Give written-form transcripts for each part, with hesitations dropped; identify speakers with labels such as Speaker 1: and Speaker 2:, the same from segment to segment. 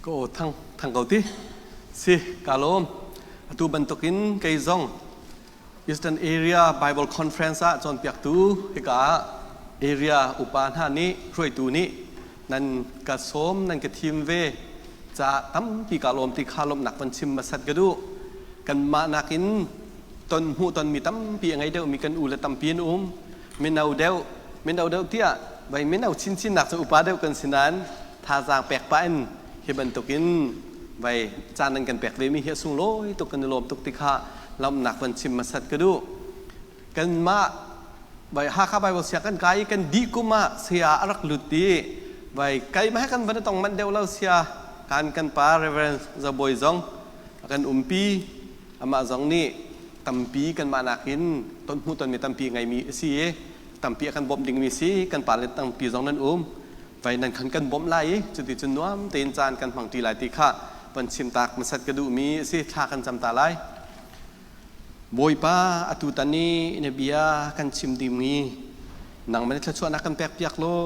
Speaker 1: Ka aw thang thang ko ti. Si, ka lawm. Atu bantukin kei zong Eastern Area Bible Conference ah cawnpiaktu hika ah area upa hna nih hruaitu nih nan ka sawm nan ka thim ve ca tampi ka lawm ti kha lawmhnak van chim hmasat ka duh. Kanmah nakin ton hmuh tonmi tampi a ngei deuhmi kan u le tampi an um. Mino deuh, mino deuh tiah vai mino chinchin nak cu upa deuh kan si nain thazaang pek pah in hi bantukin vai caan nan kan pek ve mi hi a sunglawi tuk kan i lawm tuk ti kha lawmhnak van chim hmasat ka duh. Kanmah vai Hakha Bible sia kan kai i kan dih kum ah saya a rak lut i vai keimah he kan van i tong manh deuh lo sia kan kan pa Reverend Zabawi zong a kan umpi amah zong nih tampi kanmah nakin ton hmuh tonmi tampi ngeimi a si i tampi a kan bawmh dingmi si kan pa le tampi zong nan um vai nan khan kan bawmh lai i cuti cun nuam tein caan kan hmang ṭi lai ti kha van chim tak hmasat ka duhmi a si thla kan cam ta lai Bawipa atu tan i na bia kan chim dingmi nangmah nih thluachuahnak kan pek piak law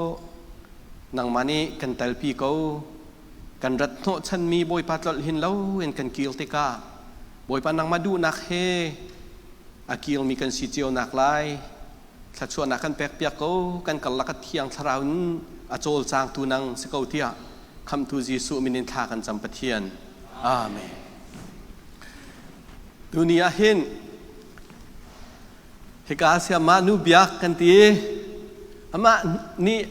Speaker 1: nangmah nih kan telpi ko kan rat hnawhchanmi Bawipa tlolh hin lo in kan kir tikah Bawipa nangmah duhnak he a kirmi kan si cio nak lai thluachuahnak kan pek piak ko kan karlak a thiang thlarau in a cawlcangtu nang si ko tiah khamhtu Jesuh min in thla kan cam Pathian Amen Tuni ah hin hika siamah nu biak kan ti amah nih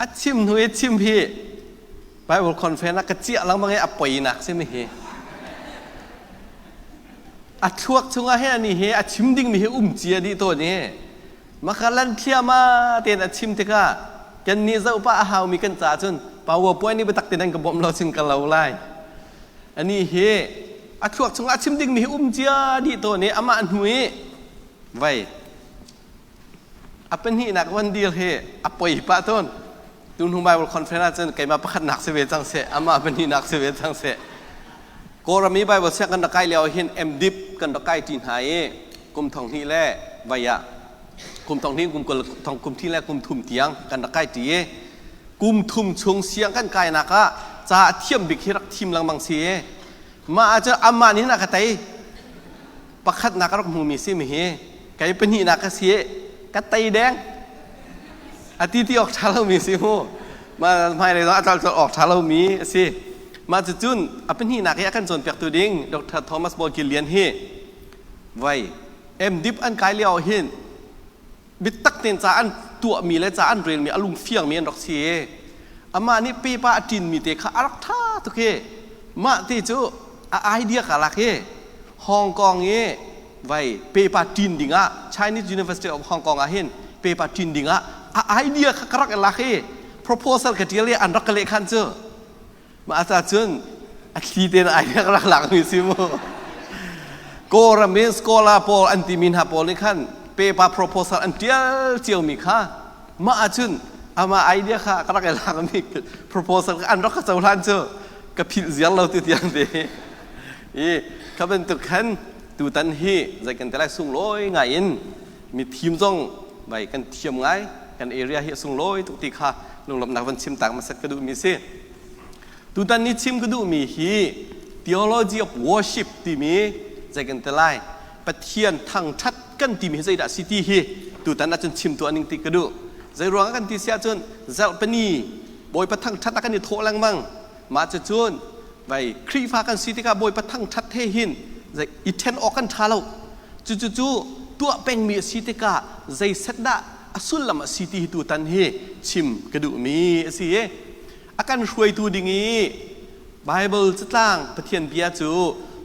Speaker 1: a chim hnu i chim hi Bible conference ah ka ciah lengmang i a poinak si mi hi a thluak chungah hin ani hi a chim dingmi hi um cia dih tawn i makalan thliama tein a chim tikah kan nih zoh pah a haumi kan caah cun PowerPoint nih biatak tein an ka bawmh lo cun ka lo lai ani hi a thluak chungah a chim dingmi hi um cia dih tawn i amah hnu i vai A pahnihnak van dir hi a poi pah tawn. Tuhnu Bible Conference ahcun keimah pakhatnak si ve cang seh, amah pahnihnak si ve cang seh. Kawlram i Bible siang kan rak kai lio hin MDip kan rak kai ṭi hna i kum thong hnih le vai ah kum thong hnih kum kul thong kum thi le kum thum tiang kan rak kai ṭi i kum thum chung siang kan kainak ah ca a thiam bik hi rak thim lengmang si i mah ahcun amah nih hin a ka tei pakhatnak a rak hmumi si mi hi kei pahnihnak ka si ka tei deng a ti ti awk ṭha lomi si mu ma hmailei zong a tlal awk ṭha lomi a si mah cucun a pahnihnak i a kan cawnpiaktu ding Dr. Thomas Bawlkilian hi vai MDip an kai lio hin bitak tein ca an tuahmi le ca an relmi a lungfiangmi an rak si i amah nih paper a ṭinmi te kha a rak ṭha tuk i mah ti cu a idea ka lak i Hong Kong i vai paper ṭin dingah Chinese University of Hong Kong ah hin paper ṭin dingah a idea kha ka rak i lak i proposal ka ṭial i an rak ka leh khan cu mah ca cun a thli tein idea ka rak lakmi si mu Kawlram in scholar pawl an timi hna pawl nih khan paper proposal an ṭial ciomi kha mah ahcun amah idea kha ka rak i lakmi proposal kha an rak ka cohlan cu ka philh ziar lo ti tiang te i kha bantuk khan tutan hi zei kan ti lai sunglawi ngai in mi thim zong vai kan thiam ngai kan area hi a sunglawi tuk ti kha lunglawmhnak van chim tak hmasat ka duhmi si tutan ni chim ka duhmi hi theology of worship timi zei kan ti lai Pathian thangṭhat kan timi hi zeidah si ti hi tutan ahcun chim tuah ning ti ka duh zei ruangah kan ti si ahcun zarhpini Bawipa thangṭhat ah kan i thawh lengmang mah cucun vai Khrihfa kan si tikah Bawipa thangṭhat he hin zei i ṭhen awk kan ṭha lo cucu tuah pengmi a si tikah zei set dah a sullam a si ti hi tutan hi chim ka duhmi a si i a kan hruaitu ding i Bible catlang Pathian bia cu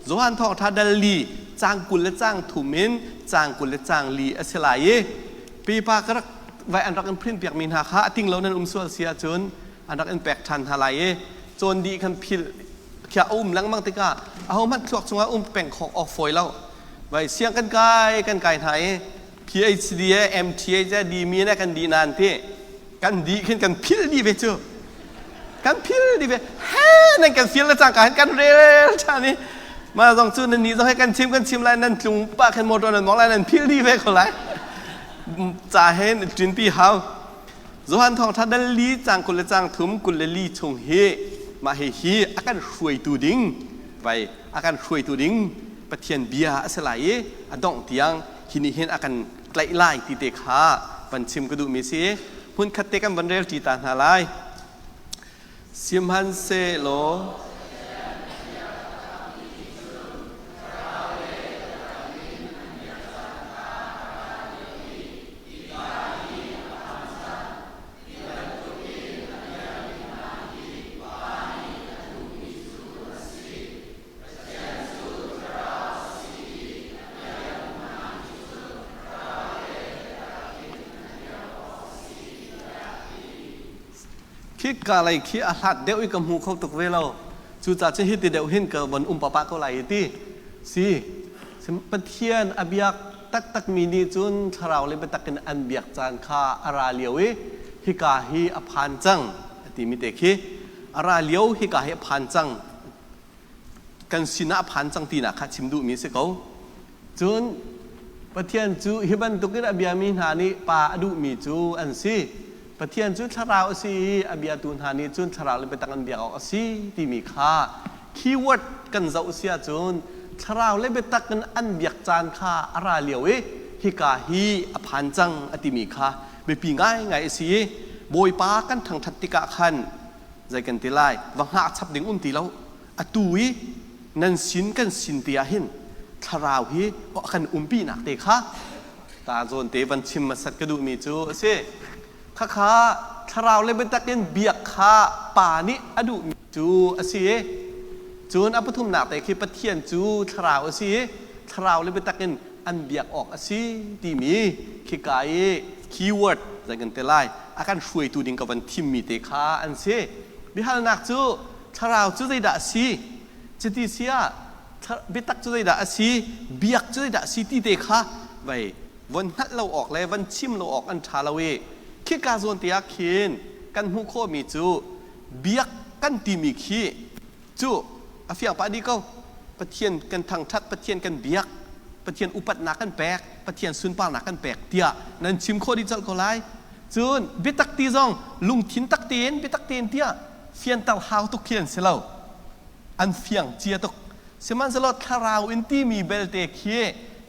Speaker 1: Johan Thawngṭha dal li caang 20 le caang thum in caang 20 le caang li a si lai i pipa ka rak vai an rak in print piakmi hna kha a ting lo nan um sual si ahcun an rak in pek ṭhan hna lai i cawn dih khan philh khia a um lengmang tikah ahohmanh thluak chungah um peng khawk awk fawi lo vai siang kan kai hna i PhD e MTA ce dimi ne kan dih nan ti kan dih khin kan philh dih ve cu kan phil dih ve he nan kan fil le cangka hin kan rel ṭhan i mah zong cu nan nih zong he kan chim lai nan tlung pah khin motor nan mong lai nan phil dih ve ko lai ca he ṭin pi hau Johan thawngṭha dal li cang 20 le cang thum 24 chung hi Mah hihi a kan hruaitu ding vai a kan hruaitu ding Pathian bia a si lai i a dongh tiang hi nih hin a kan tlaih lai ti te kha van chim ka duhmi si. Hmunkhat te kan van rel ṭi ta hna lai. Sihmanhsehlaw Khika lei khi a hlat deuh i ka hmu kho tuk ve lo. Cucaah cun hiti deuh hin ka von um pahpah ko lai i ti. Si, Pathian a biak taktakmi nih cun thlarau le biatak in an biak caan kha a ra lio i hika hi a phan cang a timi te khi a ra lio hika hi a phan cang kan sinah a phan cang tinak kha chim duhmi a si ko. Cun Pathian cu hi bantukin a biami hna nih Pa a duhmi cu an si. Pathian cu thlarau a si i a biatu hna nih cun thlarau le biatak an biak awk a si timi kha keyword kan zoh si ahcun thlarau le biatak in an biak caan kha a ra lio i hika hi a phan cang a timi kha biapi ngaingai a si i Bawipa kan thangṭhat tikah khan zei kan ti lai va hngah chap ding um ti lo atu i nan sin kan sin te ah hin thlarau hi a kan umpinak te kha ta zawn te van chim hmasat ka duhmi cu a si. Khakha thlarau le biatak in biak kha pa nih a duhmi cu a si i cun a pathumnak te khi Pathian cu thlarau a si i thlarau le biatak in an biak awk a si timi khika i keyword zei kan ti lai a kan hruaitu ding ka van thimmi te kha an si. Biahalnak cu thlarau cu zeidah a si? Cuti si ah biatak cu zeidah a si? Biak cu zeidah a si ti te kha vei von hngalh lo awk le van chim lo awk an ṭha lo i khika zawn te ah khin kan hmuh khawhmi cu biak kan timi khi cu a fiang pah dih ko. Pathian kan thangṭhat, Pathian kan biak, Pathian upatnak kan pek, Pathian sunparnak kan pek tiah nan chim khawh dih colh ko lai. Cun biatak ti zong lungthin tak tein biatak tein tiah fianter hau tuk khi an si lo. An fiang cia tuk. Sihmanhsehlaw thlarau in timi belte khi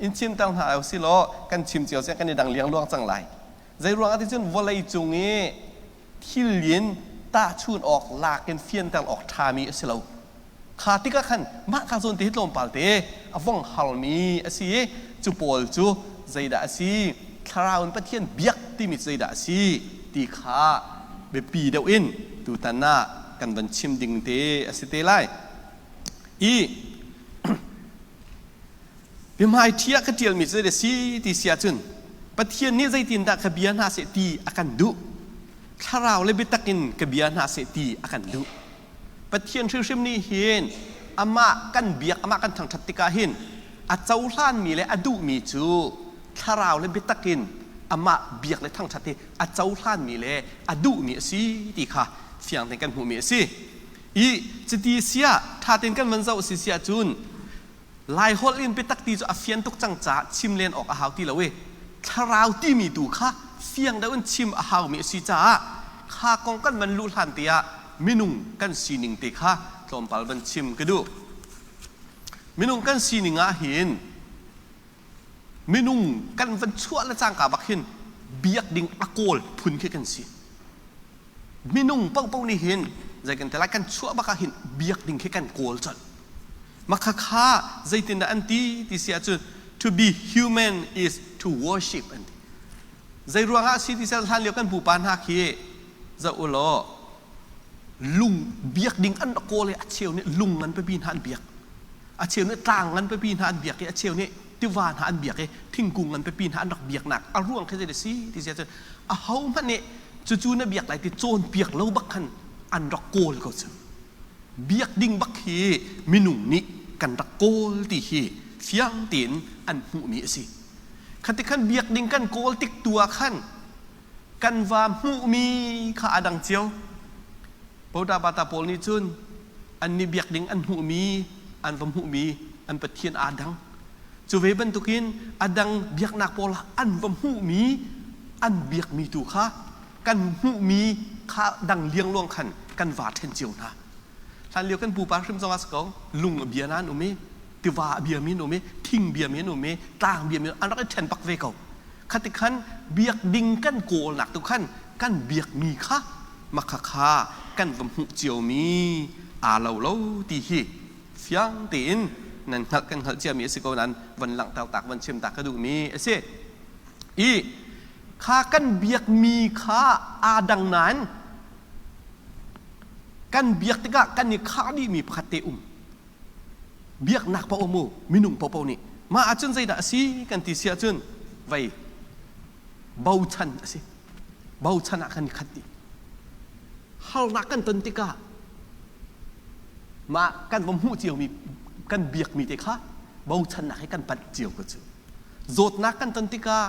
Speaker 1: in chimter hna u silaw kan chim cio siang kan i dang liangluang cang lai. Zeiruang ah ti cun vawlei cung i thil in tahchun awk lak in fianter awk ṭhami a si lo. Kha tikah khan mah ka zawn te hi tlawmpal te a vong harmi a si i cu pawl cu zeidah a si, thlarau in Pathian biak timi cu zeidah a si ti kha biapi deuh in tutan ah kan van chim ding te a si te lai. I biahmaiṭhi ah ka ṭialmi cu zei a si ti si ahcun Pathian nih zeitindah ka bia hna seh ti a kan duh. Thlarau le biatak in ka bia hna seh ti a kan duh. Pathian hrimhrim nih hin amah kan biak, amah kan thangṭhat tikah hin a cohlanmi le a duhmi cu thlarau le biatak in amah biak le thangṭhat hi a cohlanmi le a duhmi a si ti kha fiang tein kan hmuhmi a si. I cuti siah ṭha tein kan van zoh si siah cun Laiholh in biatak ti cu a fian tuk cang caah chim len awk a hau ti lo i thlarau timi tu kha fiang deuh in chim a haumi a si caah kha kong kan van luh hlan te ah minung kan sining te kha tlawmpal van chim ka duh. Minung kan sining ah hin minung kan van chuah le cangka bak hin biak ding a kawl phun khi kan si. Minung paohpaoh nih hin zei kan ti lai kan chuah bak ah hin biak ding khi kan kawl colh. Makhakha zeitindah an ti ti si ahcun to be human is to worship an ti. Zei ruangah si ti hlan lio kan pupa hna khi zoh u law lung biak ding an rak kawl i a cheu nih lung ngan pipi hna an biak. A cheu nih tlang ngan pipi hna an biak i a cheu nih tiva hna an biak i thingkung ngan pipi hna an rak biaknak a ruang khi zei a si ti si ahcun aho hmanh nih cucu na biak lai ti cawnpiak lo bak khan an rak kawl ko cu. Biak ding bak hi minung nih kan rak kawl ti hi fiang tein an hmuhmi a si. Khati khan biak ding kan kawl tik tu ah khan kan va hmuhmi kha a dang cio. Bodabata pawl nih cun an nih biak ding an hmuhmi an va hmuhmi an pathian aa dang. Cu ve bantukin a dang biaknak pawl ah an va hmuhmi an biakmi tu kha kan hmuhmi kha dang liangluang khan kan va ṭhen cio hna. Hlanlio kan pupa hrim zong ah si ko, lung a bia na an um i, tiva a biami an um i, thing biami an um i, tlang biami an rak i ṭhen bak ve ko. Khati khan biak ding kan kawlnak tu khan kan biakmi kha makhakha kan va hmuh ciomi aa lo lo ti hi fiang tein nan hngalh kan hngalh ciami a si ko nain van langhter tak van chim tak ka duhmi a si. I kha kan biakmi kha aa dang nain kan biak tikah kan i khah dihmi pakhat te um. Biaknak paoh mu minung paohpaoh nih mah ahcun zeidah a si kan ti si ahcun vei bochan a si. Bochan ah kan i khat dih. Harnak kan ton tikah mah kan va hmuh ciomi kan biakmi te kha bochannak he kan panh cio ko cu. Zawtnak kan ton tikah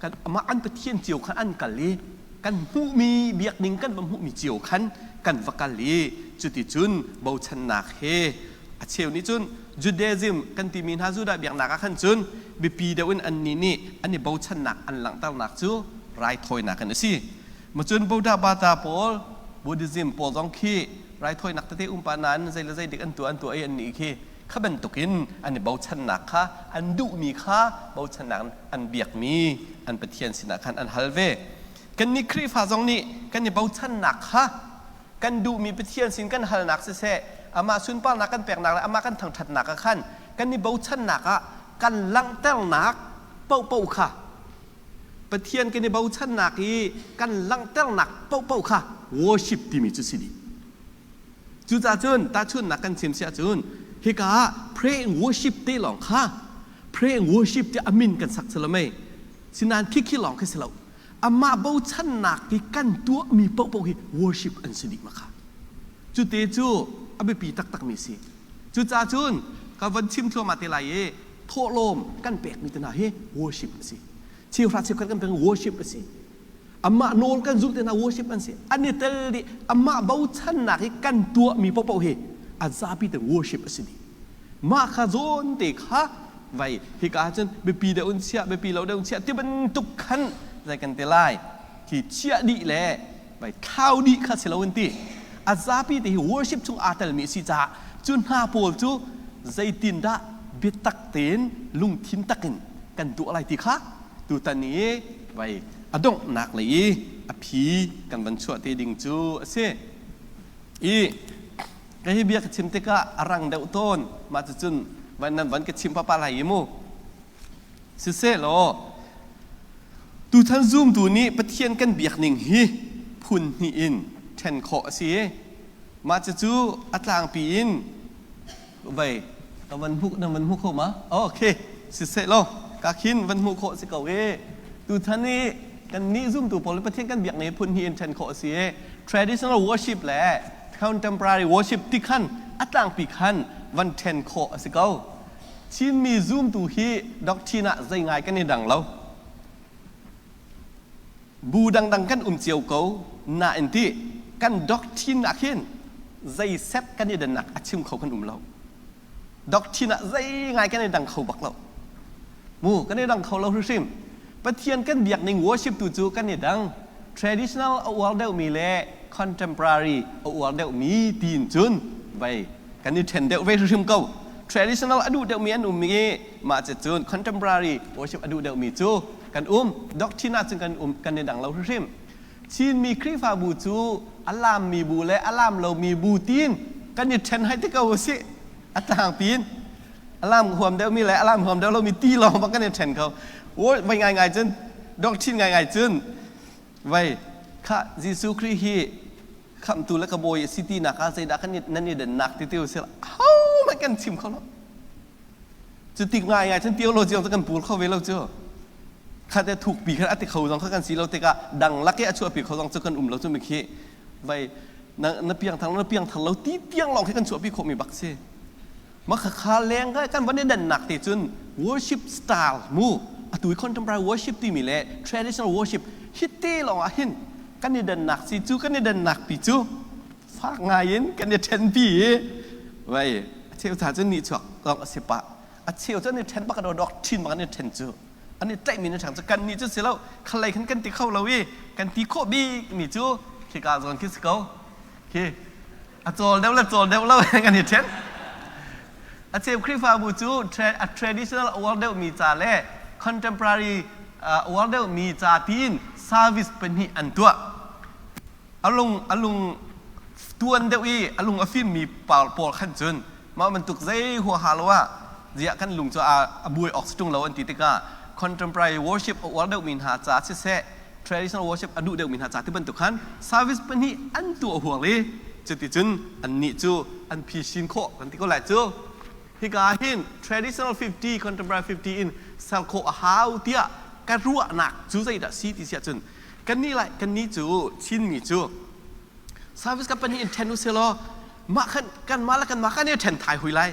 Speaker 1: kan amah an Pathian cio khan an kal i kan hmuhmi biakning kan va hmuhmi cio khan kan va kal i cuticun bochannak he a cheu nih cun Judaism kan timi hna Judah biaknak ah khan cun biapi deuh in annih nih an i bochannak an langhternak cu raithawinak in a si. Macun Buddha Bata pawl Buddhism pawl zong khi raithawinak tete um pa nain zei le zei dik an tuah an tuah i annih khi kha bantukin an i bochannak kha an duhmi kha bochannak an biakmi an Pathian sinah khan an hal ve. Kannih Khrihfa zong nih kan i bochannak kha kan duhmi Pathian sin kan halnak siseh, amah sunparnak kan peknak le amah kan thangṭhatnak ah khan kan i bochannak ah kan langhternak paohpaoh kha Pathian kan i bochannak i kan langhternak paohpaoh kha worship timi cu si dih. Cucaah cun tahchunhnak kan chim si ahcun hika ah pray and worship te lawng kha pray and worship tiah a min kan sak si lo mei. Sinain khikhi lawng khi si lo. Amah bochannak hi kan tuahmi paohpaoh hi worship an si dih ma kha. Cute cu a biapi taktakmi si. Cucaah cun ka van chim thluahmah te lai i thawhlawm kan pekmi te hna hi worship a si. Cheuhra cheukhat kan pek worship a si. Amah nawl kan zulh te hna worship an si. An i tel dih. Amah bochannak hi kan tuahmi paohpaoh hi a zapi te worship a si dih. Mah kha zawn te kha vai hika ah cun biapi deuh in chiah biapi lo deuh in chiah ti bantuk khan zei kan ti lai khi chiah dih le vai thlau dih kha si lo in ti a zapi te hi worship chung aa telmi a si caah cu hna pawl cu zeitindah biatak tein lungthin takin kan tuah lai ti kha tutan i vai a donghnak lei i a phi kan van chuah te ding cu a si. I ka hi bia ka chim tikah a rang deuh tawn. Mah cucun van nan van ka chim papa lai i mu. Siseh law tuchan zumtu nih Pathian kan biak ning hi phun hnih in ṭhen khawh a si. Mah cucu a tlangpi in Vei, na van hmuh na van hmu kho ma? Okay, siseh law ka khin van hmuh khawh si ko e. Tuchan i kan nih zumtu pawl Pathian kan biak ne phun hi in ṭhen khawh a si e. Traditional worship le contemporary worship ti khan a tlangpi khan van ṭhen khawh a si ko. Chinmi zumtu hi doctrine ah zei ngai kan i dang lo. Bu dangdang kan um cio ko nain ti kan doctrine ah khin zei set kan i dannak a chim kho kan um lo. Doctrine ah zei ngai kan i dang kho bak lo. Mu kan i dang kho lo hrimhrim. Pathian kan biak ning worship tu cu kan i dang. Traditional a uar deuhmi le contemporary a uar deuhmi tiin cun vei kan i ṭhen deuh ve hrimhrim ko. Traditional a duh deuhmi an um i mah cun contemporary worship a duh deuhmi cu kan um doctrine ahcun kan um kan i dang lo hrimhrim Chinmi Khrihfabu cu a lammi bu le a lam lomi bu tiin kan i ṭhen hai te ko usih a tlangpi in a lam huam deuhmi le a lam huam deuh lomi ti lawng bak kan i ṭhen kho vai ngai ngai cun doctrine ngai ngai cun vai kha Jesuh Khrih hi khamhtu le ka bawi a si ti nak ah zeidah kan nan i dannak ti ti usih ho hmanh kan chim kho lo Cu tik ngaingai cun theology zong cu kan pur kho ve lo cu. Khat e thukpi khan a ti kho zong kha kan si lo tikah dang lak i a chuahpi kho zong cu kan um lo cu mikhi vai na na piangthar na piangthar lo ti tiang lawng khi kan chuahpi khawhmi bak si. Ma kha kha leng ka kan van i dannak te cun worship style mu atu i contemporary worship timi le traditional worship hi te lawng ah hin kan i dannak si cu kan i dannak pi cu fak ngai in kan i ṭhenpi i vai a cheu ca cu nihchuak lawng a si pah a cheu cu an i ṭhen bak an dok ṭhin bak an i ṭhen cu an i tlaihmi an ṭhang cu kan nih cu si lo khalei khan kan ti kho lo i kan ti khawh bik mi cu khika zawn khi si ko khi A cawl deuh le cawl deuh lo kan i ṭhen. A cheu Khrihfabu cu a traditional uar deuhmi ca le contemporary uar deuhmi ca tiin service pahnih an tuah. A lung a lung tuan deuh i a lung a fimmi pawl khan cun mah bantuk zei huaha lo ah ziah kan lung cu a buai awk si ṭung lo an ti tikah contemporary worship a uar deuhmi hna ca siseh traditional worship a duh deuhmi hna ca ti bantuk khan service pahnih an tuah huang i cuticun annih cu an phisin khawh kan ti ko lai cu. Hika hin traditional 50, contemporary 50 in ser khawh a hau tiah ka ruahnak cu zeidah si ti siah cun kannih lai kannih cu Chinmi cu service ka pahnih in ṭhen u sih law mah khan kanmah le kanmah kan i ṭhen thai hui lai.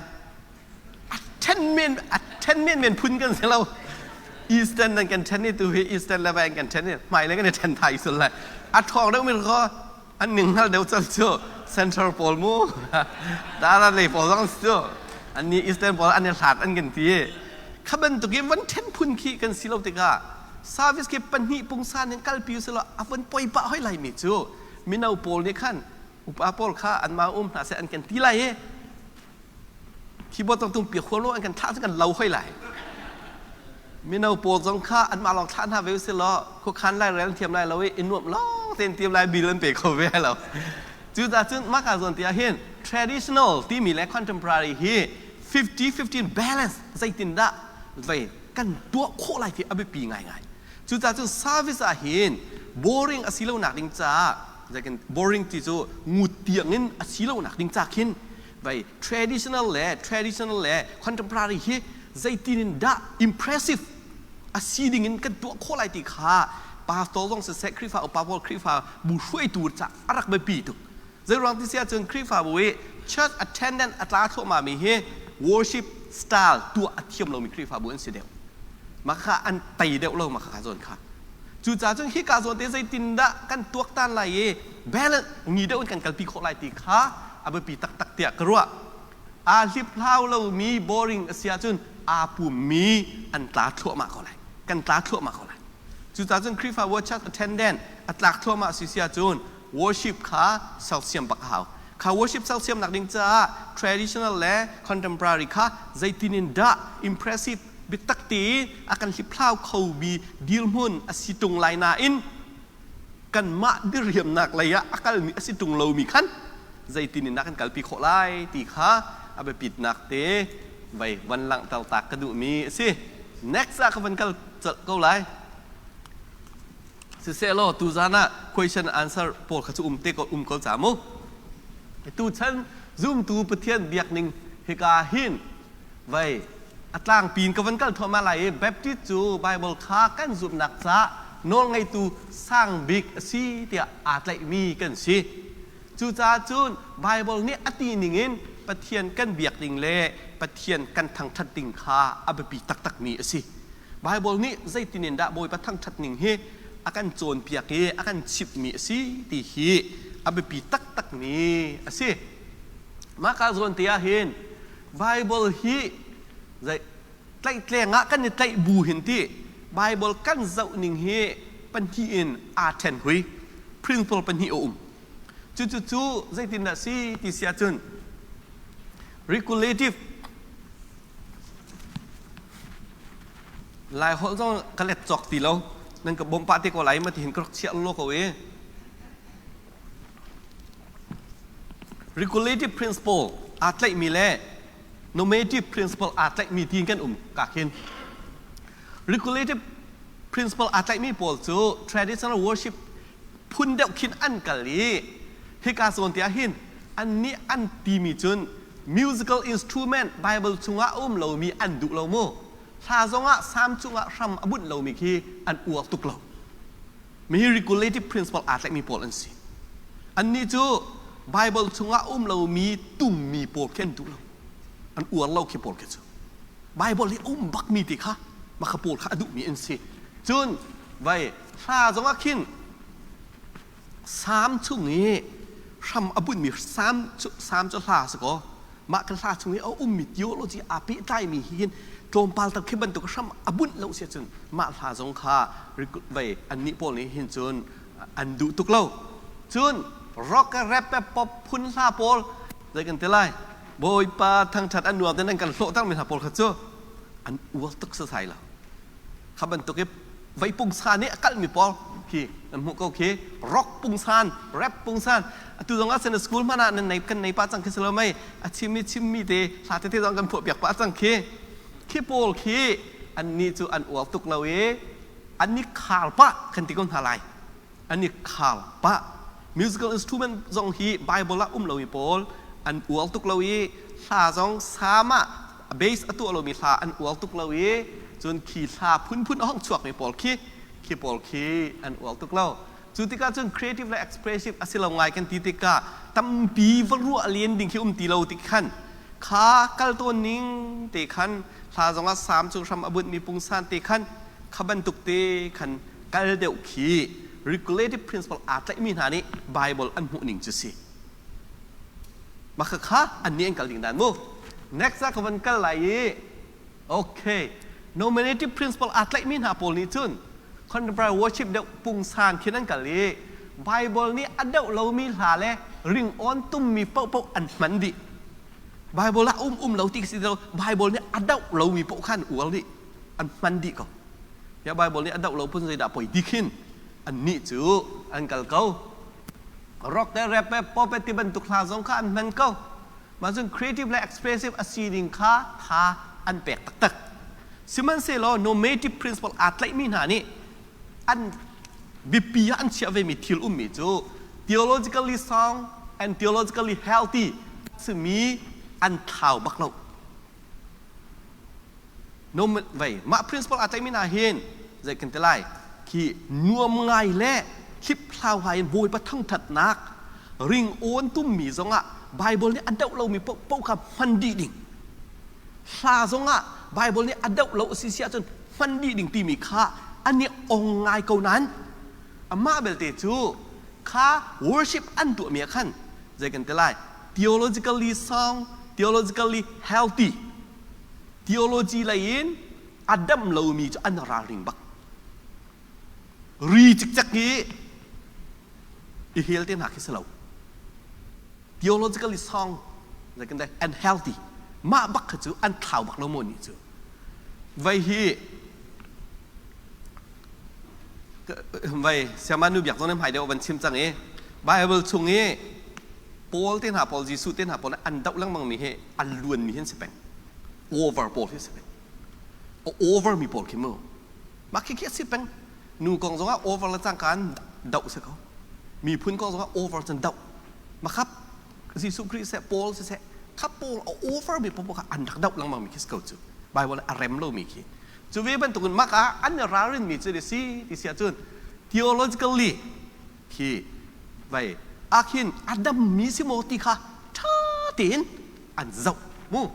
Speaker 1: A ṭhen men a ṭhen men men phun kan si lo. Eastern nan kan ṭhen i tu hi Eastern le vai kan ṭhen i hmai le kan i ṭhen thai sul lai. A ṭhawng deuh mi ko an ning hngal deuh cal cu Central pawl mu dara lei pawl zong cu an ni Eastern pawl an i hlat an kan ti. Kha bantuk i van ṭhen phun khi kan si lo tikah service khi pahnih pungsan in kalpi usih law a von poi pah hoi lai mi cu mino pawl nih khan upa pawl kha anmah um hna seh an kan ti lai i keyboard tung piak huam lo an kan thlah cu kan lo hoi lai. Mino pawl zong kha anmah lawng thlah hna ve usih law khuakhan lai rel an thiam lai lo i i nuamh lawng tein tiam lai bil an pe kho ve lo. Cucaah cun mah ka zawn ti ah hin traditional timi le contemporary hi 50-15 balance zeitindah vei kan tuah khawh lai ti a biapi ngaingai. Cucaah cun service ah hin boring a si lonak ding caah zeikin boring ti cu ngut tiang in a si lonak ding ca khin vai traditional le contemporary hi zeitin in dah impressive a si ding in kan tuah khawh lai ti kha pastor zong siseh Khrihfa upa pawl, Khrihfa bu hruaitu ca a rak biapi tuk. Zei ruang ti si ahcun Khrihfabu i church attendant a tla thluahmah mi hi worship style tuah a thiam lomi Khrihfabu an si deuh. Mah kha an tei deuh lo mah kha zawn kha. Cucaah cun hika zawn te zeitindah kan tuaktan lai i balance ngi deuh in kan kalpi khawh lai ti kha a biapi taktak tiah ka ruah. Aa hliphlau lomi boring a si ahcun aa pummi an tla thluahmah ko lai. Kan tla thluahmah ko lai. Cucaah cun Khrihfabu church attendant a tlak thluahmah si si ahcun worship kha sersiam bak a hau. Kha worship sersiamnak ding caah traditional le contemporary kha zeitin in dah impressive biatak te a kan hliphlau khomi dirhmun a si tung lai nain kanmah diriamnak lei ah a kalmi a si tung lomi khan zeitin in dah kan kalpi khawh lai ti kha a biapitnak te vai van langhter tak ka duhmi a si. Next ah ka van kal colh ko lai. Siseh law tuzan ah question answer pawl kha cu um te ko um ko ca mu. Tuchan zumtu Pathian biak ning hika hin vai a tlangpi in ka van kal thuahmah lai i Baptist cu Bible kha kan zumhnak caah nawlngeitu sang bik a si tiah aa tlaihmi kan si. Cucaah cun Bible nih a ti ning in Pathian kan biak ding le Pathian kan thangṭhat ding kha a biapi taktakmi a si. Baibal nih zeitin in dah Bawipa thangṭhat ning hi a kan cawnpiak i a kan chimhmi a si ti hi a biapi taktakmi a si. Mah ka zawn te ah hin Baibal hi zei tlaihtleng ah kan i tlaih bu hin ti Baibal kan zoh ning hi pahnih in aa ṭhen hui. Principle pahnih a um. Cucu cu zeitindah si ti si ahcun regulative Lai holh zong ka let cawk ti lo. Nan ka bawmh pah te ko lai ma ti hin ka rak chiah lo ko i. Regulative principle aa tlaihmi le normative principle aa tlaihmi tiin kan um ka khin. Regulative principle aa tlaihmi pawl cu traditional worship phun deuh khin an kal i hika zawn te ah hin annih an timi cun musical instrument Bible chungah a um lomi an duh lo mu. Hla zongah Salm chungah hram a bunh lomi khi an uar tuk lo. Mi hi regulative principle aa tlaihmi pawl an si. Annih cu Bible chungah a um lomi tummi pawl khi an duh lo. An uar lo khi pawl khi cu. Bible hi a um bakmi ti kha maka pawl kha a duhmi an si. Cun vai hla zongah khin Salm chung i hram a bunhmi Salm cu Salm cu hla si kaw mah kan hla chung i a ummi theology aa pehtlaimi hi hin tlawmpal tak khi bantuk hram a bunh lo si ahcun mah hla zong kha vei annih pawl nih hin cun an duh tuk lo. Cun Rock rap pop phun hla pawl zei kan ti lai? Bawipa thangṭhat an nuam ten an kan hlawhter mi hna pawl kha cu an uar tuk sasai lo. Kha bantuk i vei pungsan i a kalmi pawl khi nan hmuh ko khi, rock pungsan, rap pungsan. Atu zong ah sen school hmanh ah nan nei kan nei pah cang khi si lo mei? A chim i chimmi te hla tete zong kan phuah piak pah cang khi. Khi pawl khi annih cu an uar tuk lo i an i khar pah kan ti ko hna lai, an i khar pah. Musical instrument zong hi Bible ah um lomi pawl an uar tuk lo i, hla zong psalm ah base a tuah lomi hla an uar tuk lo i, cun khi hla phunphun a hong chuakmi pawl khi, khi pawl khi an uar tuk lo. Cu tikah cun creative le expressive a si lo ngai kan ti tikah, tampi va ruah len ding khi um ti lo ti khan, kha kal tawn ning te khan, hla zong ah psalm cu hram a bunhmi pungsan te khan, kha bantuk te khan kal deuh khi regulative principle aa tlaihmi hna nih Bible an hmuh ning cu si. Mah kha an nih an kal ding dan mu. Next ah ka van kal lai i, okay, nominative principle aa tlaihmi hna pawl nih cun contemporary worship deuh pungsan khin an kal i, Bible nih a deuh lomi hla le ringawn tummi paohpaoh an hman dih. Bible ah um um lo ti si lo, Bible nih a doh lomi paoh khan uar dih, an hman dih ko. Ya, Bible nih a doh lo phun zeidah poi ti khin annih cu an kal ko. Rock te, rap te, pop te ti bantuk hla zong kha an hman ko. Mah cun creative le expressive a sining kha tha an pek taktak. Sihmanhsehlaw normative principle aa tlaihmi hna nih an biapi ah an chiah vemi thil ummi cu theologically sound and theologically healthy simi an thlau bak lo. No vei mah principle aa tlaihmi hna hin zei kan ti lai? Khi nuam ngai le hliphlau ngai in Bawipa thangthatnak ring awn tummi zongah Bible nih a doh lomi paohpaoh kha hman dih ding, hla zongah Bible nih a doh lo a si si ahcun hman dih ding timi kha an i ong ngai ko. Nain amah belte cu kha worship an tuahmi ah khan, zei kan ti lai, theologically sound, theologically healthy, theology lei in a dam lomi cu an ralring bak. Ri cikcek i i hel te hna khi si lo. Theologically sound and healthy, mah bak kha cu an thlau bak lo maw nih cu. Vai hi vai siama nu biak zong hmai deuh van chim cang i, Bible chung i Paul te hna pawl, Jesuh te hna pawl an doh lengmang mi hi an luan mi hin si peng, over pawl hi si peng, over mi pawl khi mu. Mah khi khi a si peng. Nu kong zongah over le cangka an doh si ko, miphun kong zongah over cun doh. Makhap Jesuh Khrih seh, Paul siseh, kha Paul a over mi popo kha an rak doh lengmang mi khi si ko cu. Bible a rem lo mi khi cu ve bantukin mak ah an ralrin mi cu si ti si ahcun, theologically khi vai akhin adam mi si maw ti kha ṭha tein an zoh mu.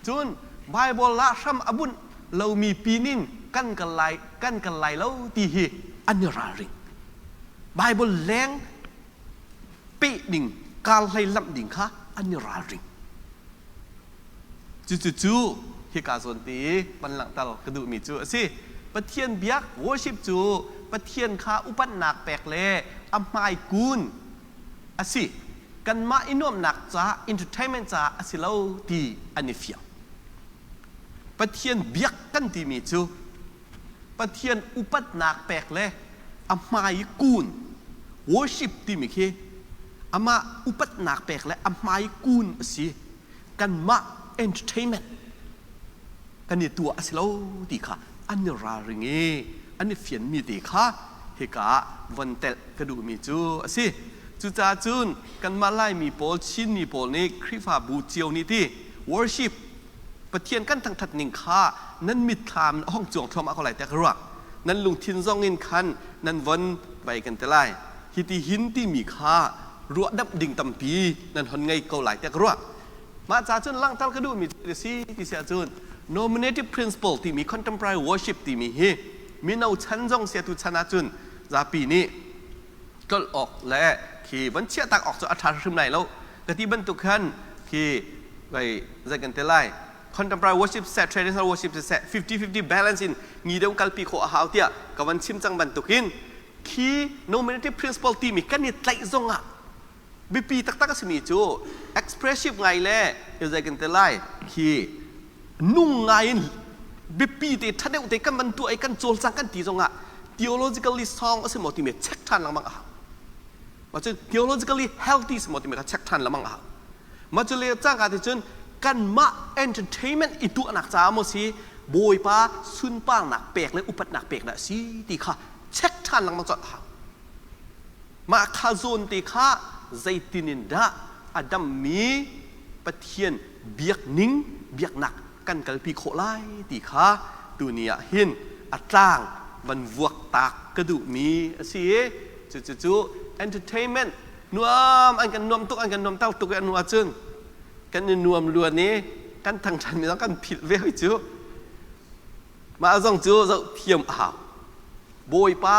Speaker 1: Cun Bible ah hram a bunh lomi pinin kan kal lai, kan kal lai lo ti hi an i ralring. Bible leng peh ding, kar hlei lamh ding kha an i ralring. Cucu hika zawn te i van langhter ka duhmi cu a si. Pathian biak, worship cu Pathian kha upatnak pek le a hmai kun a si, kanmah i nuamhnak ca, entertainment ca a si lo ti an i fiang. Pathian biak kan timi cu Pathian upatnak pek le a hmai i kun, worship timi khi amah upatnak pek le a hmai kun a si, kanmah entertainment kan i tuah a si lo ti kha an i ralring i an i fianmi te kha hika ah von telh ka duhmi cu a si. Cucaah cun kanmah Laimi pawl, Chinmi pawl nih, Khrihfabu cio nih ti worship, Pathian kan thangthat ning kha nan mitthlam a hong cuang thluahmah ko lai tiah ka ruah. Nan lungthin zong in khan nan von vai kan ti lai. Hi ti hin timi kha ruahdamh ding tampi nan hon ngei ko lai tiah ka ruah. Mah ca cun langhter ka duhmi cu si ti si ahcun, nominative principle timi contemporary worship timi hi mino chan zong sia tu chan ahcun zapi nih tlolh awk le khi van chiahtak awk cu a ṭha hrim lai lo ka ti bantuk khan, khi vai zei kan ti lai, contemporary worship seh, traditional worship seh, 50-50 balance in ngi deuh kalpi khawh a hau tiah ka van chim cang bantukin, khi nominative principle timi kan i tlaih zongah Biapi taktak a simi cu expressive ngai le zei kan ti lai khi nung ngai in biapi te ṭha deuh te kan van tuah i kan cawlcang kan ti zongah theologically song a si maw timi check ṭhan lengmang a hau. Mah cu theologically healthy si maw timi kha check ṭhan lengmang a hau. Mah cu le cangka ti cun kanmah entertainment i tuahnak caah maw si Bawipa sunparnak pek le upatnak pek dah si ti kha check ṭhan lengmang colh a hau. Mah kha zawn te kha zeitin in dah a dammi Pathian biakning biaknak kan kalpi khawh lai ti kha tuni ah hin a tlang van vuak tak ka duhmi a si i cucu entertainment nuam an kan nuam tuk an kan nuam ter tuk i a hnu ahcun kan i nuam luan i kan thangṭhatmi zong kan philh ve hoi cu. Mah zong cu zoh thiam a hau. Bawipa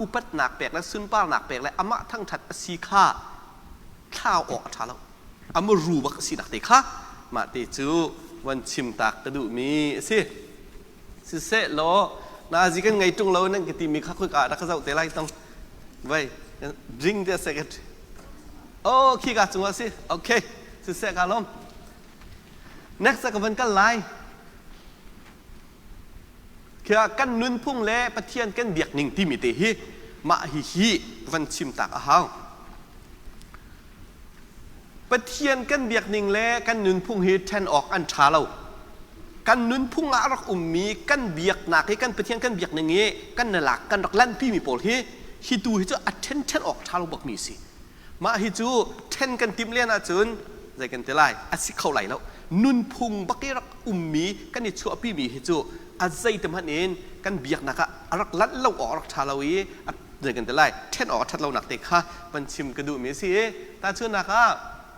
Speaker 1: upatnak pek le sunparnak pek le amah thangṭhat a si kha thlau awk a ṭha lo. A muru bak a sinak te kha mah te cu van chim tak ka duhmi a si. Siseh law nazi kan ngei ṭung lo nan ka timi kha khoika ah dah ka zoh te lai tong. Vai, bring the secretary. Oh, khi ka cungah si. Okay. Siseh ka lawm. Next ka van kal lai. Khia kan nunphung le Pathian kan biak ning timi te hi mah hi hi van chim tak a hau. Pathian kan biak ning le kan nunphung hi ṭhen awk an ṭha lo. Kan nunphung ah a rak ummi kan biaknak hi kan Pathian kan biak ning i kan nalak kan rak lanhpimi pawl hi hi tu hi cu a ṭhen ṭhen awk ṭha lo bakmi a si. Mah hi cu ṭhen kan timh len ahcun zei kan ti lai a si kho lai lo. Nunphung bak i rak ummi kan i chuahpimi hi cu a zeiti hmanh in kan biaknak ah a rak lanh lo awk a rak ṭha lo i zei kan ti lai ṭhen awk a ṭhat lonak te kha van chim ka duhmi a si i tahchunhnak ah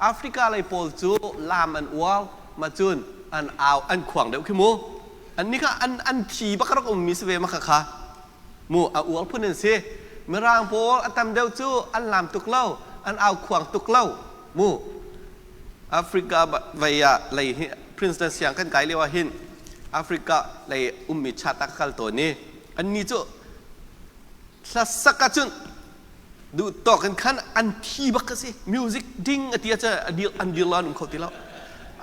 Speaker 1: Africa lei pawl cu laam an uar ma cun an au an khuang deuh khi mu annih kha an an thi bak rak ummi si ve ma kha kha mu a uar phun an si mirang pawl a tam deuh cu an laam tuk lo an au khuang tuk lo mu Africa vei ah lei hi Princeton siang kan kai lio ah hin Africa lei ummi chat ah ka kal tawn i annih cu hlasak ahcun duh tawk in khan an thi bak a si music ding a ti ahcun an dir lo an um kho ti lo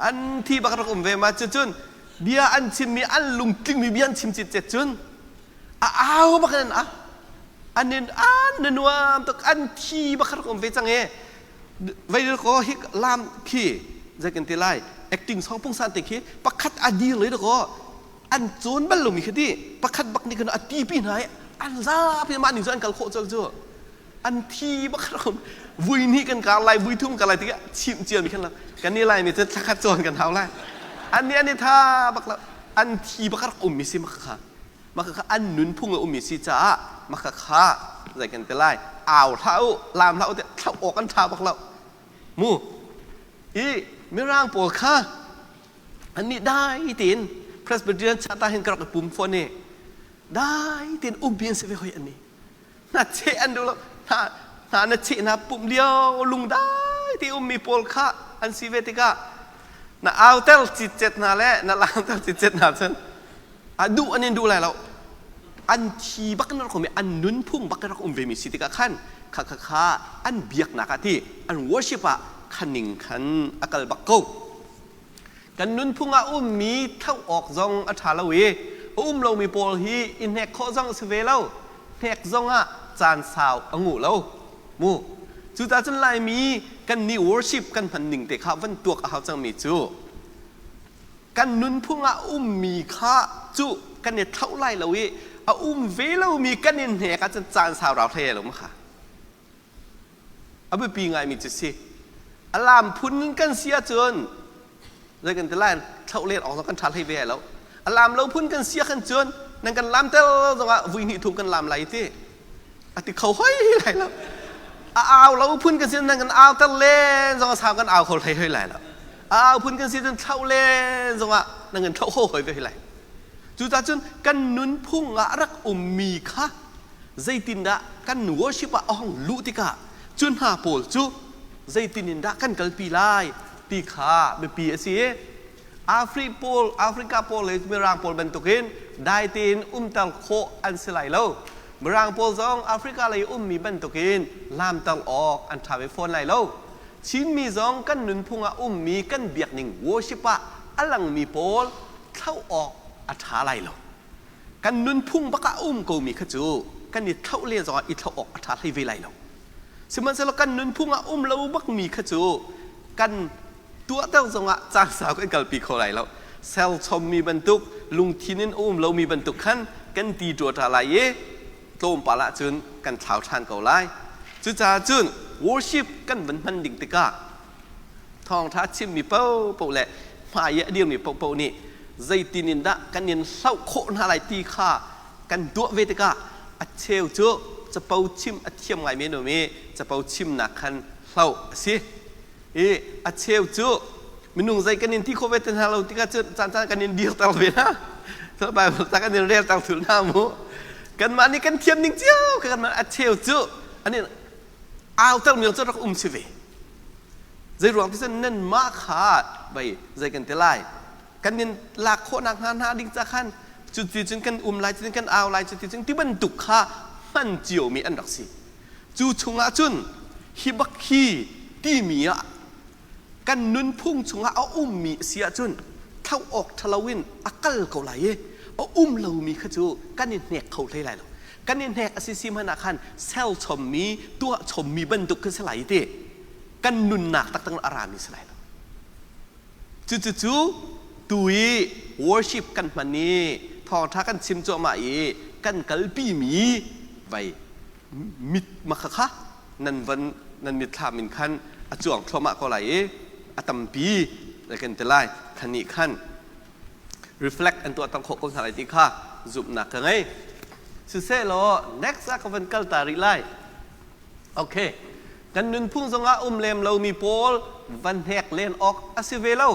Speaker 1: an thi bak rak um ve ma cucun bia an chimmi an lungtlingmi bia an chim citcet cun a au bak in an au an in an na nuam tuk an thi bak rak um ve cang e vei ko hi lam khi zei kan ti lai acting song pungsan te khi pakhat a dir le ko an cawn bal lomi khi ti pakhat bak nih khan a tipi hna i an zapi mah ning cu an kal khawh colh cu an thi bak ram vui hnih kan kar lai vui thum kar lai tikah chimh cia mi khan lo kan ni lai mi cu thlakhat cawn kan hau lai an nih an i tha bak lo an thi bak rak um mi si maka kha maka kha an nunphung a um mi si caah maka kha zei kan ti lai au hlah u lam hlah u te thlauh awk an tha bak lo mu i mirang pawl kha Annih dai tein Presbyterian chata hin ka rak i pum fawn i dai tein umpi an si ve hoi annih. Hna cheh an duh lo. Hna hna na cheh hna pumh lio lungdai te ummi pawl kha an si ve tikah na auter citcet hna le na langter citcet hna cun a duh an in duh lai lo. An thi bak in rak um i an nunphung bak in rak um vemi si tikah khan kha kha kha an biaknak ah ti an worship ah khaning khan a kal bak ko. Kan nunphung ah ummi thlauh awk zong a ṭha lo i a um lomi pawl hi i hnek khawh zong a si ve lo. Hnek zong ah caan sau a nguh lo. Mu. Cucaah cun Laimi kan nih worship kan hman ning te kha van tuak a hau cangmi cu kan nunphung ah ummi kha cu kan i thlauh lai lo i a um ve lomi kan in hnek ahcun caan sau rau hlei lo ma kha. A biapi ngaimi cu si. A lam phun in kan si ahcun zei kan ti lai thloh len awk zong kan ṭha hlei ve lo. A lam lo phun kan si ahkhan cun nan kan lam tel zongah vui hnih thum kan lam lai ti. A ti kho hoi lai lo. A au lo phun kan si nan kan au ter len zongah sau kan au kho hlei hoi lai lo. A au phun kan si cun thloh len zongah nan kan thloh kho hoi ve hoi lai. Cucaah cun kan nunphung ah rak ummi kha zeitindah kan worship ah a hong luh tikah cu hna pawl cu zeitin in dah kan kalpi lai ti kha biapi a si i Afri pawl Africa pawl le Mirang pawl bantukin dai tein umter khawh an si lai lo. Mirang pawl zong Africa lei ummi bantukin lamter awk an ṭha ve fawn lai lo. Chinmi zong kan nunphung ah ummi kan biakning worship ah a langmi pawl thlauh awk a ṭha lai lo. Kan nunphung bak ah a um komi kha cu kan i thlauh len zongah i thlauh awk a ṭha hlei ve lai lo. Sihmanhsehlaw kan nunphung ah um lo bakmi kha cu kan tuahter zongah caan sau kan kalpi kho lai lo. Sel chommi bantuk, lungthin in a um lomi bantuk khan kan ti ṭuaṭa lai i tlawmpal ahcun kan thlau ṭhan ko lai. Cucaah cun worship kan van hman ding tikah thawngṭha chimmi paohpaoh le hmai i a dirmi paohpaoh nih zeitin in dah kan in hloh khawh hna lai ti kha kan tuah ve tikah a cheu cu capo chim a thiam ngai men um i capo chimnak khan hloh a si. I a cheu cu minung zei kan in ti khawh ve te hna lo tikah cun caan caan kan in dirter ve hna. Bible ta kan in relter thul hna mu. Kanmah nih kan thiam ning cio kanmah a cheu cu an in auter mi cu rak um si ve. Zei ruang ti cun nan mah kha bai zei kan ti lai kan in lak khawhnak hnga hna ding ca khan cuti cun kan um lai cuti kan au lai cuti cun ti bantuk kha hman cio mi an rak si. Cu chungah cun hi bak hi timi ah kan nunphung chungah a ummi a si ahcun thlauh awk ṭhalo in a kal ko lai i a um lomi kha cu kan i hnek kho hlei lai lo. Kan i hnek a si si hmanh ah khan sel chommi, tuah chommi bantuk khi si lai ti kan nunnak taktak a rami si lai lo. Cucucu tu i worship kan hman i thawngṭha kan chim cuahmah i kan kalpimi vai mit makha kha nan van nan mitthlam in khan a cuang thluahmah ko lai i a tampi kan ti lai khan nih khan reflect an tuah tam khawh ko hna lai ti kha zumhnak ka ngei. Siseh law next ah ka van kal ta rih lai. Okay. Kan nunphung zongah um lem lomi pawl van hnek len awk a si ve lo.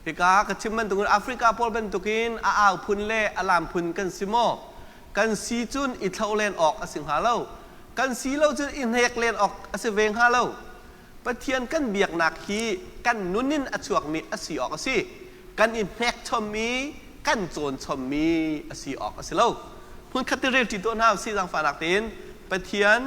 Speaker 1: Hika ka chim bantukin Africa pawl bantukin a au phun le a lam phun kan si maw? Kan si cun i thlo len awk a si hnga lo. Kan si lo cun i hnek len awk a si ve hnga lo. Pathian kan biaknak hi kan nun in a chuakmi a si awk a si. Kan i hnek chommi, kan cawn chommi a si awk a si lo. Hmunkhat te relṭi tuah hna usih zaangfahnak tein Pathian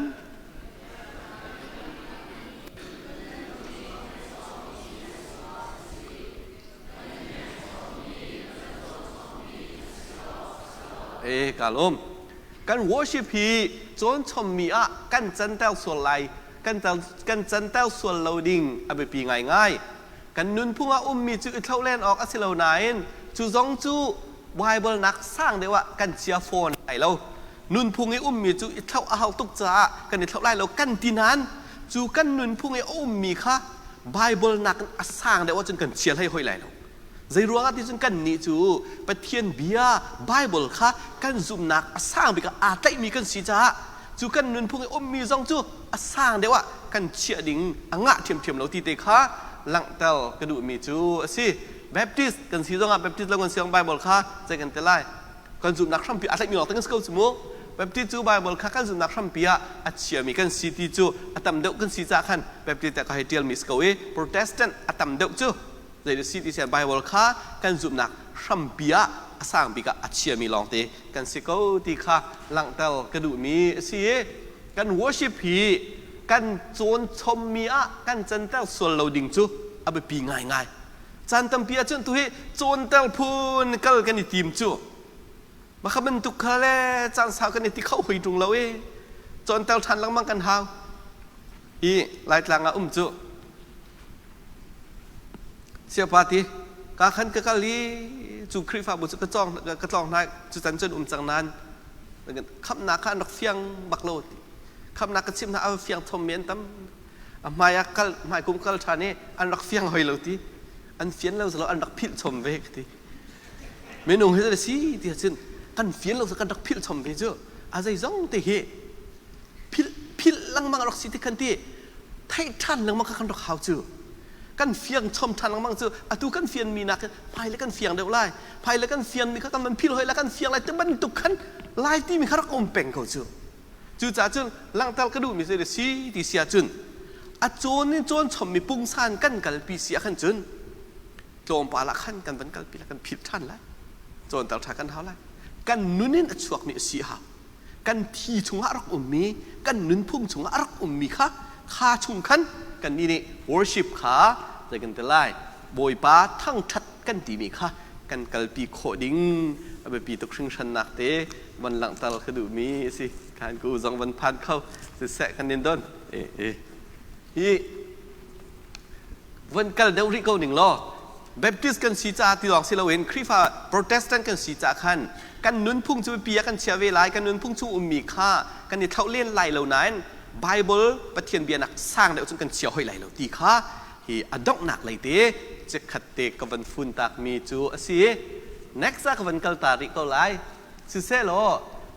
Speaker 1: E ka lawm. Kan worship hi cawn chommi ah kan canter sual lai kan kan canter sual lo ding a biapi ngaingai. Kan nunphung ah ummi cu i thloh len awk a si lo nain cu zong cu Bible nak sang deuh ah kan chia fawn lai lo. Nunphung i ummi cu i thlauh a hau tuk caah kan i thlauh lai lo kan ti nain cu kan nunphung i a ummi kha Bible nakin a sang deuh ahcun kan chia hlei hoi lai lo. Zei ruangah ti cun kannih cu Pathian bia Bible kha kan zumhnak a sang bik ah aa tlaihmi kan si caah cu kan nunphung i ummi zong cu a sang deuh ah kan chiah ding a ngah ṭhiamṭhiam lo ti te kha langhter ka duhmi cu a si. Baptist kan si zongah Baptist lo kan si zong Bible kha zei kan ti lai? Kan zumhnak hrampi aa tlaihmi lawng te kan si ko cu mu. Baptist cu Bible kha kan zumhnak hrampi ah a chiami kan si ti cu a tam deuh kan si caah khan Baptist ka hei ṭialmi si ko i Protestant a tam deuh cu zei si ti sian Bible kha kan zumhnak hrampi ah a sang bik ah a chiami lawngte kan si ko ti kha langhter ka duhmi a si i kan worship hi kan cawn chommi ah kan canter sual lo ding cu a biapi ngaingai. Caan tampi ahcun tu hi cawnter phun kal kan i tim cu. Mah kha bantuk kha le caan sau kan i ti kho hoi ṭung lo i cawnter ṭhan lengmang kan hau. I Laitlang ah um cu Siapa ti ka khan ka kal i cu Khrihfabu cu ka cawng ka tlawng hna cu can cun um cang nain khamnak kha an rak fiang bak lo ti khamnak ka chim hna a fiang thom mi an tam a hmai ah kal hmai kum kal ṭhan i an rak fiang hoi lo ti an fian lo zalo an rak philh chom ve ka ti minung hi si ti cun kan fian lo kan rak philh chom ve cu a zei zong te hi philh philh lengmang rak si ti khan ti theih ṭhan lengmang kha kan rak hau cu kan fiang chom ṭhan lengmang cu atu kan fian mi nak hmai le kan fiang deuh lai hmai le kan fian mi kha kan van philh hoi la kan fiang lai ti bantuk khan lai ti mi kha rak um peng ko cu cucaah cun langhter ka duhmi cu si ti si ahcun a cawn in cawn chommi pungsan kan kalpi si ah khan cun tlawmpal ah khan kan van kalpi lai kan philh ṭhan lai cawnter ṭha kan hau lai kan nun in a chuakmi a si a hau kan thi chungah a rak ummi kan nunphung chungah a rak ummi kha. Kha chung khan kannih nih worship kha zei kan ti lai, Bawipa thangṭhat kan timi kha kan kalpi khawh ding a biapi tuk hringhrannak te van langhter ka duhmi a si. Khan ku zong van phan kho siseh kan in don. E, e. Hi van kal deuh rih ko ning law Baptist kan si caah ti lawng si loin Khrihfa Protestant kan si caah khan kan nunphung cu biapi ah kan chia ve lai, kan nunphung chung ummi kha kan i thlauh len lai lo nain Bible Pathian bia nak sang deuh cun kan chia hoi lai lo ti kha hi a donghnak lei te chikkhat te ka van fun takmi cu a si. Next ah ka van kal ta rih ko lai. Siseh law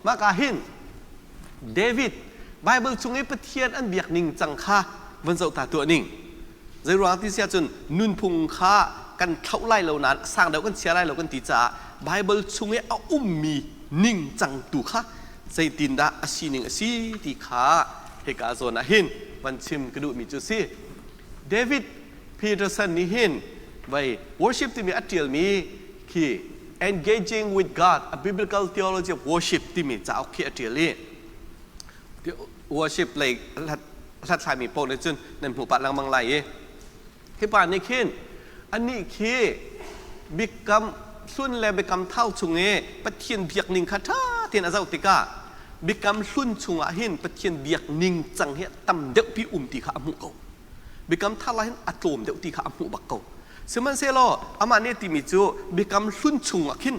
Speaker 1: mah ka hin David Bible chung i Pathian an biak ning cang kha van zoh ta tuah ning. Zeiruang ti siah cun nunphung kha kan thlauh lai lo nain sang deuh kan chia lai lo kan ti caah Bible chung i a ummi ning cang tu kha zeitindah a sining a si ti kha hika zawn ah hin van chim ka duhmi cu si. David Peterson nih hin vai worship timi a ṭialmi khi Engaging with God, a Biblical Theology of Worship timi cauk khi a ṭial i worship lei hlathlaimi paoh nih cun nan hmuh pah lengmang lai i hi pa nih khin anih khi biakam hlun le biakam thau chung i Pathian biak ning kha ṭha tein a zoh tikah biakam hlun chungah hin Pathian biak ning cang hi tam deuh pi um ti kha a hmuh ko. Biakam thar ah hin a tlawm deuh ti kha a hmuh bak ko. Sihmanhsehlaw amah nih a timi cu biakam hlun chungah khin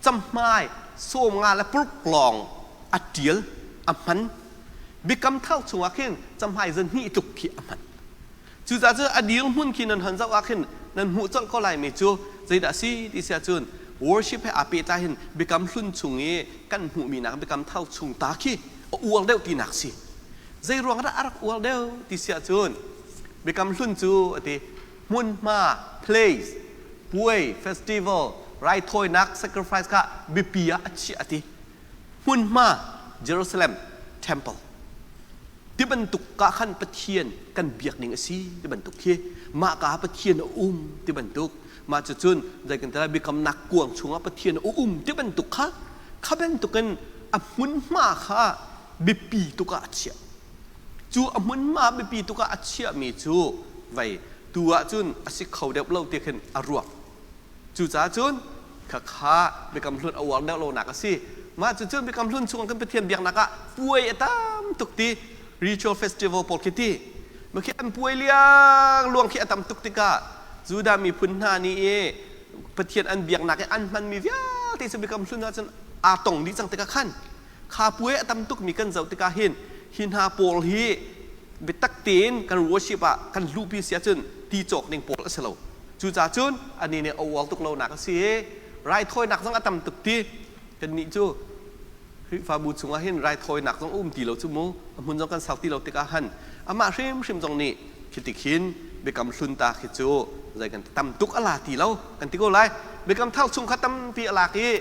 Speaker 1: camhmai sawm nga le paruk lawng a ṭial, a hman. Biakam thar chungah khin camhmai 200 tluk khi a hman. Cucaah cun a dirhmun khi nan hon zoh ah khin nan hmuh colh ko laimi cu zeidah a si ti si ahcun worship he aa pehtlai hin biakam hlun chung i kan hmuhmi nak biakam thar chung ta khi a uar deuh tinak si. Zeiruang dah a rak uar deuh ti si ahcun biakam hlun cu a ti hmunhma place puai festival raithawinak sacrifice kha biapi ah a chiah a ti. Hmunhma Jerusalem temple ti bantuk ka khan Pathian kan biak ning a si ti bantuk khi mah ka Pathian a um ti bantuk mah cucun zei kan tila biakamnak kuang chungah Pathian a um ti bantuk kha kha bantukin a hmunhma kha biapi tuk ah a chiah. Cu a hmunhma biapi tuk ah a chiahmi cu vei tu ahcun a si kho deuh lo ti khin a ruak. Cucaah cun khakha Biakam Hlun a uar deuh lonak a si. Mah cucun Biakam Hlun chungah kan Pathian biaknak ah puai a tam tuk ti ritual festival pawl khi ti. Mah khi an puai liang luang khi a tam tuk tikah Judah miphun hna nih i Pathian an biaknak i an hmanmi vialte cu Biakam Hlun ahcun aa tong dih cang tikah khan kha puai a tam tukmi kan zoh tikah hin hi hna pawl hi biatak tein kan worship ah kan luhpi si ahcun ti cawk ning pawl a si lo. Cucaah cun anih nih a uar tuk lonak a si i raithawinak zong a tam tuk ti kannih cu Khrihfabu chungah hin raithawinak zong a um ti lo cu mu a hmun zong kan sau ti lo tikah han amah hrimhrim zong nih khi tikhin biakam hlun ta khi cu zei kan tam tuk a la ti lo kan ti ko lai. Biakam thar chung kha tampi a lak i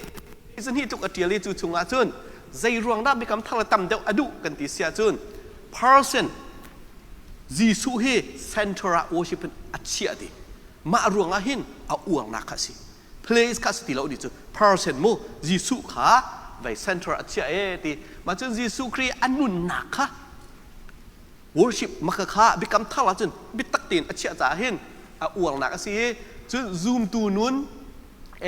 Speaker 1: zahnih tluk a ṭial i cu chungah cun zei ruang dah biakam thar le tam deuh a duh kan ti si ahcun person Jesuh hi center ah worship in a chiah ti mah ruangah hin a uarnak kha a si place kha si ti lo ni cu person mu Jesuh kha vei center a chiah e ti mah cun Jesuh Khrih a nunnak kha worship maka kha biakam thar ahcun biatak tein a chiah caah hin a uarnak a si i cun zumtu nun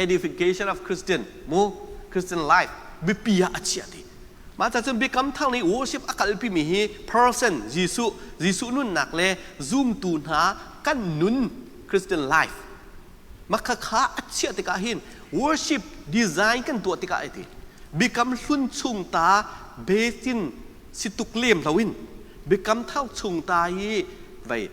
Speaker 1: edification of Christian mu Christian life biapi ah a chiah ti mah ca cun biakam thar nih worship a kalpi mi hi person Jesuh Jesuh nunnak le zumtu hna kan nun Christian life maka kha a chiah tikah hin worship design kan tuah tikah ai ti biakam hlun chung ta basin si tuk lem loin biakam thar chung ta hi vei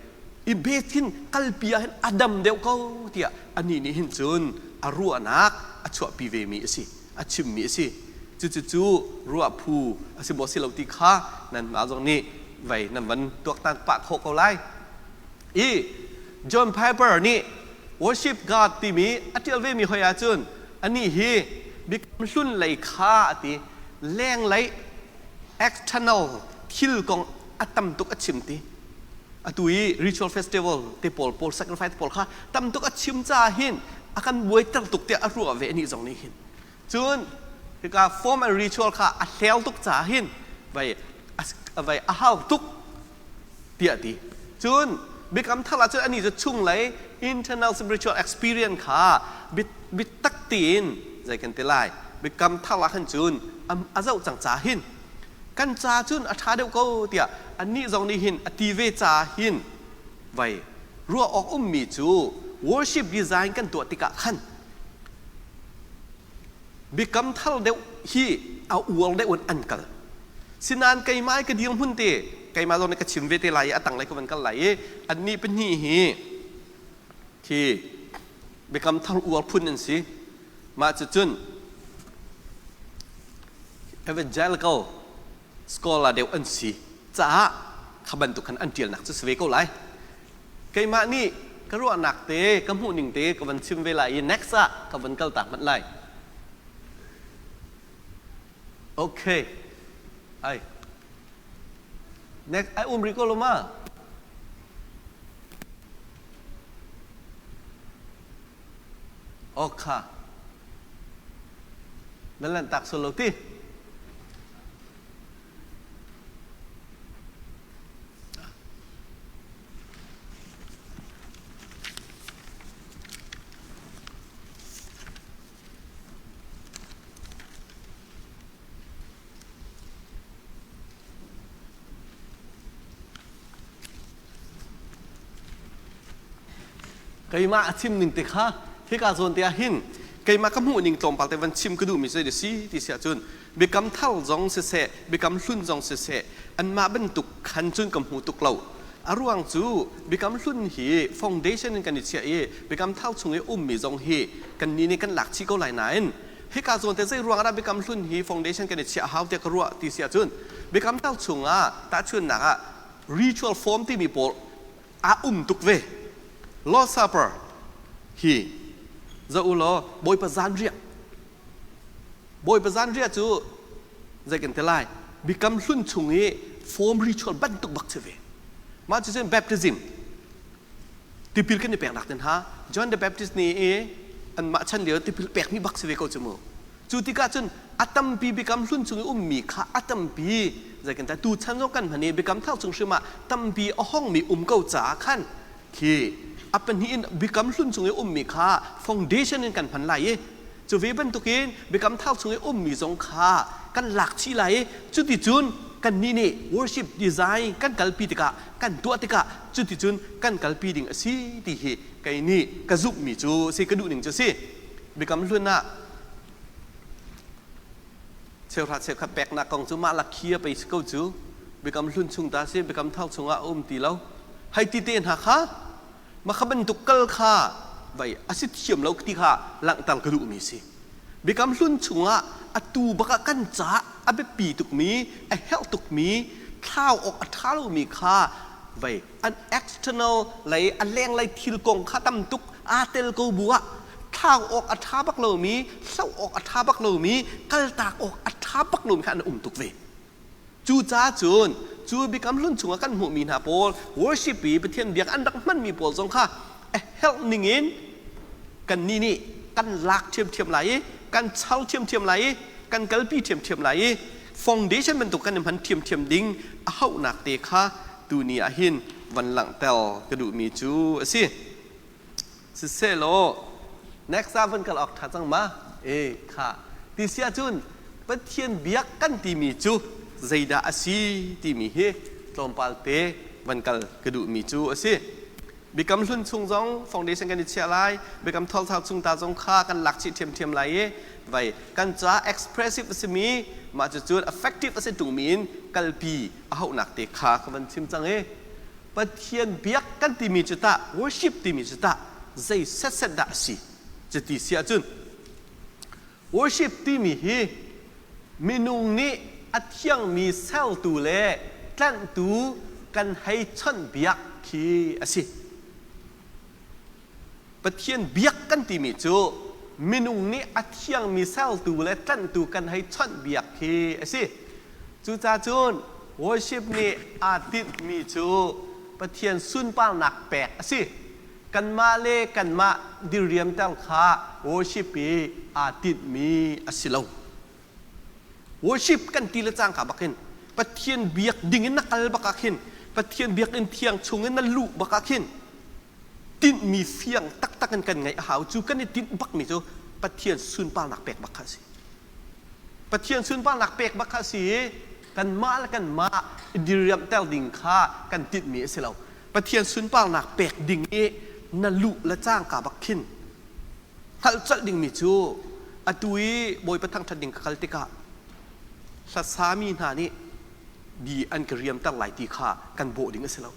Speaker 1: i bethin kalpi ah hin a dam deuh ko tiah anih nih hin cun a ruahnak a chuahpi ve mi a si, a chimmi a si. Cucu ruah phu a si maw si lo ti kha nanmah zong nih vei nan van tuaktan pah khawh ko lai. I John Piper nih Worship God timi a ṭial ve mi hoi ahcun anih hi biakam hlun lei kha a ti, lenglei external thil kong a tam tuk a chim ti. Atu i ritual festival te pawl pawl sacrifice te pawl kha tam tuk a chim caah hin a kan buaiter tuk tiah a ruah ve anih zong nih hin. Cun hika form and ritual kha a hlel tuk caah hin vai vai a hau tuk. tiah ti. Cun Biakam Thar ah cun anih cu chunglei internal spiritual experience kha bitak tein zei kan ti lai Biakam Thar ah khan cun a zoh cang ca hin kan ca cun a ṭha deuh ko tiah annih zong nih hin a ti ve ca hin vai ruah awk ummi cu worship design kan tuah tikah khan Biakam thar deuh hi a uar deuh in an kal. Sinain keimah i ka dirhmun te, keimah zong nih ka chim ve te lai i a tanglei ka van kal lai i annih pahnih hi khi biakam thar uar phun an si. Mah cucun evangelical scholar deuh an si caah kha bantuk khan an ṭialnak cu si ve ko lai. Keimah nih ka ruahnak te, ka hmuhning te ka van chim ve lai i next ah ka van kal tak hmanh lai. Okay. Ai. Next, ai um rih ko lo ma? Okha. Na lan tak solo ti. Keimah a chim ning te kha hika zawn te ah hin keimah ka hmuh ning tlawmpal te van chim ka duhmi cu si ti si ahcun Biakam thar zong siseh, biakam hlun zong siseh, anmah bantuk khan cun ka hmu tuk lo. A ruang cu biakam hlun hi foundation in kan i chiah i biakam thar chung i ummi zong hi kannih nih kan lak chih ko lai nain hika zawn te zei ruang ah dah biakam hlun hi foundation kan i chiah hau tiah ka ruah ti si ahcun biakam thar chungah tahchunhnak ah ritual form timi pawl a um tuk ve. Lord's Supper hi zoh u law Bawipa zanriah Bawipa zanriah cu zei kan ti lai biakam hlun chung i form ritual bantuk bak si ve. Mah cu cun baptism tipil kan i peknak ten ha John the Baptist nih i anmah chan lio tipil pekmi bak si ve ko cu mu. Cu tikah cun a tampi biakam hlun chung i ummi kha a tampi zei kan ti tu chan zong kan hman i biakam thar chung hrim ah tampi a hongmi um ko caah khan khi a pahnih in biakam hlun chung i ummi kha foundation in kan hman lai i cu ve bantukin biakam thar chung i ummi zong kha kan lak chih lai i cuticun kannih nih worship design kan kalpi tikah kan tuah tikah cuticun kan kalpi ding a si ti hi kei nih ka zumhmi cu si ka duhning cu si biakam hlun ah Cheuhra cheukhat peknak kong cu mah lakhi a pei si ko cu. Biakam hlun chung ta si, biakam thar chungah a um ti lo. Hei ti te hna kha, mah kha bantuk kal kha vai a si thiam lo ti kha langhter ka duhmi si. Biakam hlun chungah atu bak ah kan caah a biapi tukmi, a herh tukmi, thlau awk a ṭha lomi kha vai an external lei a lenglei thil kong kha tam tuk aa tel ko bu ah thlau awk a ṭha bak lomi hloh awk a ṭha bak lomi kaltak awk a ṭha bak lomi kha an um tuk ve. Cucaah cun cu Biakam Hlun chungah kan hmuhmi hna pawl worship i Pathian biak an rak hmanmi pawl zong kha a herh ningin kannih nih kan lak ṭhiamṭhiam lai i kan char ṭhiamṭhiam lai i kan kalpi ṭhiamṭhiam lai i foundation bantuk kan i hman ṭhiamṭhiam ding a hauhnak te kha tuni ah hin van langhter ka duhmi cu a si. Siselaw next ah van kal awk ṭha cang ma? E kha ti si ahcun Pathian biak kan timi cu zeidah a si timi hi tlawmpal te van kal ka duhmi cu a si. Biakam hlun chung zong foundation kan i chiah lai, biakam thawlthar chung ta zong kha kan lak chih ṭhiamṭhiam lai i vai kan ca expressive a simi mah cucun effective a si ṭungmi in kalpi a hauhnak te kha ka van chim cang i Pathian biak kan timi cu tah worship timi cu tah zei setset dah a si cuti si ahcun worship timi hi minung nih a thiangmi sertu le tlanhtu kan hei chawnhbiak khi a si. Pathian biak kan timi cu minung nih a thiangmi sertu le tlanhtu kan hei chawnhbiak khi a si. Cucaah cun worship nih aa tinhmi cu Pathian sunparnak pek a si. Kanmah le kanmah diriamter kha worship i aa tinhmi a si lo. Worship kan ti le cangka bakin Pathian biak ding in na kal bak ah khin Pathian biakinn thiang chungin na luh bak ah khin tinhmi fiang taktak in kan ngeih a hau. Cu kan i tinh bakmi cu Pathian sunparnak pek bak kha a si. Pathian sunparnak pek bak kha a si i kanmah le kanmah i diriamhter ding kha kan tinhmi a si lo. Pathian sunparnak pek ding i na luh le cangka bak khin hngalh colh dingmi cu atu i Bawipa thangṭhat ding ka kal tikah hlasami hna nih di an ka riamter lai ti kha kan bawh ding a si lo.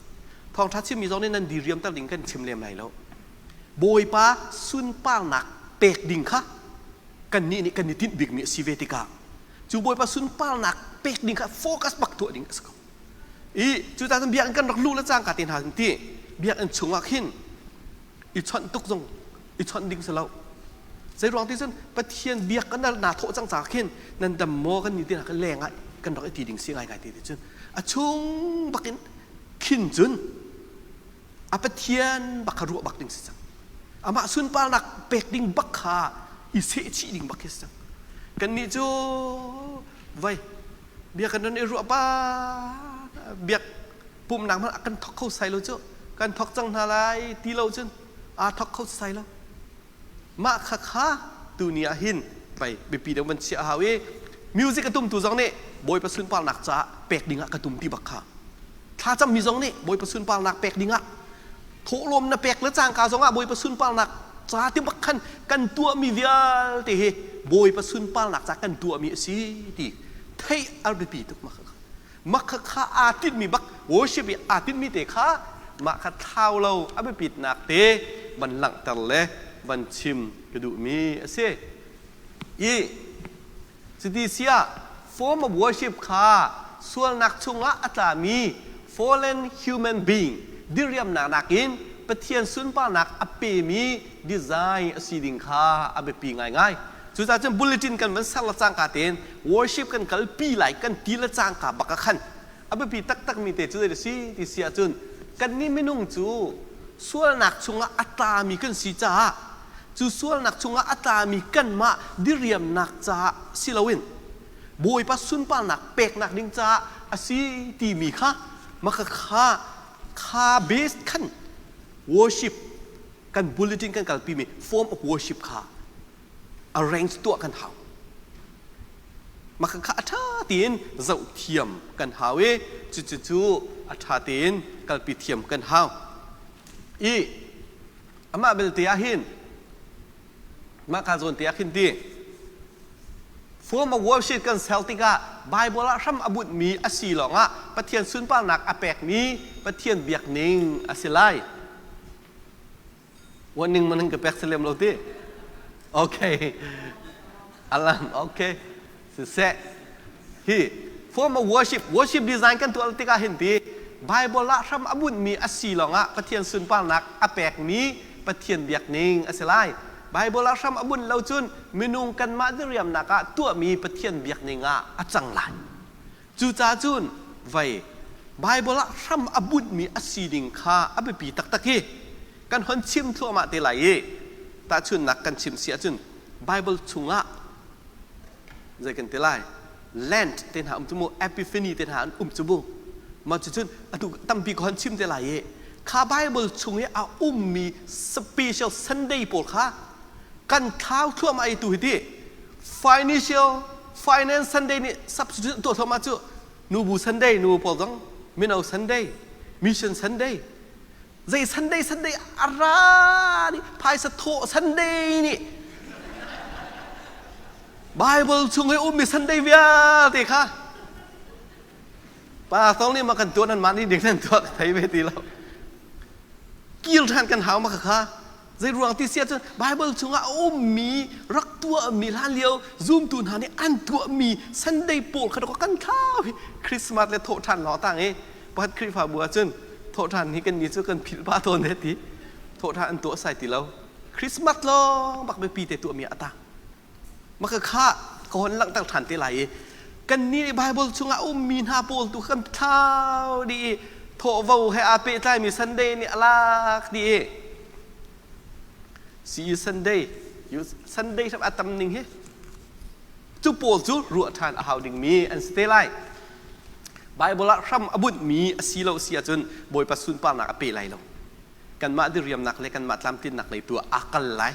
Speaker 1: Thawngṭha chimmi zong nih nan di riamter ding kan chim lem lai lo. Bawipa sunparnak pek ding kha kannih nih kan i tinh bikmi a si ve tikah cu Bawipa sunparnak pek ding kha focus bak tuah ding a si ko. I cucaah cun biakinn kan rak luh le cangka te hna ti biakinn chungah khin i chawnh tuk zong i chawnh ding si lo. Zei ruang ti cun Pathian biak kan naa thawh cang caah khin nan dam maw kan ni ti hna leng ah kan rak i ti ding si ngaingai ti cun a chung bakin khin cun a Pathian bak kha ruah bak ding si cang. Amah sunparnak pek ding bak kha i sehchih ding bak khi si cang. Kannih cu vai biak kan i ruah pa biak pumhnak hmanh a kan thok kho sai lo cu kan thok cang hna lai ti lo cun aa thok kho sai lo. Mah kha kha tuni ah hin pei biapi deuh van chiah a hau i music a tumtu zong nih Bawipa sunparnak caah pek dingah ka tum ti bak kha thlacammi zong nih Bawipa sunparnak pek dingah thawhlawm na pek le cangka zongah Bawipa sunparnak ca ti bak khan kan tuahmi vialte hi Bawipa sunparnak ca kan tuahmi a si ti theih a biapi tuk mah kha mah kha kha aa tinhmi bak worship i aa tinhmi te kha mah kha thlau lo a biapitnak te van langhter le van chim ka duhmi a si. I cuti siah form of worship kha sualnak chungah a tlami fallen human being diriamnak nakin Pathian sunparnak a pemi design a si ding kha a biapi ngaingai. Cucaah cun bulletin kan van ser le cangka tein worship kan kalpi lai kan ti le cangka bak ah khan a biapi taktakmi te cu zei a si ti si ahcun kannih minung cu sualnak chungah a tlami kan si caah cu sualnak chungah a tlami kanmah diriamnak caah si loin Bawipa sunparnak peknak ding caah a si timi kha maka kha kha base khan worship kan bulletin kan kalpimi form of worship kha arrange tuah kan hau. Mah kha a ṭha tein zoh thiam kan hau i cucu a ṭha tein kalpi thiam kan hau. I amah belte ah hin mah ka zawn te ah khin ti form of worship kan ser tikah Bible ah hram a bunhmi a si lawngah Pathian sunparnak a pekmi Pathian biakning a si lai. Warning man ka pek lem lo ti. Okay. Alam okay. Siseh. Hi form of worship worship design kan tuah tikah hin ti Bible ah hram a bunhmi a si lawngah Pathian sunparnak a pekmi Pathian biakning a si lai. Bible ah hram a bunh lo cun minung kanmah diriamnak ah tuahmi Pathian biakning ah a cang lai. Cucaah cun vei Baibal ah hram a bunhmi a si ding kha a biapi taktak i kan hon chim thluahmah te lai i tahchunhnak kan chim si ahcun Baibal chungah zei kan ti lai Lent te hna um cu mu Epiphany te hna an um cu mu mah cucun atu tampi ka hon chim te lai i kha Baibal chung i a ummi special Sunday pawl kha kan thlau thluahmah i tu hi ti financial finance Sunday nih substitute tuah thluahmah cu nubu Sunday nu pawl zong mino Sunday mission Sunday zei Sunday Sunday a ra nih phaisa thawh Sunday nih Bible chung i ummi Sunday vialte kha pa thong nih ma kan tuah nan mah nih ding nan tuah thei ve ti lo kil ṭhan kan hau ma kha Zei ruang ti si ahcun Bible chungah a ummi rak tuahmi hlan lio zumtu hna nih an tuahmi Sunday pawl kha kan thlau hi Christmas le thawhṭhan lawng tang i pakhat Khrihfabu ahcun thawhṭhan hi kan ni cu kan philh pah tawn he ti thawhṭhan an tuah sai ti lo Christmas lawng bak biapi te tuahmi a tang Maka kha ka hon langhter ṭhan te lai i kannih nih Baibal chungah a ummi hna pawl tu kan thlau dih i thawhvo he aa pehtlaimi Sunday nih a lak dih i si Sunday Sunday hram a tam ning hi cu pawl cu ruah ṭhan a hau dingmi an si te lai. Bible ah hram a bunhmi a si lo si ahcun Bawipa sunparnak a pe lai lo. Kanmah diriamnak le kanmah tlamtlinnak lei tu ah aa kal lai.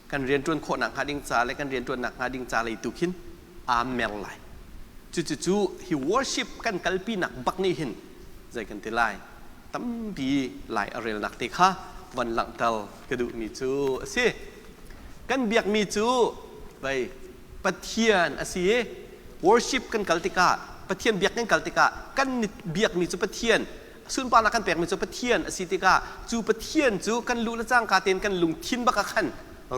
Speaker 1: Kan rianṭuan khawhnak hnga ding ca le kan rianṭuannak hnga ding ca lei tu khin aa mer lai. Cucucu hi worship kan kalpinak bak nih hin zei kan ti lai tampi lai a relnak te kha van langhter ka duhmi cu a si. Kan biakmi cu vei Pathian a si i worship kan kal tikah Pathian biak kan kal tikah kan biakmi cu Pathian sunparnak kan pekmi cu Pathian a si tikah cu Pathian cu kan lu le cangka tein kan lungthin bak ah khan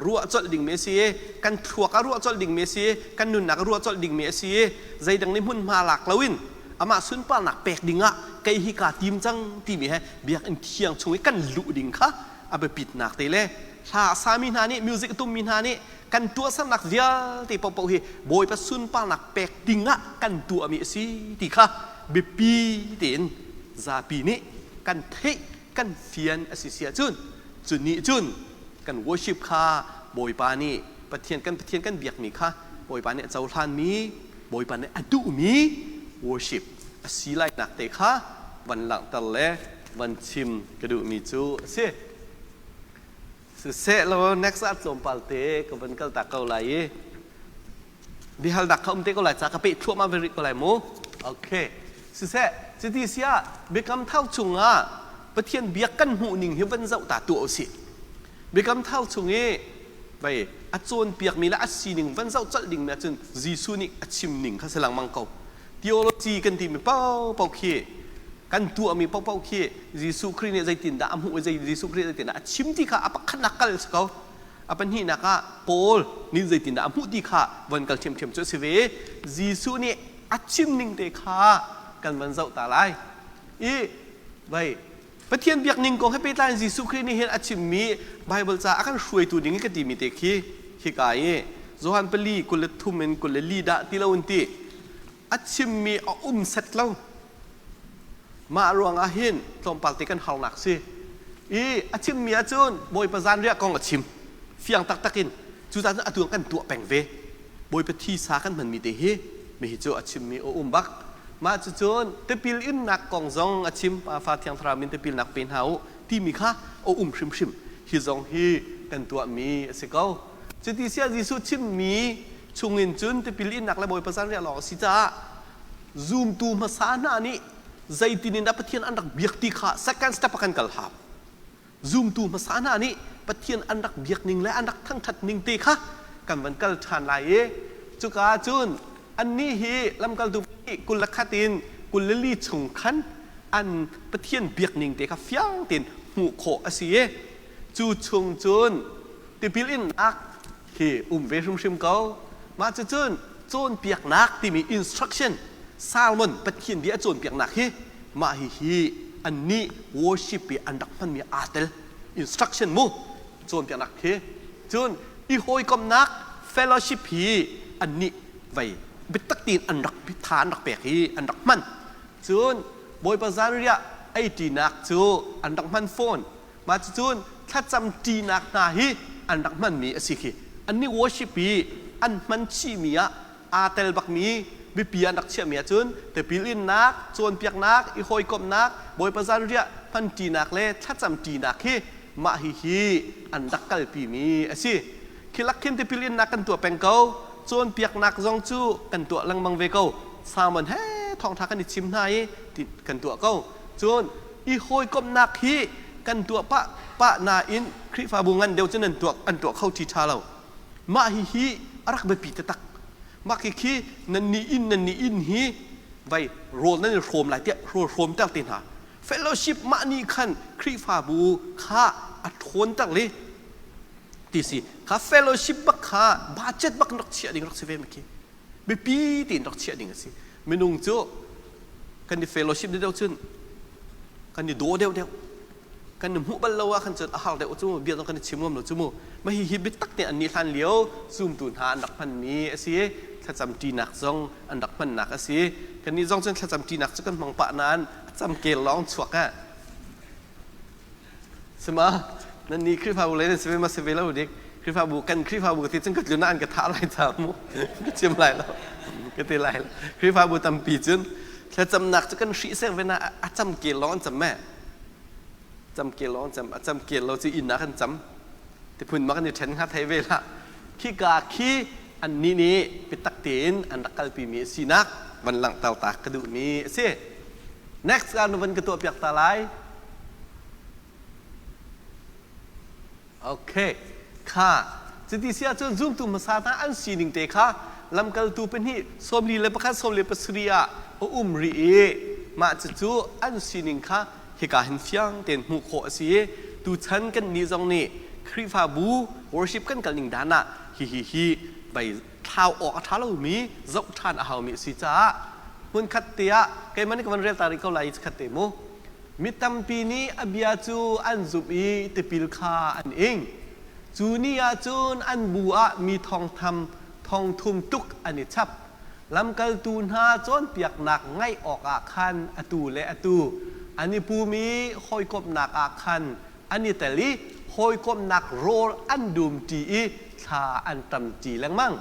Speaker 1: ruah colh dingmi a si i kan thluak ah ruah colh dingmi a si i kan nunnak ah ruah colh dingmi a si i zeidang nih hmunhma lak loin amah sunparnak pek dingah kei hi kaa tim cang timi he biakinn thiang chung i kan luh ding kha a biapitnak te le hla a sami hna nih music a tummi hna nih kan tuahsernak vialte paohpaoh hi Bawipa sunparnak pek dingah kan tuahmi a si ti kha biapi tein zapi nih kan theih kan fian a si si ahcun cu nih cun kan worship kha Bawipa nih Pathian kan Pathian kan biakmi kha Bawipa nih a cohlanmi Bawipa nih a duhmi worship a si lainak te kha van langhter le van chim ka duhmi cu a si. Siseh law next ah tlawmpal te ka van kal ta ko lai i biahalnak kha um te ko lai ca ka peh thluahmah ve rih ko lai mu. Okay. Siseh, cuti siah biakam thar chungah Pathian biak kan hmuh ning hi van zoh ta tuah usih. Biakam thar chung i vei a cawnpiakmi le a sining van zoh colh ding mi ahcun Jesuh nih a chim ning kha si lengmang ko. Theology kan timi paohpaoh khi kan tuahmi paohpaoh khi Jesuh Khrih nih zeitindah a hmuh i Jesuh Khrih zeitindah a chim ti kha a pakhatnak kal si ko. A pahnihnak ah Paul nih zeitindah a hmuh ti kha von kal ṭhiamṭhiam cu a si ve. Jesuh nih a chim ning te kha kan van zoh ta lai. I vai Pathian biak ning kong he pehtlai in Jesuh Khrih nih hin a chimmi Bible ca a kan hruaitu ding i ka timi te khi hika i Johan pali 23 in 24 dah ti lo in ti a chimmi a um set lo. Mah ruangah hin tlawmpal te kan harnak si. I a chimmi ahcun Bawipa zanriah kong a chim. Fiang taktak in. Cucaah cun atu kan tuah peng ve. Bawipa thisa kan hmanmi te hi mihi cu a chimmi a um bak. Mah cucun tipil innak kong zong a chim. Pa Fa Thiang Thlarau min tipilnak pe hna u timi kha a um hrimhrim. Hi zong hi kan tuahmi a si ko. Cuti siah Jesuh chimmi chungin cun tipil innak le Bawipa zanriah lawng a si caah zumtu hmasa hna nih zeitin in dah Pathian an rak biak ti kha second step ah kan kal hau. Zumtu hmasa hna nih Pathian an rak biak ning le an rak thangṭhat ning te kha kan van kal ṭhan lai i cuka ah cun annih hi lamkaltu 21 in 24 chung khan an Pathian biak ning te kha fiang tein hmuh khawh a si i cu chung cun tipil innak hi um ve hrimhrim ko. Mah cucun cawnpiaknak timi instruction sermon Pathian bia a cawnpiaknak hi mah hihi annih worship i an rak hmanmi aa tel instruction mu cawnpiaknak hi cun i hawikomhnak fellowship hi annih vei biatak tein an rak tha an rak pek i an rak hman cun Bawipa zanriah ei ṭinak cu an rak hman fawn Mah cucun thlacam ṭinak hna hi an rak hmanmi a si khi. Annih worship i an hman chihmi ah aa tel bakmi biapi an rak chiahmi ahcun tipil innak, cawnpiaknak, i hawikomhnak, Bawipa zanriah hman ṭinak le thlacam ṭinak hi mah hihi an rak kalpimi a si. Khi lak khin tipil innak kan tuah peng ko. Cawnpiaknak zong cu kan tuah lengmang ve ko. Sermon he thawngṭha kan i chim hna i kan tuah ko. Cun i hawikomhnak hi kan tuah pah pah nain Khrihfabu ngan deuh cun an tuah an tuah kho ṭhi ṭha lo. Mah hihi a rak biapi taktak. Mah khi nan nih inn nan nih inn hi vai rawl nan i hrawm lai tiah rawl hrawmter te hna. Fellowship mah nih khan Khrihfabu kha a ṭhawnter le ti si. Kha fellowship bak kha budget bak rak chiah ding rak si ve ma khi. Biapi tein rak chiah ding a si. Minung cu kan i fellowship deuh cun kan i daw deuh deuh. Kan i hmuh bal lo ah khan cun a har deuh cu bia zong kan i chim ngam lo cu mu. Mah hihi biatak tein an nih hlan lio zumtu hna an rak hmanmi a si. Thlacam ṭinak zong an rak hmannak a si. Kannih zong cun thlacam ṭinak cu kan hmang pah nain a camkel lawng chuak eh. Sima nan nih Khrihfabu lei nan si ve ma si ve lo dik Khrihfabu kan Khrihfabu ti cun ka tlun ah an ka thah lai ca mu ka chim lai lo ka ti lai lo Khrihfabu tampi cun Thlacamnak cu kan hrih sek ve na a cam kel lawng an cam me. Cam kel lawng an cam, a cam kel lo cu inn ah kan cam. Tiphun ma kan i ṭhen hnga thei ve lah. Khika khi annih nih biatak tein an rak kalpimi a sinak van langhter ta ka duhmi a si. Next ah na van ka tuahpiak ta lai. Okay. Kha cuti si ahcun zumtu hmasa hna an sining te kha lamkaltu pahnih 41 17 ah a um rih i mah cucu an sining kha hika hin fiang tein hmuh khawh a si i tuchan kan nih zong nih Khrihfabu worship kan kal ning dan ah hihi hi bei thlau awk a ṭha lomi zoh ṭhan a haumi a si caah hmunkhat te ah keimah nih ka van rel ta rih ko lai i khat te mu Mi tampi nih a bia cu an zumh i tipil kha an ing. Cu ni ah cun an bu ah mi thongtham thongthum tluk an i chap. Lamkaltu hna cawnpiaknak ngaih awkah khan atu le atu an i pum i hawikomhnak ah khan an i tel i hawikomhnak rawl an dumṭi i thla an ṭamṭi lengmang.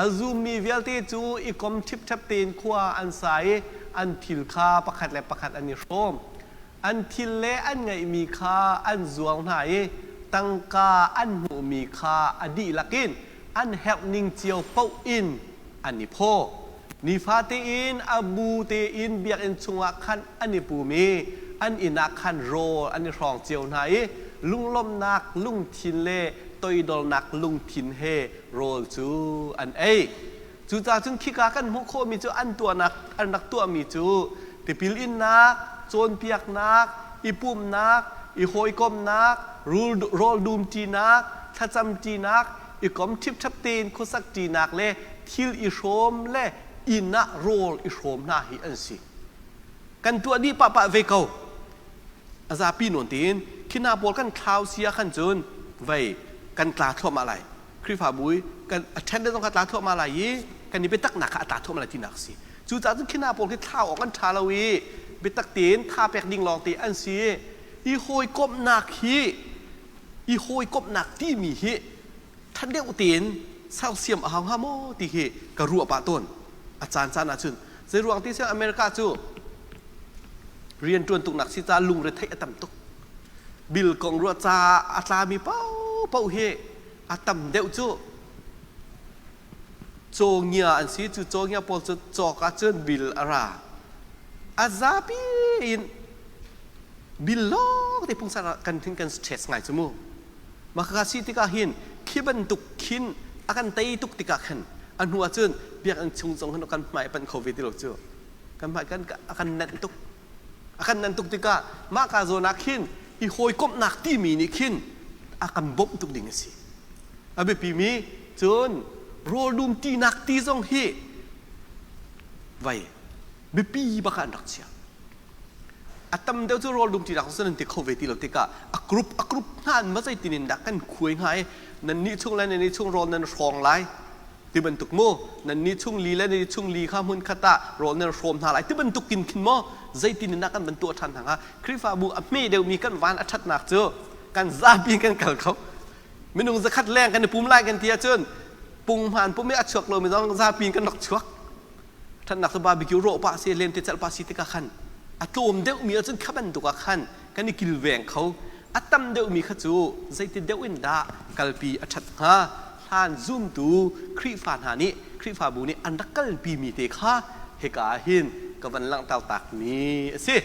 Speaker 1: A zummi vialte cu i kom ṭhipṭhep tein khua an sa i an thil kha pakhat le pakhat an i hrawm. An thil le an ngeihmi kha an zuar hna i tangka an hmuhmi kha a dihlak in an herhning cio paoh in an i phaw. Nifate in a bu tein biakinn chungah khan an i pum i an inn ah khan rawl an i hrawng cio hna i lunglawmhnak lungthin le toidornak lungthin he rawl cu an ei. Cucaah cun khika kan hmuh khawhmi cu an tuahnak an rak tuahmi cu tipil innak, cawnpiaknak, i pumhnak, i hawikomhnak, rawl dumṭinak, thlacamṭinak, i kom ṭhipṭhep tein khuasak ṭinak le thil i hrawm le inn ah rawl i hrawm hna hi an si. Kan tuah dih pahpah ve ko. A zapi nawn tein khi hna pawl kan thlau si ah khan cun vei kan tla thluahmah lai. Khrihfabu i kan a ṭhen le zong kha tla thluahmah lai i kan i biataknak kha a tla thluahmah lai tinak a si. Cucaah cun khi hna pawl khi thlau awk an ṭha lo i biatak tein tha pek ding lawng te an si. I hawikomhnak hi i hawikomhnak timi hi ṭha deuh tein sersiam a hau hnga maw ti hi ka ruah pah tawn. A caan caan ahcun zeiruang ti siah America cu rianṭuan tuknak si caah lungretheih a tam tuk. Bill kong ruah caah a tlami paohpaoh hi a tam deuh cu cawngia an si. Cu cawngia pawl cu cawk ahcun bill a ra. A zapi in bill lawng te pungsan ah kan thin kan stress ngai cu mu. Mah ka si tikah hin khi bantuk khin a kan tei tuk tikah khan a hnu ahcun biakinn chung zong hin kan hmai panh kho ve ti lo cu. Kan hmai kan a kan nenh tuk. A kan nenh tuk tikah mah ka zawn ah khin i hawikomhnak timi nih khin a kan bawmh tuk ding a si. A biapi mi cun rawldum tinak ti zong hi vai biapi bak ah an rak chia. A tam deuh cu rawl dum ṭi cun nan ti kho ve ti lo tikah a group a group hna an ma zeitin in dah kan khuai hnga i nan nih chung le nan nih chung rawl nan hrawng lai ti bantuk mu nan nih chung li le nan nih chung li kha hmun khat ah rawl nan hrawm hna lai ti bantuk kin khin maw zeitin in dah kan van tuah ṭhan hna hnga Khrihfabu a hme deuhmi kan van a ṭhatnak cu kan zapi kan kal kho minung zakhat leng kan i pum lai kan ti ahcun punghman pum i a chuak lomi zong zapi in kan rak chuak ṭhatnak cu barbecue rawh pah si lente celh pah si tikah khan a tlawm deuhmi ahcun kha bantuk ah khan kan i kilveng kho a tam deuhmi kha cu zeiti deuh in dah kalpi a ṭhat hnga hlan zumtu Khrihfa hna nih Khrihfabu nih an rak kalpi mi te kha hika ah hin ka van langhter takmi a si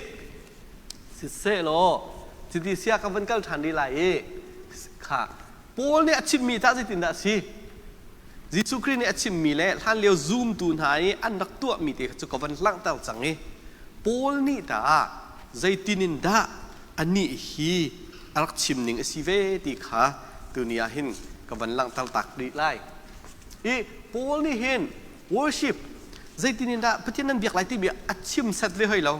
Speaker 1: siseh law cuti sia ka van kal ṭhan rih lai i kha Paul nih a chimmi tah zeitindah a si Jesuh Khrih nih a chimmi le hlanlio zumtu hna i an rak tuahmi te cu ka van langhter cang i Paul nih tah zeitin in dah anih hi a rak chim ning a si ve ti kha tuni ah hin ka van langhter tak rih lai. I Paul nih hin worship zeitin in dah Pathian nan biak lai timi a chim set ve hoi lo.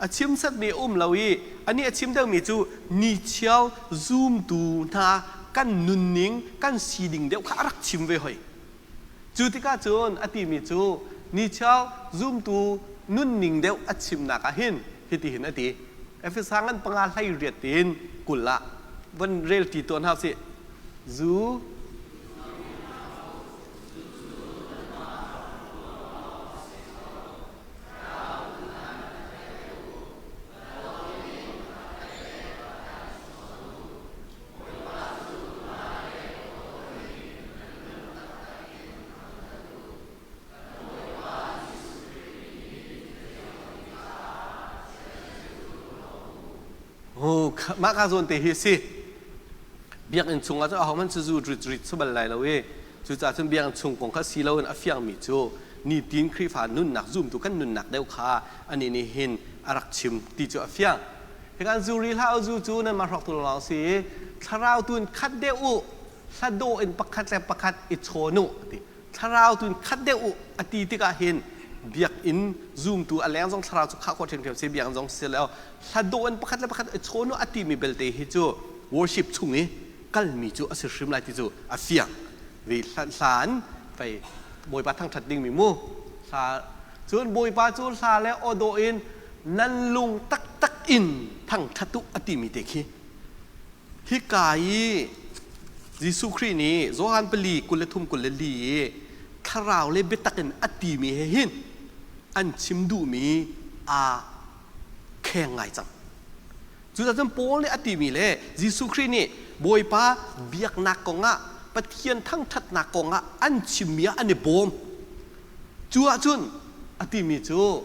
Speaker 1: A chim setmi a um lo i anih a chim deuhmi cu nichiar zumtu hna kan nunning kan siding deuh kha a rak chim ve hoi. Cu tikah cun a timi cu nichiar zumtu nunning deuh a chimnak ah hin hitihin a ti. Efesa ngan panga hlei riat in 20 ah von rel ṭi tuah hna usih. Zu Oh, mah ka zawn te hi si. Biakinn chungah cun ahohmanh cu zu rit rit si bal lai lo i cucaah cun biakinn chung kong kha si loin a fiangmi cu nitin Khrihfa nunnak zumtu kan nunnak deuh kha anih nih hin a rak chim ti cu a fiang. Hikan zu ri hlah u zu cu nanmah hrawktu lawnglawng si i thlarau tu in khat deuh u hladawh in pakhat le pakhat i chawn u ti. Thlarau tu in khat deuh u a ti tikah hin biakinn zumtu a leng zong thlarau cu khah khawh ṭhiamṭhiam si biakinn zong si lo hladawh in pakhat le pakhat i chawn u a timi belte hi cu worship chung i kalmi cu a si hrim lai ti cu a fiang vi hlan fei Bawipa thangṭhat dingmi mu hla cun Bawipa cu hla le aw dawh in nan lung taktak in thangṭhat u a timi te khi hika i Jesuh Khrih nih Johan pali 23 24 i thlarau le biatak in a timi he hin an chim duhmi aa kheng ngai cang. Cucaah cun Paul nih a timi le Jesuh Khrih nih Bawipa biaknak kongah Pathian thangṭhatnak kongah an chimmi ah an i bawm. Cu ahcun a timi cu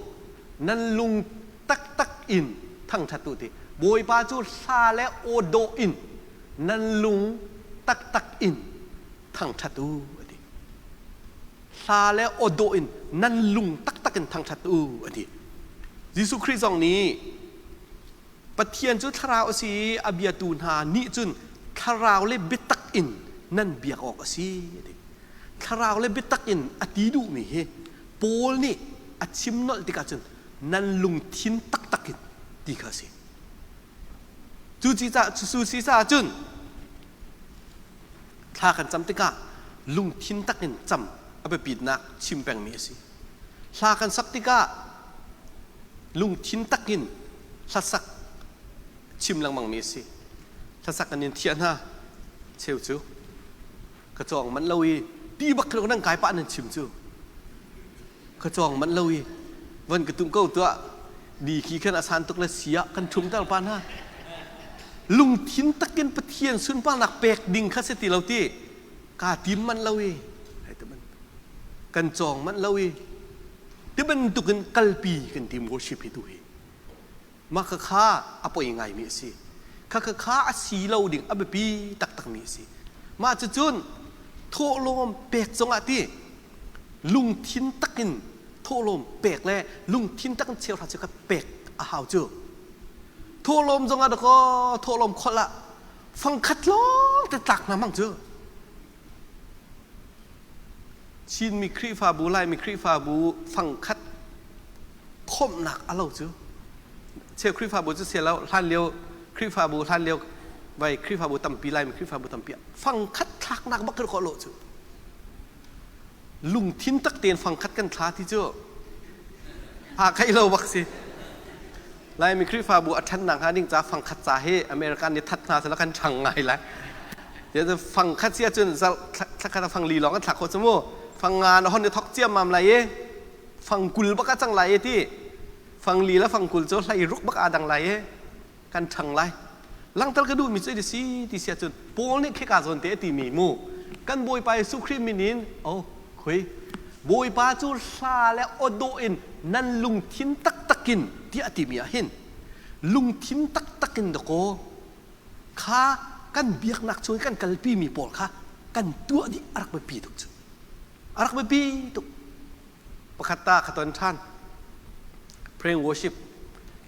Speaker 1: nan lung taktak in thangṭhat u ti. Bawipa cu hla le aw dawh in nan lung taktak in thangṭhat u a ti. Hla le aw dawh in nan lung taktak in thangṭhat u a ti. Jesuh Khrih zong nih Pathian cu thlarau a si i a biatu hna nih cun thlarau le biatak in nan biak awk a si a ti. Thlarau le biatak in a ti duhmi hi Paul nih a chim nolh tikah cun nan lungthin taktak in ti kha a si. Cu si caah cun thla kan cam tikah lungthin tak in cam a biapitnak chim pengmi a si. Hla kan sak tikah lungthin tak in hlasak chim lengmangmi a si. Hlasak kan in thiah hna cheu cu ka cawng manh lo i ti bak khin nan kai pah nan chim cu ka cawng manh lo i van ka tum ko tuah di khi khan a san tuk le sia kan thum ter pa hna lungthin takin Pathian sunparnak pek ding kha si ti lo ti ka tim manh lo i kan cawng manh lo i ti bantukin kalpi kan tim worship hi tu hi Mah khakha a poi ngaimi a si. Khakha a si lo ding a biapi taktakmi a si. Mah cucun thawhlawm pek zongah ti lungthin takin thawhlawm pek le lungthin takin cheuhra cheukhat pek a hau cu. Thawhlawm zongah dakaw thawhlawm kholh ah fangkhat lawng te tlak hna hmang cu. Chinmi Khrihfabu, Laimi Khrihfabu fangkhat khawmhnak a lo cu. Cheu Khrihfabu cu sia lo, hlan lio Khrihfabu, hlan lio vai Khrihfabu tampi, Laimi Khrihfabu tampi fangkhat thlaknak bak kan khawh lo cu. Lungthin tak tein fangkhat kan thla ti cu a kai lo bak si. Laimi Khrihfabu a ṭhannak hnga ding ca fangkhat ca hi American nih that hna sela kan ṭhang ngai lai. Tiah fangkhat si ahcun zarh thlakhat ah fang li lawng an thlak khawh cu mu. Fang nga na hon i thok ciammam lai i fang 20 bak a cang lai i ti. Fang li le fang 20 cu hlei ruk bak aa dang lai i kan ṭhang lai. Langhter ka duhmi cu si ti si ahcun Paul nih khika zawn te a timi mu kan Bawipa Jesuh Khrih min in oh khui Bawipa cu hla le aw in nan lungthin taktak in tiah a timi ah hin lungthin taktak in dakaw kha kan biaknak chung i kan kalpi mi pawl kha kan tuah dih a rak biapi tuk cu a rak biapi tuk pakhat ta ka ton ṭhan praying worship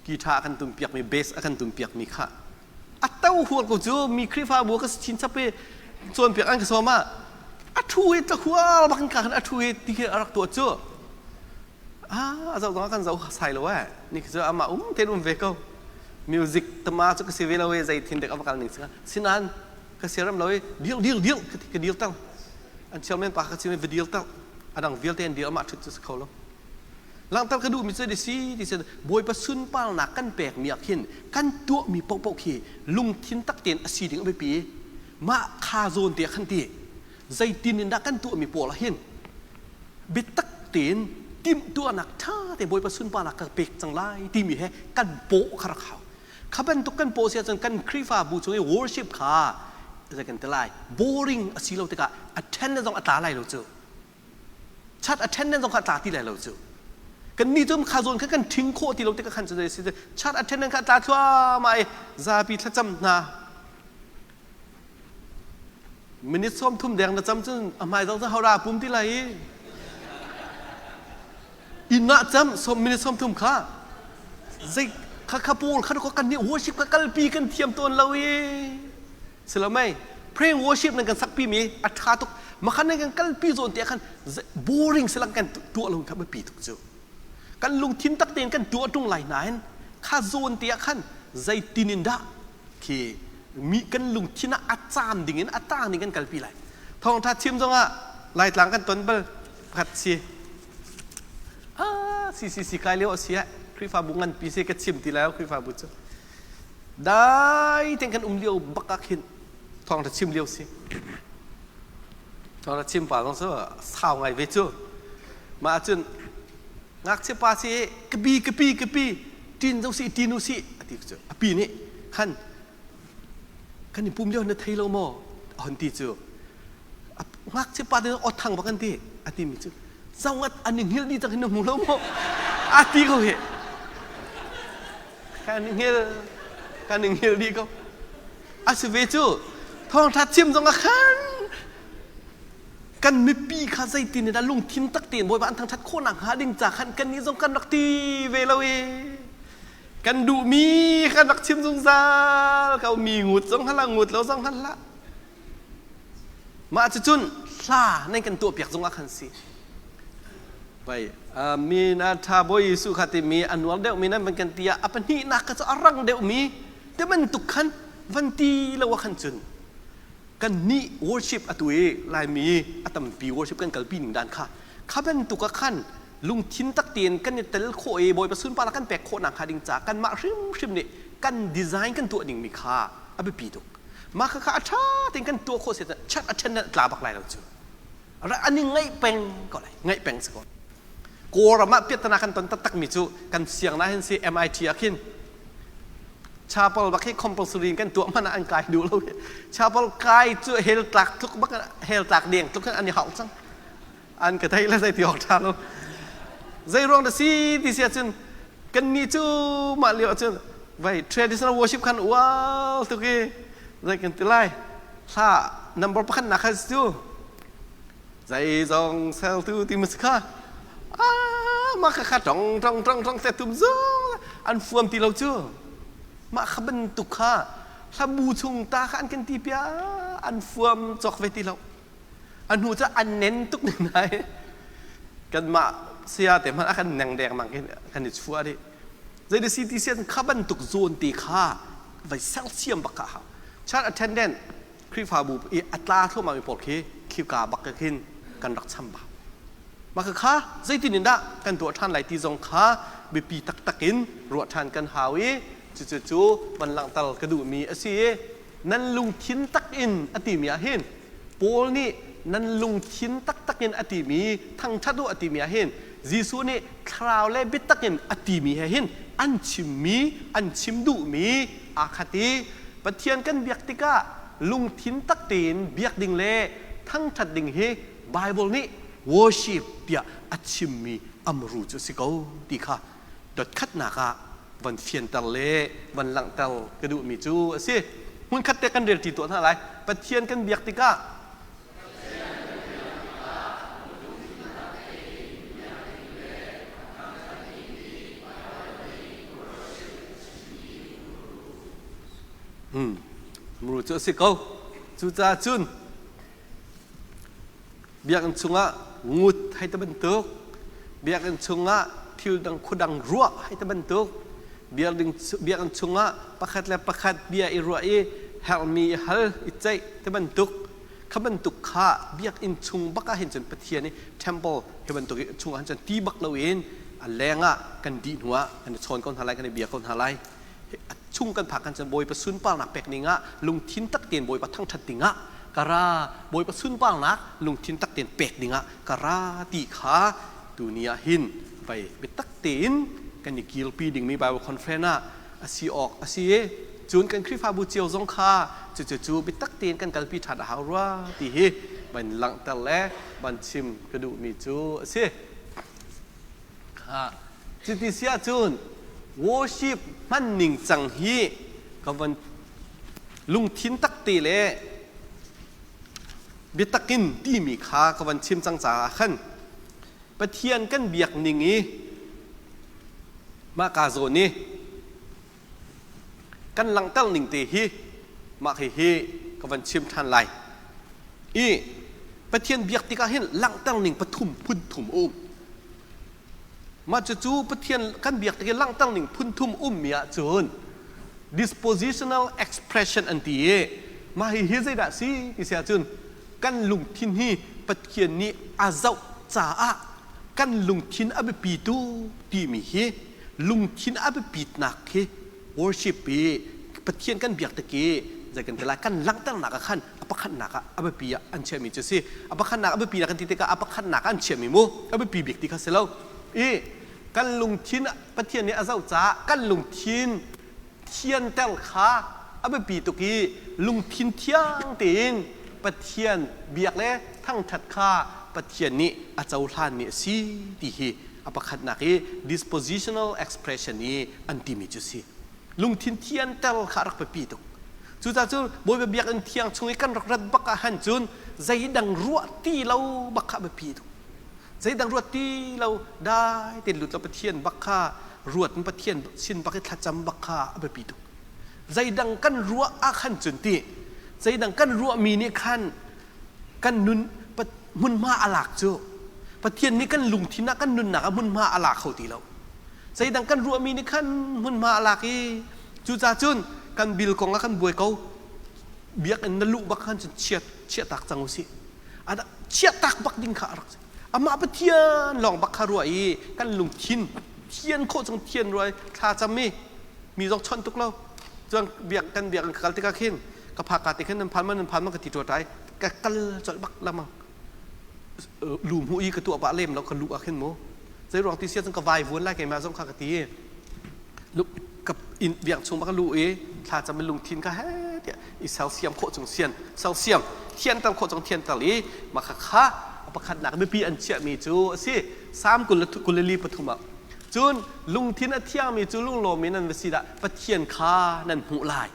Speaker 1: guitar a kan tum piakmi bass a kan tum piakmi kha a to hual ko cu mi Khrihfabu ka chin chap i cawnpiak an ka sawm ah a thu i tlahual bak in ka khan a thu i ti khi a rak tuah cu ah a zoh zong ah kan zoh sai lo eh ni khi cu amah um tein um ve ko music tama cu ka si ve lo i zei thin dek a va kal ning singa sinan ka siaram lo i deal deal deal ka ti ka deal tang an chairman pa ka chim va deal tang a dang vialte an deal amah ṭhut cu si kho lo Langhter ka duhmi cu si ti sin Bawipa sunparnak kan pekmi ah khin kan tuahmi paohpaoh khi lungthin tak tein a si ding a biapi. Mah kha zawn te ah khan ti zeitin in dah kan tuahmi pawl ah hin biatak tein timhtuahnak ṭha te Bawipa sunparnak ka pek cang lai timi he kan paw kha rak hau. Kha bantuk kan paw si ahcun kan Khrihfabu chung i worship kha zei kan ti lai boring a si lo tikah attendance zong a tla lai lo cu. Chat attendance zong kha a tla ti lai lo cu. Kan nih cu kha zawn kha kan ṭhing khawh ti lo tikah khan cu si chart attendant kha tla thluahmah i zapi thlacam hna. Minute 30 deng na cam cun a hmai zong cu hora pum ti lai i inn ah cam minute 30 kha zei kha kha pawl kha kan nih worship kha kalpi kan thiam tawn lo i si lo mei praying worship nan kan sakpi mi a ṭha tuk makhan nan kan kalpi zawn te khan boring silang kan tuah lo kha biapi tuk cu kan lungthin tak tein kan tuah ṭung lai nain kha zawn te ah khan zeitin in dah khi mi kan lungthin ah a caam ding in a tang ding kan kalpi lai thawngṭha chim zongah laitlang kan ton bal pakhat si ah CCC kai lio a si ah Khrihfabu nganpi si ka chim ti lai Khrihfabu cu dai ten kan um lio bak ah khin thawngṭha chim lio si thawngṭha chim pa zong cu sau ngai ve cu mah ahcun ngakchia pa si ka pi ka pi ka pi ṭin zo si ṭin u si a ti cu a pi nih khan kan i pum lio na thei lo maw a hon ti cu ngakchia pa te aw thang bak an ti a ti mi cu zongat an i hngilh dih cang hin na hmu lo maw a ti ko hi kan i hngil kan i hngil dih ko a si ve cu thawngṭha chim zong ah khan kan mipi kha zeitin in dah lungthin tak tein Bawipa an thangṭhat khawh nakhnga ding ca khan kannih zong kan rak ti ve lo i kan duhmi kan rak chim zungzal ko mi ngut zong hlah ngut lo zong hlah Mah cucun hla nan kan tuahpiak zongah khan si. Vai min a ṭha Bawi Jesuh kha timi a nuar deuhmi nan van kan ti ah a pahnihnak kha cu a rang deuhmi ti bantuk khan van ti lo ah khan cun kan nih worship atu i Laimi a tampi worship kan kalpi ning dan kha kha bantuk ah khan lungthin tak tein kan i tel khawh i Bawipa sunparnak kan pek khawh nakhnga ding ca kanmah hrimhrim nih kan design kan tuah dingmi kha a biapi tuk. Mah kha a ṭha tein kan tuah khawh si chat a ṭhen tla bak lai lo cu. An i ngaih peng ko lai, ngaih peng si ko. Kawlram ah piahtana kan ton taktakmi cu kan siang na hin si MIT ah khin chapel bak hi compulsory in kan tuah hmanh ah an kai duh lo. Chapel kai cu hell tlak tluk bak hell tlak deng tluk an i hauh cang. An ka thei le zei ti awk ṭha lo. Zei ruang dah si ti si ahcun kannih cu mah lio ahcun vai traditional worship khan ual tuk i zei kan ti lai hla number pakhat nak kha cu zeizong seltu ti mas kha ah mah kha kha tong tong tong tong te tum zong an fuam ti lo cu mah kha bantuk kha hlabu chung ta kha an kan ti pia an fuam cawk ve ti lo A hnu cu an nen tuk ning nai. Kanmah saya te hmanh a kan neng dengmang in kan i chuah dih. Zei CTC kha bantuk zawn te kha vai sersiam bak kha hau. Church attendant Khrihfabu i a tla thluahmah mi pawl khi khika bak khin kan rak cham bak. Mah kha zeitin in dah kan tuah ṭhan lai ti zong kha biapi taktak in ruah ṭhan kan hau i cucu cu van langhter ka duhmi a si i nan lungthin tak in a timi ah hin Paul nih nan lungthin taktak in a timi thangṭhat u a timi ah hin Jesuh nih thlarau le biatak in a timi he hin an chimmi an chim duhmi aa khat i Pathian kan biak tikah lungthin tak tein biak ding le thangṭhat ding hi Bible nih worship tiah a chimmi amru cu a si ko ti kha dotkhatnak ah van fianter le van langhter ka duhmi cu a si. Hmunkhat te kan relṭi tuah hna lai. Pathian kan biak tikah Muru cu a si ko. Cucaah cun Biakinn chungah ngut hei ti bantuk, biakinn chungah thil dang khuadang ruah hei ti bantuk, biakinn chungah pakhat le pakhat bia i ruah i herhmi i hal i ceih ti bantuk, kha bantuk kha biakinn chung bak ah hin cun Pathian i temple hi bantuk chungah hin cun ti bak loin a leng ah kan dih hnu ah kan i chawn ko hna lai, kan i bia ko hna lai. A chung kan phak kan cun Bawipa sunparnak pek ning ah lungthin tak tein Bawipa thangṭhat ding ah ka ra Bawipa sunparnak lungthin tak tein pek ding ah ka ra ti kha tuni ah hin vai biatak tein kan i kirpi dingmi Bible conference ah a si awk a si i cun kan Khrihfabu cio zong kha cucu biatak tein kan kalpi ṭhan a hau rua ti hi van langhter le van chim ka duhmi cu a si. Cuti si ahcun worship hman ning cang hi ka van lungthin takte le biatak in timi kha ka van chim cang caah khan Pathian kan biak ning i mah ka zawn i kan langhter ning te hi mah hihi ka van chim ṭhan lai. I Pathian biak tikah hin langhter ning pathum phun thum a um. Mah cucu Pathian kan biak tik i langhter ning phun thum ummi ahcun dispositional expression an ti i mah hihi zeidah si ti si ahcun kan lungthin hi Pathian nih a zoh caah kan lungthin a biapi tu timi hi lungthin a biapitnak khi worship i Pathian kan biak tik i zei kan ti lai kan langhternak ah khan a pakhatnak ah a biapi ah an chiahmi cu si. A pakhatnak a biapi kan ti tikah a pakhatnak ah an chiahmi mu a biapi bik ti kha si lo. I kan lungthin Pathian nih a zoh caah kan lungthin thianter kha a biapi tuk i lungthin thiang tein Pathian biak le thangṭhat kha Pathian nih a cohlanmi a si ti hi a pakhatnak i dispositional expression i an timi cu si. Lungthin thianter kha a rak biapi tuk. Cucaah cu Bawipa biakinn thiang chung i kan rak rat bak ah han cun zeidang ruah ti lo bak kha a biapi tuk. Zeidang ruat ti lo dai tein lut lo Pathian bak kha ruat in Pathian sin bak i thlacam bak kha a biapi tuk. Zeidang kan ruah ah khan cun ti zeidang kan ruahmi nih khan kan nun hmunhma a lak cu Pathian nih kan lungthin ah kan nunnak ah hmunhma a la kho ti lo. Zeidang kan ruahmi nih khan hmunhma a lak i cucaah cun kan bil kong ah kan buai ko. Biakinn na luh bak khan cun chiat chiahtak cang usih. Chiahtak bak ding kha a rak si. Amah Pathian lawng bak kha ruah i kan lungthin thian khawh chung thian ruah i thla cam i mi zong chawnh tuk lo. Cun biak kan biakinn ka kal tikah khin ka phaka te khin nan phan ma nan phan ma ka ti ṭuaṭai ka kal colh bak lamang lu hmuh i ka tuah pah lem lo ka lu ah khin mu zei ruang ti sia cun ka vai vuan lai keimah zong kha ka ti ka inn biak chung bak lu i thla cam in lungthin kha he tiah i sersiam khawh chung sian sersiam thianter khawh chung thianter i mah kha kha a pakhatnak mipi an chiahmi cu a si. Salm 23 ah cun lungthin a thiangmi cu lunglawm in nan va si dah Pathian kha nan hmuh lai.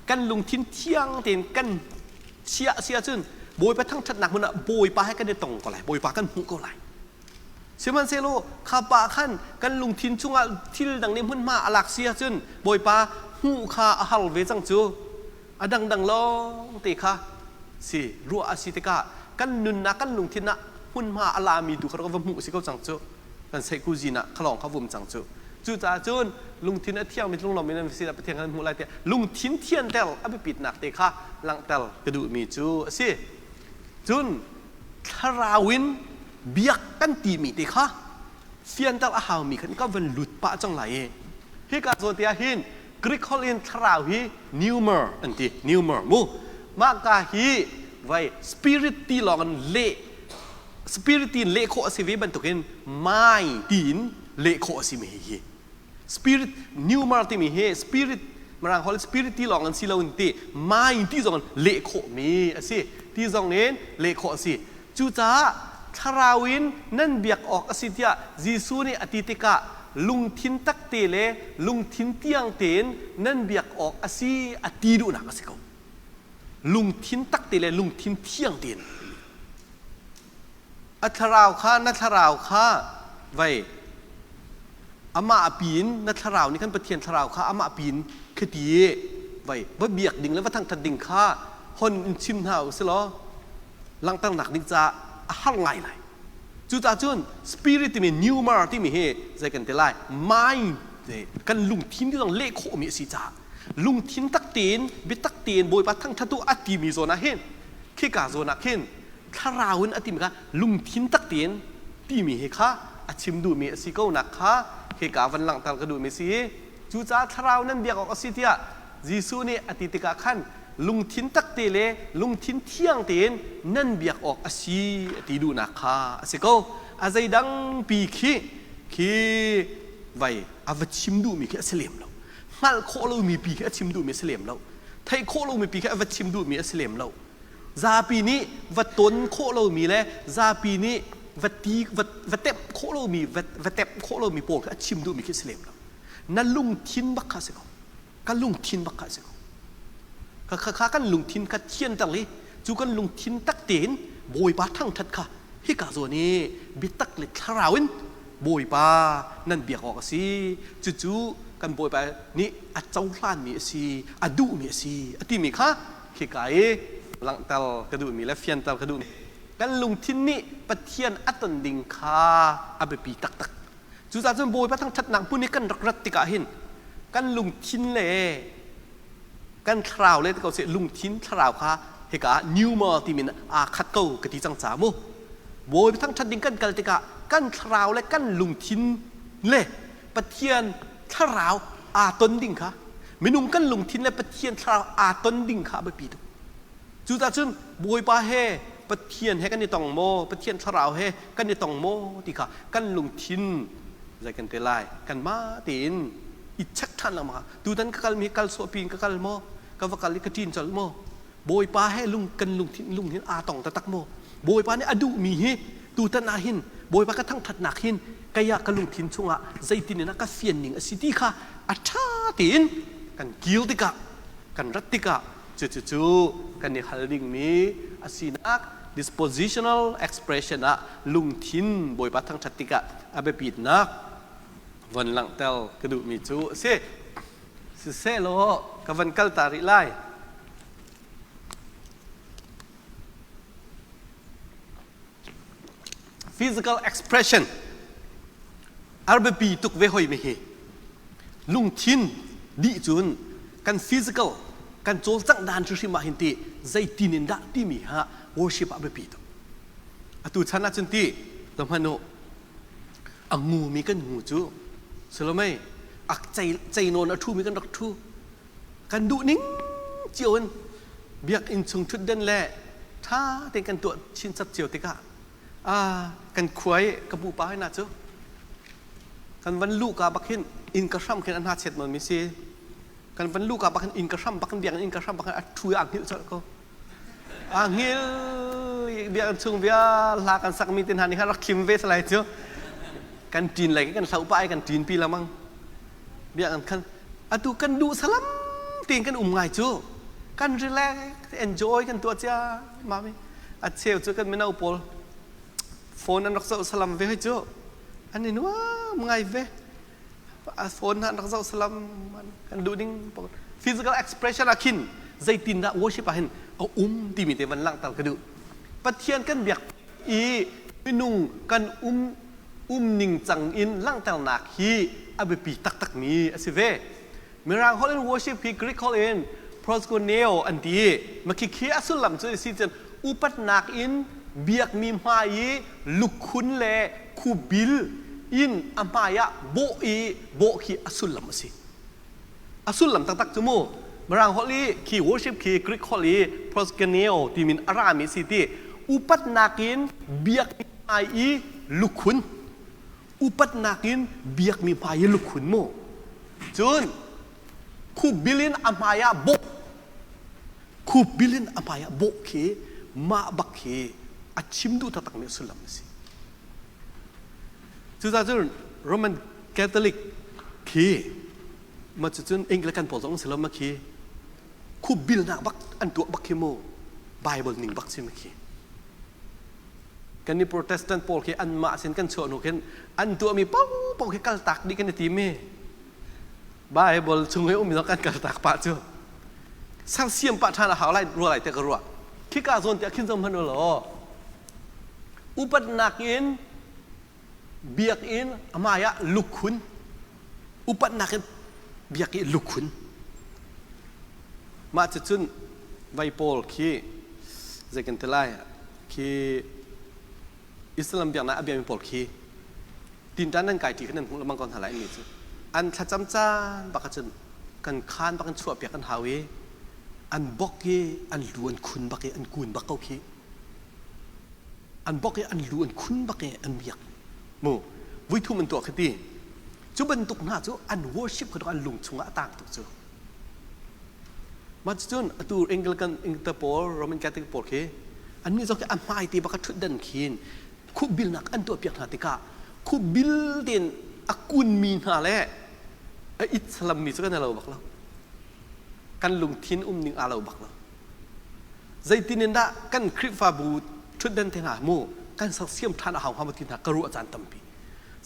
Speaker 1: Kan lungthin thiang tein kan chiah si ahcun Bawipa thangṭhatnak hmun ah Bawipa he kan i tong ko lai, Bawipa kan hmuh ko lai. Sihmanhsehlaw kha pa khan kan lungthin chungah thil dang nih hmunhma a lak si ahcun Bawipa hmuh kha a har ve cang cu. A dangdang lawng te kha si ruah a si tikah kan nunnak kan lungthin ah hmunhma a lami tu kha va hmuh si ko cang cu. Kan seihkuzin ah kha lawng kha vum cang cu. Cucaah cun lungthin a thiangmi lunglawm in an si Pathian kan hmuh lai tiah lungthin thianter a biapitnak te kha langhter ka duhmi cu a si. Cun thlarau in biak kan timi te kha fianter a haumi khan ka van lut pah cang lai i hika zawn te ah hin Greek holh in thlarau hi pneuma an ti, pneuma mu. Mah ka hi vai spirit ti lawng in leh spirit ti in leh khawh a si ve bantukin mind tiin leh khawh a si mi hi. Spirit pneuma timi hi spirit Mirang holh spirit ti lawng in si lo in ti mind ti zong in leh khawh mi a si. Ti zong in leh khawh a si. Cucaah thlarau in nan biak awk a si tiah Jesuh nih a ti tikah lungthin takte le lungthin tiang tein nan biak awk a si a ti duhnak a si ko. Lungthin takte le lungthin thiang tein. A thlarau kha na thlarau kha vei amah piin na thlarau nih khan Pathian thlarau kha amah piin khiti vei va biak ding le va thangthat ding kha hon in chim hna u si law langhternak ding caah a har ngai lai. Cucaah cun spirit timi pneuma timi hi zei kan ti lai mind kan lungthin ti zong leh khawhmi a si caah lungthin tak tein biatak tein Bawipa thangthat u a timi zawn ah hin khika zawn ah khin thlarau in a timi kha lungthin tak tein timi hi kha a chim duhmi a si ko nak kha hika van langhter ka duhmi si. Cucaah thlarau nan biak awk a si tiah Jesuh nih a ti tikah khan lungthin takte le lungthin thiang tein nan biak awk a si a ti duhnak kha a si ko. A zeidang pi khi khi vai a va chim duhmi khi a si lem lo. Hngalh khawh lomi pi khi a chim duhmi a si lem lo. Theih khawh lomi pi khi a va chim duhmi a si lem lo. Zapi nih va ton khawh lomi le zapi nih Va ti va tep khawh lomi va tep khawh lomi pawl kha a chim duhmi khi si lem lo. Na lungthin bak kha si ko. Ka lungthin bak kha si ko. Kha kha kan lungthin kha thianter li cu kan lungthin tak tein Bawipa thangthat kha hika zawn i biatak le thlarau in Bawipa nan biak awk a si. Cucu kan Bawipa nih a cohlanmi a si, a duhmi a si a timi kha khika i langhter ka duhmi le fianter ka duhmi kan lungthin nih Pathian a ton ding kha a biapi taktak. Cucaah cun Bawipa thangṭhatnak hmun i kan rak rat tikah hin kan lungthin le kan thlarau le ko seh lungthin thlarau kha hika ah pneuma timi in aa khat ko ka ti cang ca mu. Bawipa thangṭhat ding kan kal tikah kan thlarau le kan lungthin le Pathian thlarau aa ton ding kha minung kan lungthin le Pathian thlarau aa ton ding kha a biapi tuk. Cucaah cun Bawipa he Pathian he kan i tong maw, Pathian thlarau he kan i tong maw ti kha kan lungthin zei kan ti lai, kanmah tein i check ṭhan lengmang. Tutan ka kalmi kal sawhpi in ka kal maw, ka va kal i ka ṭin colh maw, Bawipa he lung kan lungthin lungthin aa tong taktak maw? Bawipa nih a duhmi hi tutan ah hin Bawipa ka thangṭhatnak hin kei ah ka lungthin chungah zeitin in a ka fian ning a si ti kha a ṭha tein kan kil tikah kan rat tikah cucu kan i hal dingmi a sinak dispositional expression ah lungthin Bawipa thangṭhat tikah a biapitnak von langhter ka duhmi cu a si. Siseh law ka van kal ta rih lai. Physical expression ar biapi tuk ve hoi mi hi lungthin dih cun kan physical kan cawlcangh dan hrimhrim ah hin ti zeitin in dah timi ha worship ah biapi tuk. Atu chan ah cun ti hman u a ngumi kan ngu cu salomei a cei nawn a ṭhumi kan rak ṭhu kan duh ning cio in biakinn chung ṭhutden le ṭha tein kan tuah chinchap cio tikah a kan khuai ka pupa hna cu kan van luhka bak hin inn ka hram khin an hna chet nawn mi si kan van luhka bak hin inn ka hram bak hin biakinn inn ka hram bak hin a ṭhu i aa hngilh colh ko. A hngil biakinn chung vial hla kan sakmi te hna nih khan rak thlim ve salai cu. Kan ṭin lei kan hloh pah i kan ṭin pi lamang. Biakinn khan atu kan duh salam tein kan um ngai cu. Kan relax, enjoy kan tuah cia mami. A cheu cu kan mino pawl phone an rak zoh salam ve hoi cu. An i nuam ngai ve. Phone hna rak zoh salam kan duh ding physical expression ah khin zeitindah worship ah hin a um timi te van langhter ka duh. Pathian kan biak i minung kan um um ning cang in langhternak hi a biapi taktak mi a si ve. Mirang holh in worship hi Greek holh in proskuneo an ti i makhikhi a sullam cu si cun upatnak in biakmi hmai i lukhun le khubil in a hmai ah bawh i bawh khi a sullam a si. A sullam taktak cu mu Mirang holh i khi worship khi Greek holh i proskuneo timin a rami si ti upatnak in biakmi hmai i lukhun upatnak in biakmi hmai i lukhun mu cun khukbil in a hmai ah bawh khukbil in a hmai ah bawh khi mah bak khi a chim duh taktakmi sullam a si. Cucaah cun Roman Catholic khi ma cucun Anglican pawl zong si lo ma khi khupbilnak bak an tuah bak khi mu Bible ning bak si ma khi kan i Protestant pawl khi anmah sin kan chuah hnu khin an tuahmi paohpaoh khi kaltak dih kan i tim i Bible chung i um kan kaltak pah cu sersiam pah ṭhan a hau lai rua lai te ka ruah khika zawn tiah khin zong hman u law upatnak in biakinn amai ah lukhun upatnak in biak i lukhun mah cucun vai pawl khi zei kan ti lai khi Islam biaknak a biami pawl khi tinṭan nan kai ṭi kha nan hmuh lengmang ko hna lai mi cu an thlacam caan bak ahcun kan khaan bak in chuahpiak an hau i an bok i an lu an khun bak i an kun bak ko khi an bok i an lu an khun bak i an biak mu vuithum an tuah khi ti cu bantuk hna cu an worship kha an lung chungah a tang tuk cu mah cun atu Anglican Pawl Roman Catholic pawl khi annih zong khi a hmai te bak a ṭhutdan khin. Khukbilnak an tuahpiak hna tikah khukbil tein a kunmi hna le a it salammi cu kan i lo bak lo. Kan lungthin umning aa lo bak lo. Zeitin in dah kan Khrihfabu ṭhutdan te hna mu kan sersiam ṭhan a hau hnga maw ti hna ka ruah caan tampi.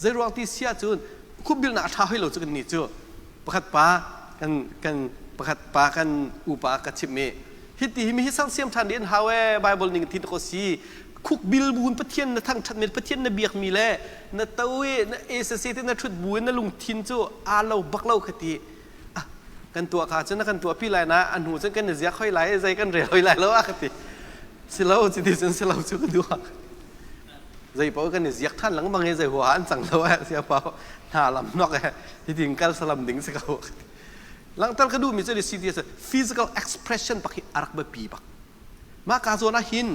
Speaker 1: Zeiruang ti si ahcun khukbilnak a ṭha hoi lo cu kan nih cu pakhat pa kan kan pakhat pa kan upa ka chimh i hiti hi mi hi sersiam ṭhan dih an hau ee Bible ning ti ko si khukbil bu in Pathian na thangṭhat mi Pathian na biak mi le na to i na ACC te na ṭhut bu in na lungthin cu aa lo bak lo kha ti ah kan tuah kha cun na kan tuah pi lai na a hnu cun kan i ziak hoi lai zei kan rel hoi lai lo a ka ti si lo ci ti cun si lo cu ka duh zei paoh kan i ziak ṭhan lengmang i zei huaha an cang lo eh sia pau hna lam nok eh hitin kal salam ding si ko langhter ka duhmi cu si physical expression bak hi a rak biapi bak mah ka zawn ah hin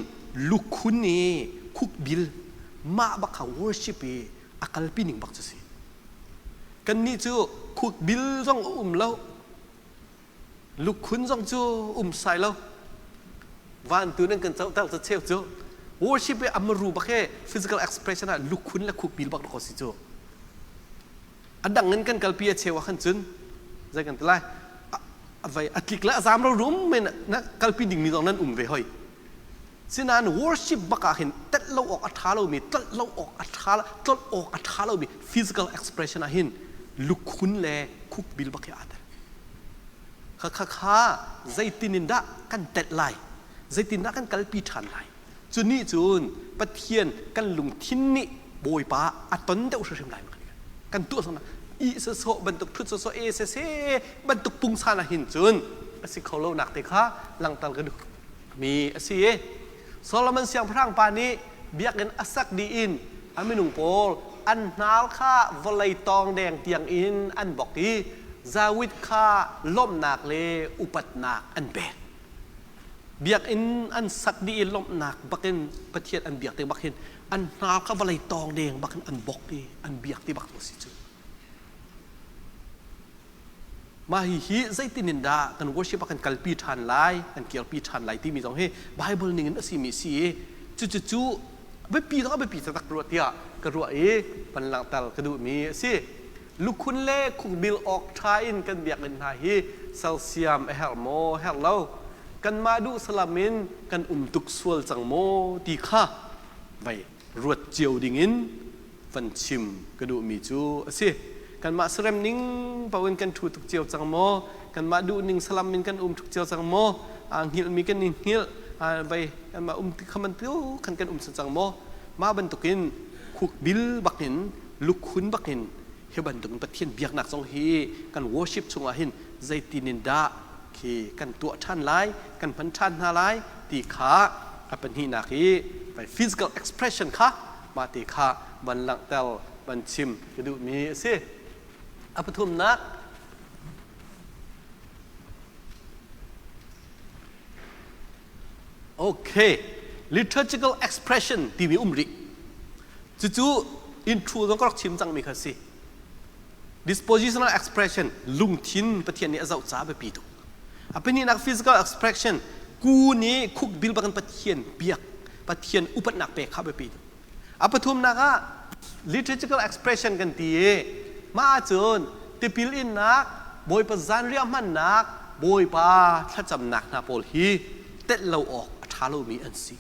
Speaker 1: lukhun i khukbil mah bak kha worship i a kalpi ning bak cu si kannih cu khukbil zong a um lo Lukhun zong cu um sai lo. Van tu nan kan cohter cu cheu cu worship i amaru bak he physical expression ah lukhun le khukbil bak ko si cu. A dang in kan kalpi a cheu ah khan cun zei kan ti lai a vai a tlik le a zam ro rum men na kalpi ding mi zong nan um ve hoi. Sinain worship bak ah hin telh lo awk a ṭha lomi, tlolh lo awk a ṭha tlolh awk a ṭha lomi physical expression ah hin lukhun le khukbil bak hi aa tel. Kha kha kha zeitin in dah kan telh lai? Zeitin dah kan kalpi ṭhan lai? Cu nih cun Pathian kan lungthin nih Bawipa a ton deuh hrimhrim lai kan tuah sawh i sawsawh bantuk ṭhut sawsawh e sese bantuk pungsan ah hin cun a si kho lo nak te kha langhter ka duh. mi a si i Solomon siangpahrang pa nih biakinn a sak dih in a minung pawl an hnal kha vawlei tawngdeng tiang in an bok i Dawid kha lawmhnak le upatnak an pek. Biakinn an sak dih i lawmhnak bakin Pathian an biak te bak hin an hnal kha vawlei tawngdeng bakin an bok i an biak ti bak a si cu. Mah hihi zeitin in dah kan worship ah kan kalpi ṭhan lai, kan kirpi ṭhan lai timi zong hi Bible ning in a simi si i cucu biapi zong a biapi taktak ruah tiah ka ruah i van langhter ka duhmi a si. Lukhun le khukbil awk ṭha in kan biakinn hna hi sersiam a herh maw, herh lo? Kanmah duh salam in kan um tuk sual cang maw ti kha vai ruat cio dingin van chim ka duhmi cu a si. Kanmah sarem ning paoh in kan ṭhu tuk cio cang maw? Kanmah duh ning salam in kan um tuk cio cang maw? Aa hngilhmi kan i hngilh vai kanmah um ti khaman tu khan kan um cang maw? Mah bantukin khukbil bakin lukhun bakin hi bantukin Pathian biaknak zong hi kan worship chungah hin zeitin in dah khi kan tuah ṭhan lai, kan hman ṭhan hna lai ti kha a pahnihnak i physical expression kha mah te kha van langhter van chim ka duhmi a si. A pathumnak Okay, liturgical expression timi um rih. Cucu intro zong ka rak chim cangmi kha si. Dispositional expression lungthin Pathian nih a zoh ca biapi tuk. A pahnihnak physical expression ku nih khukbil bakin Pathian biak, Pathian upatnak pek kha biapi tuk. A pathumnak ah liturgical expression kan ti i mah ahcun tipil innak, Bawipa zanriah hmannak, Bawipa thlacamnak hna pawl hi telh lo awk a ṭha lomi an si.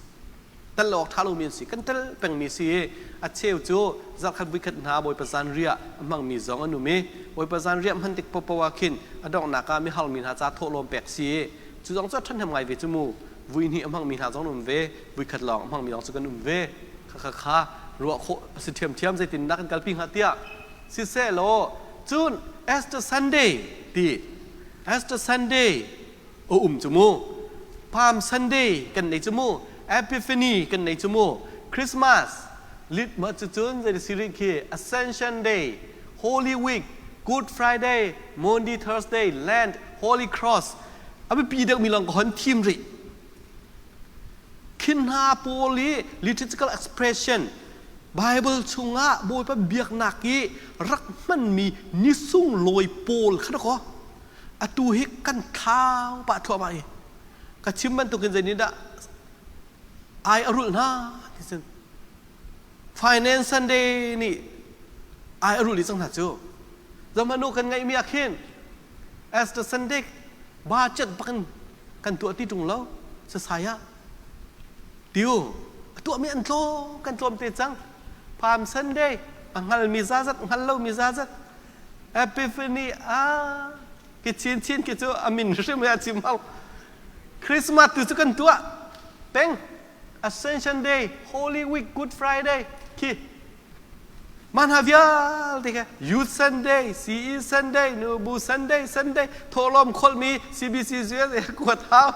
Speaker 1: Telh lo awk ṭha lomi an si. Kan tel pengmi si i a cheu cu zarhkhat vuikhat hna Bawipa zanriah a hmangmi zong an um i Bawipa zanriah hman tik paohpaoh ah khin a donghnak ah miharmi hna ca thawhlawm pek si i cu zong cu a ṭhahnem ngai ve cu mu. Vui hnih a hmangmi hna zong an um ve, vuikhat lawng a hmangmi zong cu kan um ve. Kha kha ruah khawh a si ṭhiamṭhiam zeitindah kan kalpi hnga tiah sisehlaw cun Easter Sunday ti Easter Sunday a um cu mu Palm Sunday kan nei cu mu Epiphany kan nei cu mu Christmas lit ma cucun zei si rih khi Ascension Day Holy Week Good Friday Maundy Thursday Lent Holy Cross a biapi deuhmi lawng ka hon thim rih Khin hna pawl i liturgical expression Bible chungah Bawipa biaknak i rak hmanmi ni sunglawi pawl kha dakaw atu hi kan thlau pah thluahmah i ka chim bantukin zei nih dah ai a rulh hna ti cun. Finance Sunday nih ai a rul i cang hna cu. Zamanu kan ngeihmi ah khin Esther Sunday budget bakin kan tuah ti ṭung lo sasai ah tiu a tuahmi an tlawm kan tlawm te cang. Palm Sunday a hngalmi zazat hngal lomi zazat Epiphany ah ki chinchin ki cu a min hrim a chim hau. Christmas tu cu kan tuah peng. Ascension Day, Holy Week, Good Friday khi mah hna vialte kha Youth Sunday, CE Sunday, Nubu Sunday, Sunday thawhlawm kholmi CBC USA kuat hau.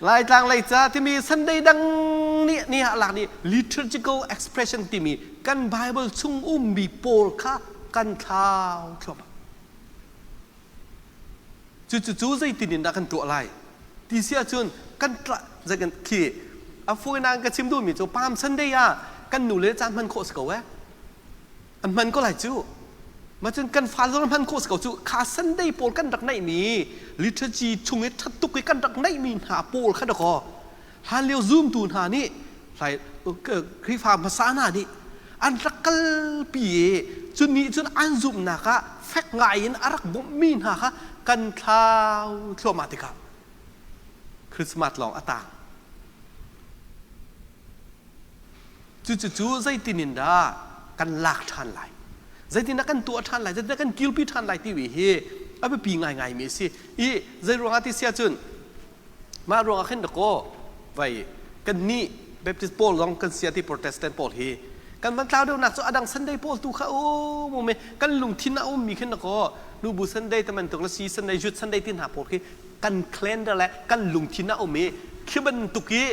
Speaker 1: Laitlang lei ca timi Sunday dang nih ni ah lak nih liturgical expression timi kan Bible chung ummi pawl kha kan thlau thluahmah. Cucu zeitin in dah kan tuah lai ti si ahcun kan tla zei kan khi a fawinak ka chim duhmi cu Palm Sunday ah kan nu le caan hman khawh si ko eh an hman ko lai cu ma cun kan fa zong hman khawh si ko cu kha Sunday pawl kan rak neihmi liturgy chung i ṭhat tuk i kan rak neihmi hna pawl kha dakaw hlan lio zumtu hna nih Khrihfa hmasa hna nih an rak kalpi i cu nih cun an zumhnak ah fek ngai in a rak bawmhmi hna kha kan thlau thluahmah tikah Christmas lawng a tang. Cucu zeitin in dah kan lak ṭhan lai? Zeitindah kan tuah ṭhan lai? Zeitindah kan kirpi ṭhan lai timi hi a biapi ngaingaimi a si. I zei ruangah ti si ahcun Mah ruangah khin dakaw vai kannih Baptist pawl zong kan sia ti Protestant pawl hi kan van tlau deuhnak cu adang Sunday pawl tu kha um um kan lungthin a ummi khin dakaw nubu Sunday te bantuk le si Sunday Youth Sunday ti hna pawl khi kan calendar le kan lungthin a um i khi bantuk i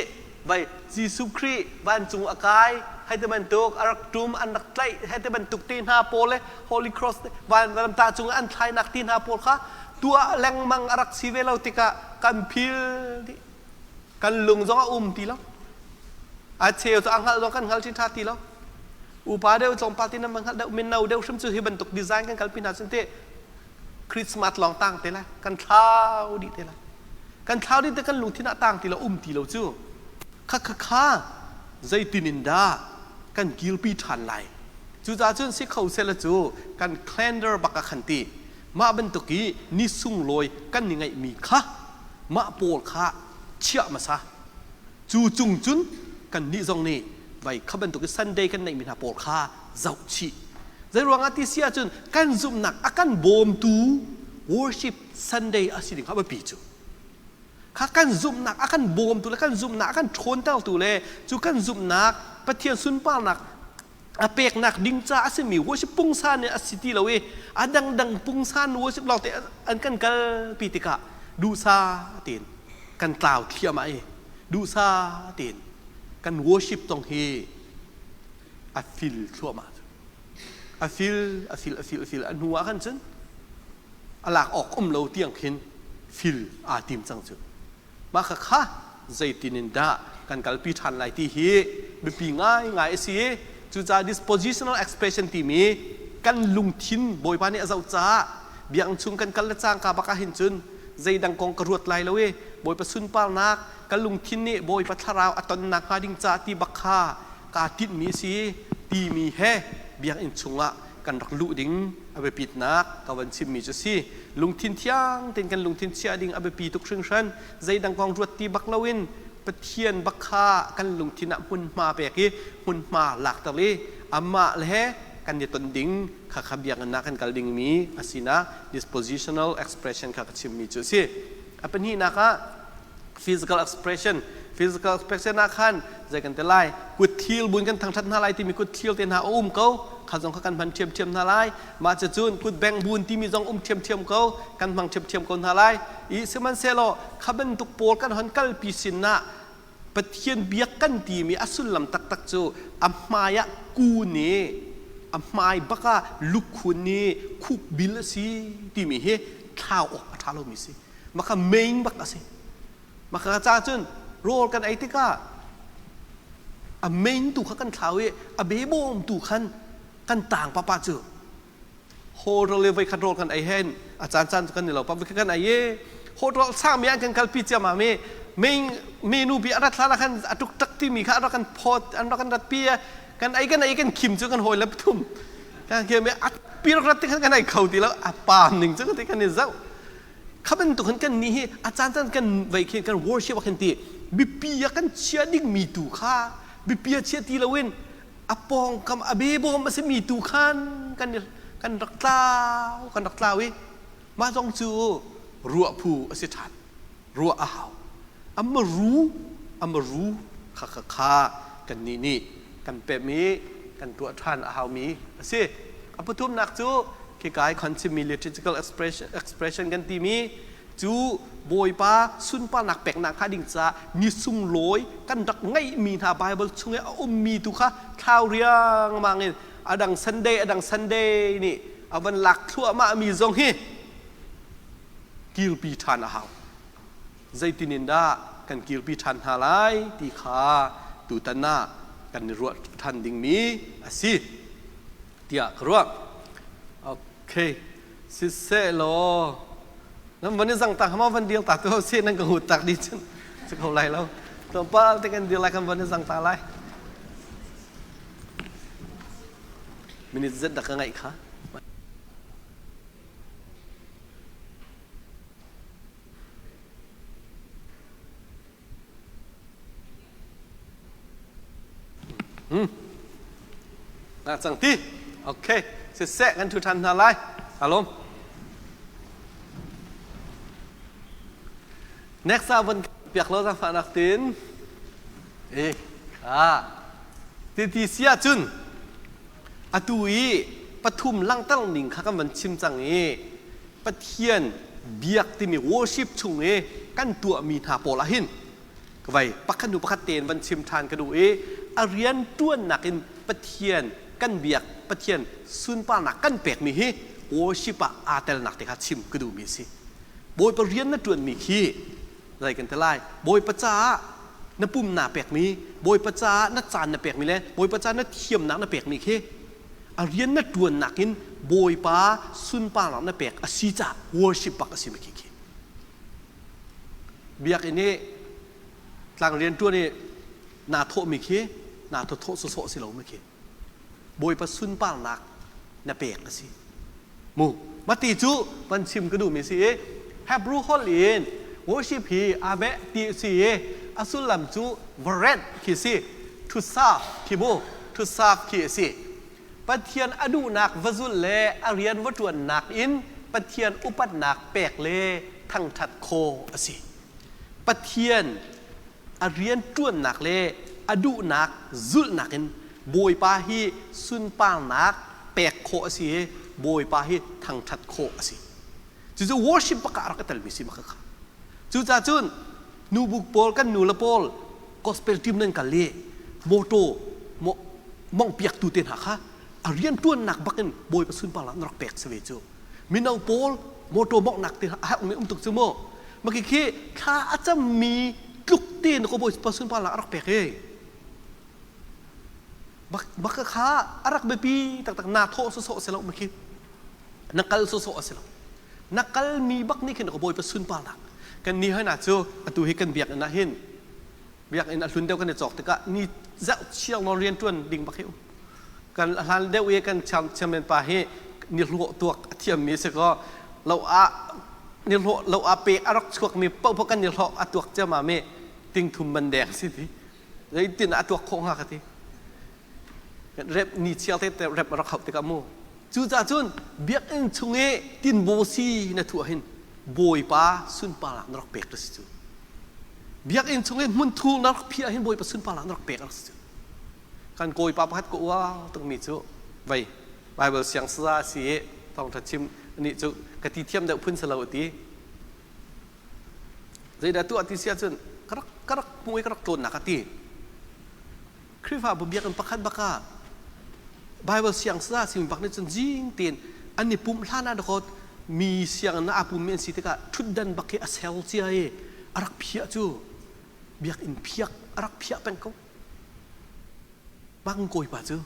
Speaker 1: vai Jesuh Khrih vancung a kai hei te bantuk a rak tum an rak tlaih hei te bantuk te hna pawl le Holy Cross van lamta cung an thlainak ti hna pawl kha tuah lengmang a rak si ve lo tikah kan phil dih kan lung zong a um ti lo a cheu cu a hngalh zong kan hngal ṭhin ṭha ti lo upa deuh tlawmpal ti nan hngalh deuh mino deuh hrim cu hi bantuk design kan kalpi hna cun te Christmas lawng tang te lai kan thlau dih te lai kan thlau dih te kan lungthin ah tang ti lo um ti lo cu kha kha kha zeitin in dah kan kirpi ṭhan lai cucaah cun si kho sela cu kan calendar bak ah khan ti Mah bantuk i ni sunglawi kan i ngeihmi kha mah pawl kha chiah hmasa. Cu cung cun kannih zong nih vai kha bantuk i Sunday kan neihmi hna pawl kha zoh chih. Zeiruangah ti si ahcun kan zumhnak a kan bawmtu worship Sunday a si ding kha biapi cu. Kha kan zumhnak a kan bawmtu le kan zumhnak a kan ṭhawntertu le cu kan zumhnak Pathian sunparnak a peknak ding ca a simi worship pungsan a si ti lo i a dangdang pungsan worship lawngte an kan kalpi tikah duhsa tein kan tlau thliahmah i duhsa tein kan worship tong hi a fil thluahmah a fil a fil a fil a fil a hnu ah khan cun a lak awk um lo tiang khin fil aa tim cang cu Mah kha zeitin in dah kan kalpi ṭhan lai ti hi biapi ngaingai a si. Cucaah dispositional expression timi kan lungthin Bawipa nih a zoh caah biakinn chung kan kal le cangka bak ah hin cun zeidang kong ka ruat lai lo i Bawipa sunparnak ka lungthin nih Bawipa thlarau a tonnak hnga ding caah ti bak kha kaa tinhmi a si timi he biakinn chungah kan rak luh ding a biapitnak ka van chimmi cu si. Lungthin thiang tein kan lungthin chiah ding a biapi tuk hringhran. Zeidang kong ruat ti bak loin Pathian bak kha kan lungthin ah hmunhma pek i hmunhma lakter i amah le kan i ton ding kha kha biakinn ah kan kal dingmi a sinak dispositional expression kha ka chimmi cu a si. A pahnihnak ah physical expression physical expression ah khan zei kan ti lai kut thil bun kan thangthat hna lai timi kut thil te hna a um ko kha zong kha kan hman ṭhiamṭhiam hna lai mah cucun kut beng bun timi zong um ṭhiamṭhiam ko kan hmang ṭhiamṭhiam ko hna lai i sihmanhsehlaw kha bantuk pawl kan hon kalpi sin ah Pathian biak kan timi a sullam taktak cu a hmai ah kun i a hmai bak ah lukhun i khukbil a si timi hi thlau awk a ṭha lomi si maka main bak a si maka ca cun rawl kan ei tikah a main tu kha kan thlau i a bebawm tu khan kan tang papa cu hotel le voi khat rawl kan ei hen a caan caan kan ni lo pa voi khat kan ei i hotel sang mi an kan kalpi ciamam i. Mei menu bi a rat hlan ah khan a tuk tak timi kha a rak kan phawt an rak kan rat pi kan ei kan ei kan khim cu kan hawi le pathum kan khim a pi rak rat ti khan kan ei kho ti lo a pam ning cu ti kan i zoh kha bantuk hin kan ni hi a caan caan kan vei khin kan worship ah khan ti bipi a kan chia ding mi tu kha bipi a chia ti loin a pawngkam a bebawm a simi tu khan kan kan rak tlau kan rak tlau i mah zong cu ruah phu a si ṭhan ruah a hau amaru amaru kha kha kha kan nih nih kan pem i kan tuah ṭhan a haumi a si a pathumnak cu khikai chimmi liturgical expression, expression kan timi cu Bawipa sunparnak peknak hnga ding caah ni sunglawi kan rak ngeihmi hna Bible chung i a ummi tu kha thlau riangmang in adang Sunday adang Sunday nih a van lak thluahmah mi zong hi kirpi ṭhan a hau. Zeitin in dah kan kirpi ṭhan hna lai ti kha tutan ah kan i ruah ṭhan dingmi a si tiah ka ruah. Okay, siseh law nan van i zang ta ma van dil ta tu si nan ka hut tak di cun si kho lai lo. Tlawmpal te kan dil lai kan van i zang ta lai. Minute zet dah ka ngaih kha. Na cang ti. Okay. Siseh kan thu than hna lai. Alom. Next ah von piak lo zang fahnak tin. Eh, kha. Ti ti si ahcun atu i pathum langter ning kha kan van chim cang i Pathian biak timi worship chung i kan tuahmi hna pawl ah hin vai pakhat hnu pakhat tein van chim ṭhan ka duh i a rian ṭuannak in Pathian kan biak Pathian sunparnak kan pekmi hi worship ah aa telnak te kha chim ka duhmi a si. Bawipa rian na ṭuanmi khi zei kan ti lai Bawipa caah na pum naa pekmi Bawipa caah na caan na pekmi le Bawipa caah na thiamnak na pekmi khi a rian na ṭuannak in Bawipa sunparnak na pek a si caah worship bak a si mi khi khi biakinn i tlang rian ṭuan i naa thawhmi khi naa thawthawh sawsawh si lo mi khi Bawipa sunparnak na pek a si mu mati cu van chim ka duhmi si i Hebrew holh in worship hi ave ti a si i a sullam cu varet khi si to serve khi mu to serve khi a si Pathian a duhnak va zulh le a rian va ṭuannak in Pathian upatnak pek le thangṭhat khawh a si Pathian a rian ṭuannak le a duhnak zulhnak in Bawipa hi sunparnak pek khawh a si i Bawipa hi thangṭhat khawh a si. Cucu worship bak ah a rak i telmi si maka kha. Cucaah cun nubuk pawl kan nu le pawl gospel team nan kal i motor mongpiaktu te hna kha a rian ṭuannak bak in Bawipa sunparnak na rak pek si ve cu. Mino pawl motor monghnak te a herhmi um tuk cu mu. Maki khi thla a cammi tluk te na ko Bawipa sunparnak a rak pek i bak kha a rak biapi taktak naa thawh sawsawh si lo makhi na kal sawsawh a si lo na kalmi bak nih khin ka Bawipa sunparnak kan ni hoi na cu atu hi kan biakinn ah hin biakinn a hlun deuh kan i cawk tikah ni zau chiang nawn rian ṭuan ding bak hi um kan hlan deuh i kan chairman pa hi ni hlawh tuak a thiammi si kaw lo ah ni hlawh lo ah pek a rak chuakmi paohpaoh kan ni hlawh a tuak ciammam i tingthum man deng si ti zeitin a tuak khawh hnga ka ti rep ni chiar te rep a rak hauh tikah mu cucaah cun biakinn chung i tinbaw si na thuah hin bawipa sunparnak na rak pek ka si cu biakinn chung i hmunthur na rak phiah hin bawipa sunparnak na rak pek a si cu kan kawipa pakhat ka uar tukmi cu vei Bible siang saza a si i thawngṭha chim nih cu ka ti thiam deuh phun si lo a ti zeidah tuah ti si ahcun ka rak ka rak hmu i ka rak tlawnnak a ti Khrihfabu biakinn pakhat bak ah Bible siang saza simi bak nih cun zing tein an i pumh hlan ah dakaw mi sianginn ah aa pummi an si tikah ṭhutdan bak hi a sel cia i a rak phiah cu biakinn phiak a rak phiah peng ko Bang kawipa cu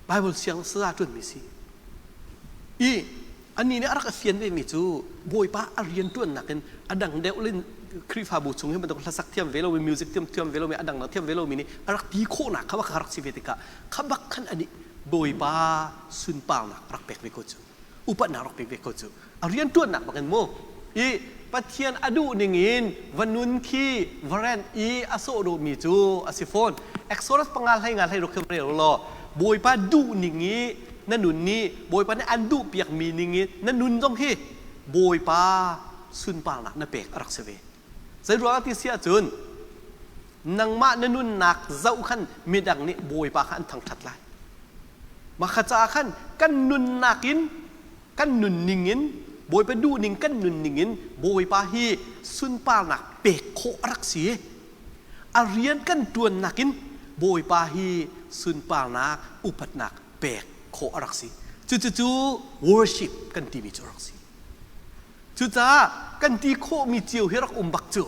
Speaker 1: Bible siang saza ṭuanmi si. I Anih nih a rak i fian vemi cu Bawipa a rianṭuannak in a dang deuh in Khrihfabu chung hi bantuk hlasak thiam ve lomi, music thiam thiam ve lomi, a dangdang thiam ve lomi nih a rak ti khawhnak kha bak a rak si ve tikah kha bak khan anih Bawipa sunparnak a rak pek ve ko cu. Upatnak rak pek ve ko cu. A rianṭuannak bak in mu i Pathian a duh ning in va nun khi va rent i a sawh dawhmi cu a si fawn. Exodus 5 hlei 5 hlei ruk khi rel law Bawipa duh ning i na nun nih Bawipa nih an duhpiakmi ning in na nun zong hi Bawipa sunparnak na pek a rak si ve. Zei ruangah ti si ahcun nangmah na nunnak zoh khan midang nih Bawipa kha an thangṭhat lai. Mah kha caah khan kan nunnak in kan nunning in Bawipa duhning kan nunning in Bawipa hi sunparnak pek khawh a rak si. A rian kan ṭuannak in Bawipa hi sunparnak upatnak pek khawh a rak si. Cucu worship kan timi cu a rak si. Cucaah kan ti khawhmi cio hi rak um bak cu.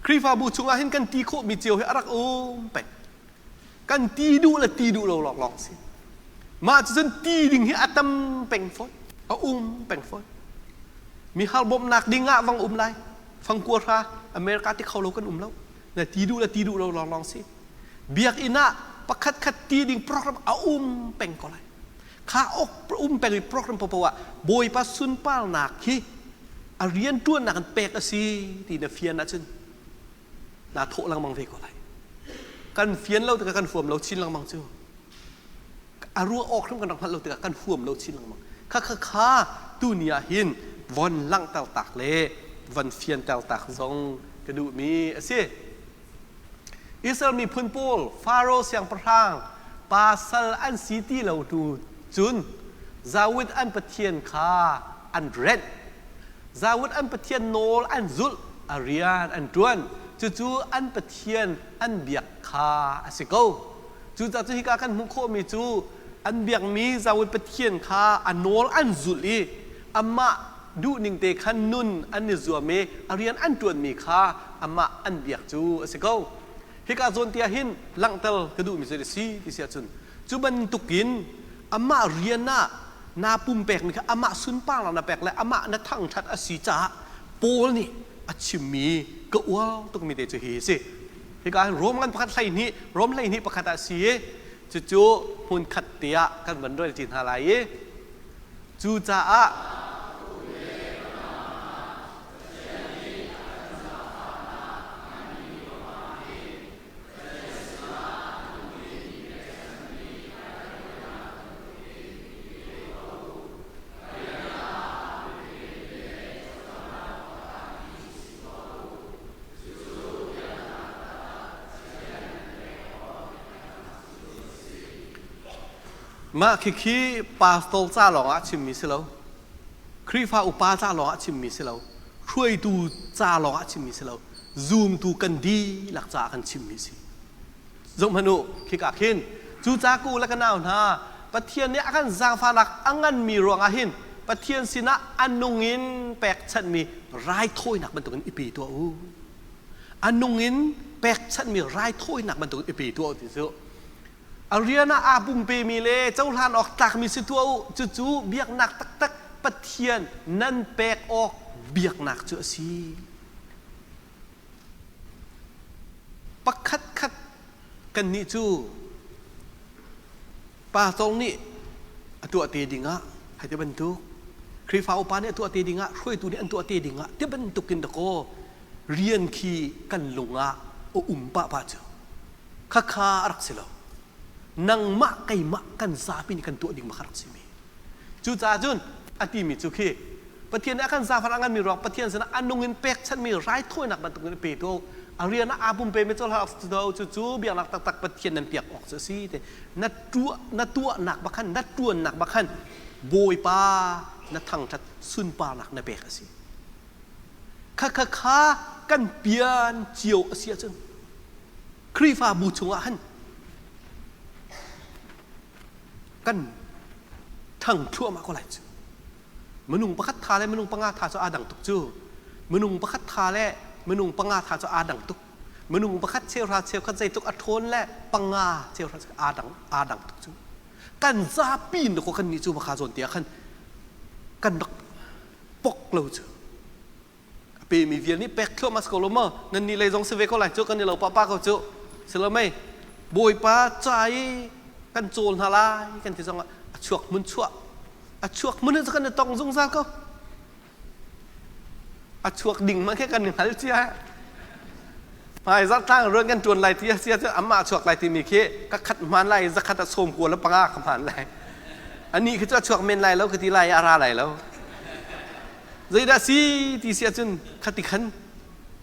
Speaker 1: Khrihfabu chungah hin kan ti khawhmi cio hi a rak um peng. Kan ti duh le ti duh lo lawnglawng si. Mah cucun ti ding hi a tam peng fawn, a um peng fawn. Mi har bawmhnak ding ah vang um lai. Fangkua hra America ti kho lo kan um lo. Na ti duh le ti duh lo lawnglawng si. Biakinn ah pakhat khat ti ding program a um peng ko lai. Kha ok um peng i program popo ah Bawipa sunparnak hi a rianṭuannak in pek a si ti na fian ahcun naa thawh lengmang ve ko lai. Kan fian lo tikah kan huam lo chin lengmang cu. A ruah awk hrim kan rak hngalh lo tikah kan huam lo chin lengmang. Kha kha kha tuni ah hin von langhter tak le von fianter tak zong ka duhmi a si. Israel miphun pawl Faro siangpahrang pasal an si ti lo hnu cun Zawit an Pathian kha an renh. Zawit an Pathian nawl an zulh, a rian an ṭuan. Cucu an Pathian an biak kha a si ko. Cucaah cu hika kan hmuh khawhmi cu an biakmi Zawit Pathian kha a nawl an zulh i amah duhning te khan nun an i zuam i a rian an ṭuanmi kha amah an biak cu a si ko. Hika zawn ti ah hin langhter ka duhmi cu a si ti si ahcun cu bantukin amah rian ah naa pumpekmi kha amah sunparnak na pek le amah na thangṭhat a si caah Paul nih a chimmi ka uar tukmi te cu hi a si. Hika hin Rom ngan pakhat 12 Rom 12 pakhat ah a si i cucu hmunkhat te ah kan van rel ṭi hna lai i Cucaah Mah khikhi pastor ca lawngah a chimmi si lo. Khrihfa upa ca lawngah a chimmi si lo. Hruaitu ca lawngah a chimmi si lo. Zumtu kan dihlak caah kan chimmi si. Zohhmanh u, khika khin cu ca ku le ka nau hna, Pathian nih a kan zaangfahnak a nganmi ruangah hin Pathian sinah a nung in pekchanhmi raithawinak bantukin i pe tuah u. A nung in pekchanhmi raithawinak bantukin i pe tuah u ti cu A rian ah aa pumpemi le cohlan awk tlakmi si tuah u. Cucu biaknak taktak Pathian nan pek awk biaknak cu a si. Pakhatkhat kannih cu pastor nih a tuah te dingah hei ti bantuk Khrihfa upa nih a tuah te dingah hruaitu nih an tuah te dingah ti bantukin dakaw rian khi kan lung ah a um pah pah cu. Khakha a rak si lo. Nangmah keimah kan zapi nih kan tuah ding bak a rak simi. Cucaah cun a timi cu khi Pathian nih a kan zaangfah a nganmi ruang Pathian sinah a nung in pekchanhmi raithawinak bantukin a pe tu a rian ah aa pumpe mi cu cu cu biaknak taktak Pathian nan piak awk cu a si te na tuah na tuahnak bakhan na tuannak bakhan Bawipa na thangthat sunparnak na pek a si kha kha kha kan pian cio a si ahcun Khrihfabu chungah khan kan ṭhang thluahmah ko lai cu. Minung pakhat tha le minung panga tha cu aa dang tuk cu. Minung pakhat tha le minung panga tha cu aa dang tuk. Minung pakhat cheuhra cheukhat zeitluk a ṭhawn le panga cheuhra aa dang aa dang tuk cu. Kan zapi in dakaw kan nih cu makha zawn te ah khan. Kan rak pok lo cu. A pemi vial nih pek thluahmah si ko lo maw? Nan nih lei zong si ve ko lai cu, kan i lo pahpah ko cu. Si lo mei? Bawipa ca i kan cawl hna lai kan ti zongah a chuak hmun chuah. A chuak hmun in kan i tong zungzal ko. A chuak ding hmanh khi kan i hngal cia. Hmai zarh tlang ruan kan ṭuan lai ti a si ahcun amah a chuak lai timi khi ka khat hmaan lai i zakhat ah 95 ka hmaan lai. Anih khi cu a chuak men lai lo ka ti lai i a ra lai lo. Zeidah si ti si ahcun khati khan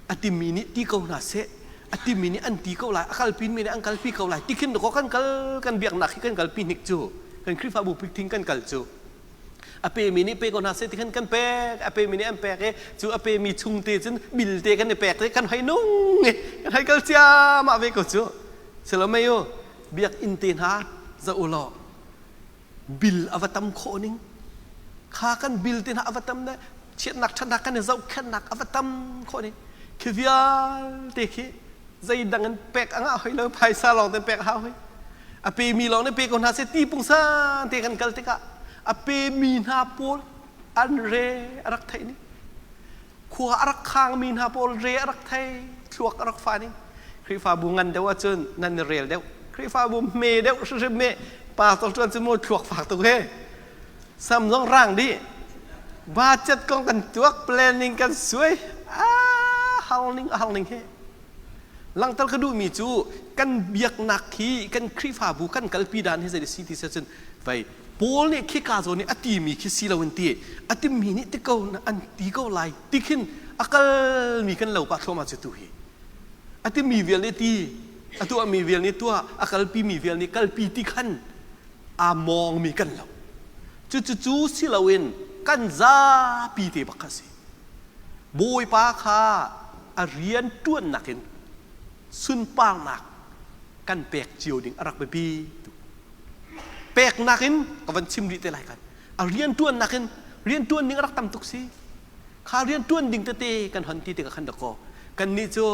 Speaker 1: a timi nih ti ko hna seh, a timi nih an ti ko lai, a kalpimi nih an kalpi ko lai ti khin dawkaw kan kal kan biaknak hi kan kalpi hnik cu kan Khrihfabu pikthing kan kal cu. A pemi nih pe ko hna seh ti khan kan pek, a pemi nih an pek i cu a pemi chung te cun bil te kan i pek i kan hei nung i kan hei kal ciammah ve ko cu. Silo mei u, biakinn te hna zoh u law bil a va tam khawh ning kha kan bil te hna a va tam le chiatnak ṭhatnak kan i zohkhenhnak a va tam khawh ning khi vialte khi zeidang in pek a ngah hoi lo, phaisa lawng te pek a hau hoi. A pemi lawng nih pe ko hna seh ti pungsan te kan kal tikah a pemi hna pawl an re a rak theih ning, khua a rak khangmi hna pawl re a rak thei, thluak a rak fa ning. Khrihfabu ngan deuh ahcun nan i rel deuh, Khrihfabu hme deuh hrimhrim me pastor ṭuan cu mu thluak fak tuk he, sam zong rang dih, budget kong kan tuak, planning kan suai, a hal ning a hal ning he. Langhter ka duhmi cu kan biaknak hi kan Khrihfabu kan kalpi dan hi zei si ti cun vei Paul nih khika zawn nih a timi khi si lo in ti a timmi nih ti ko an ti ko lai ti khin a kalmi kan lo pah thluahmah cu tu hi a timi vial nih ti a tuahmi vial nih tuah a kalpimi vial nih kalpi ti khan aa mawngmi kan lo. Cucu si loin kan zapi te bak kha si. Bawipa kha a rian ṭuannak in sunparnak kan pek cio ding a rak biapi tuk. Peknak in ka van chim rih te lai kan. A rian ṭuannak in rian ṭuan ding a rak tam tuk si. Kha rian ṭuan ding tete kan hon ti tikah khan dakaw kannih cu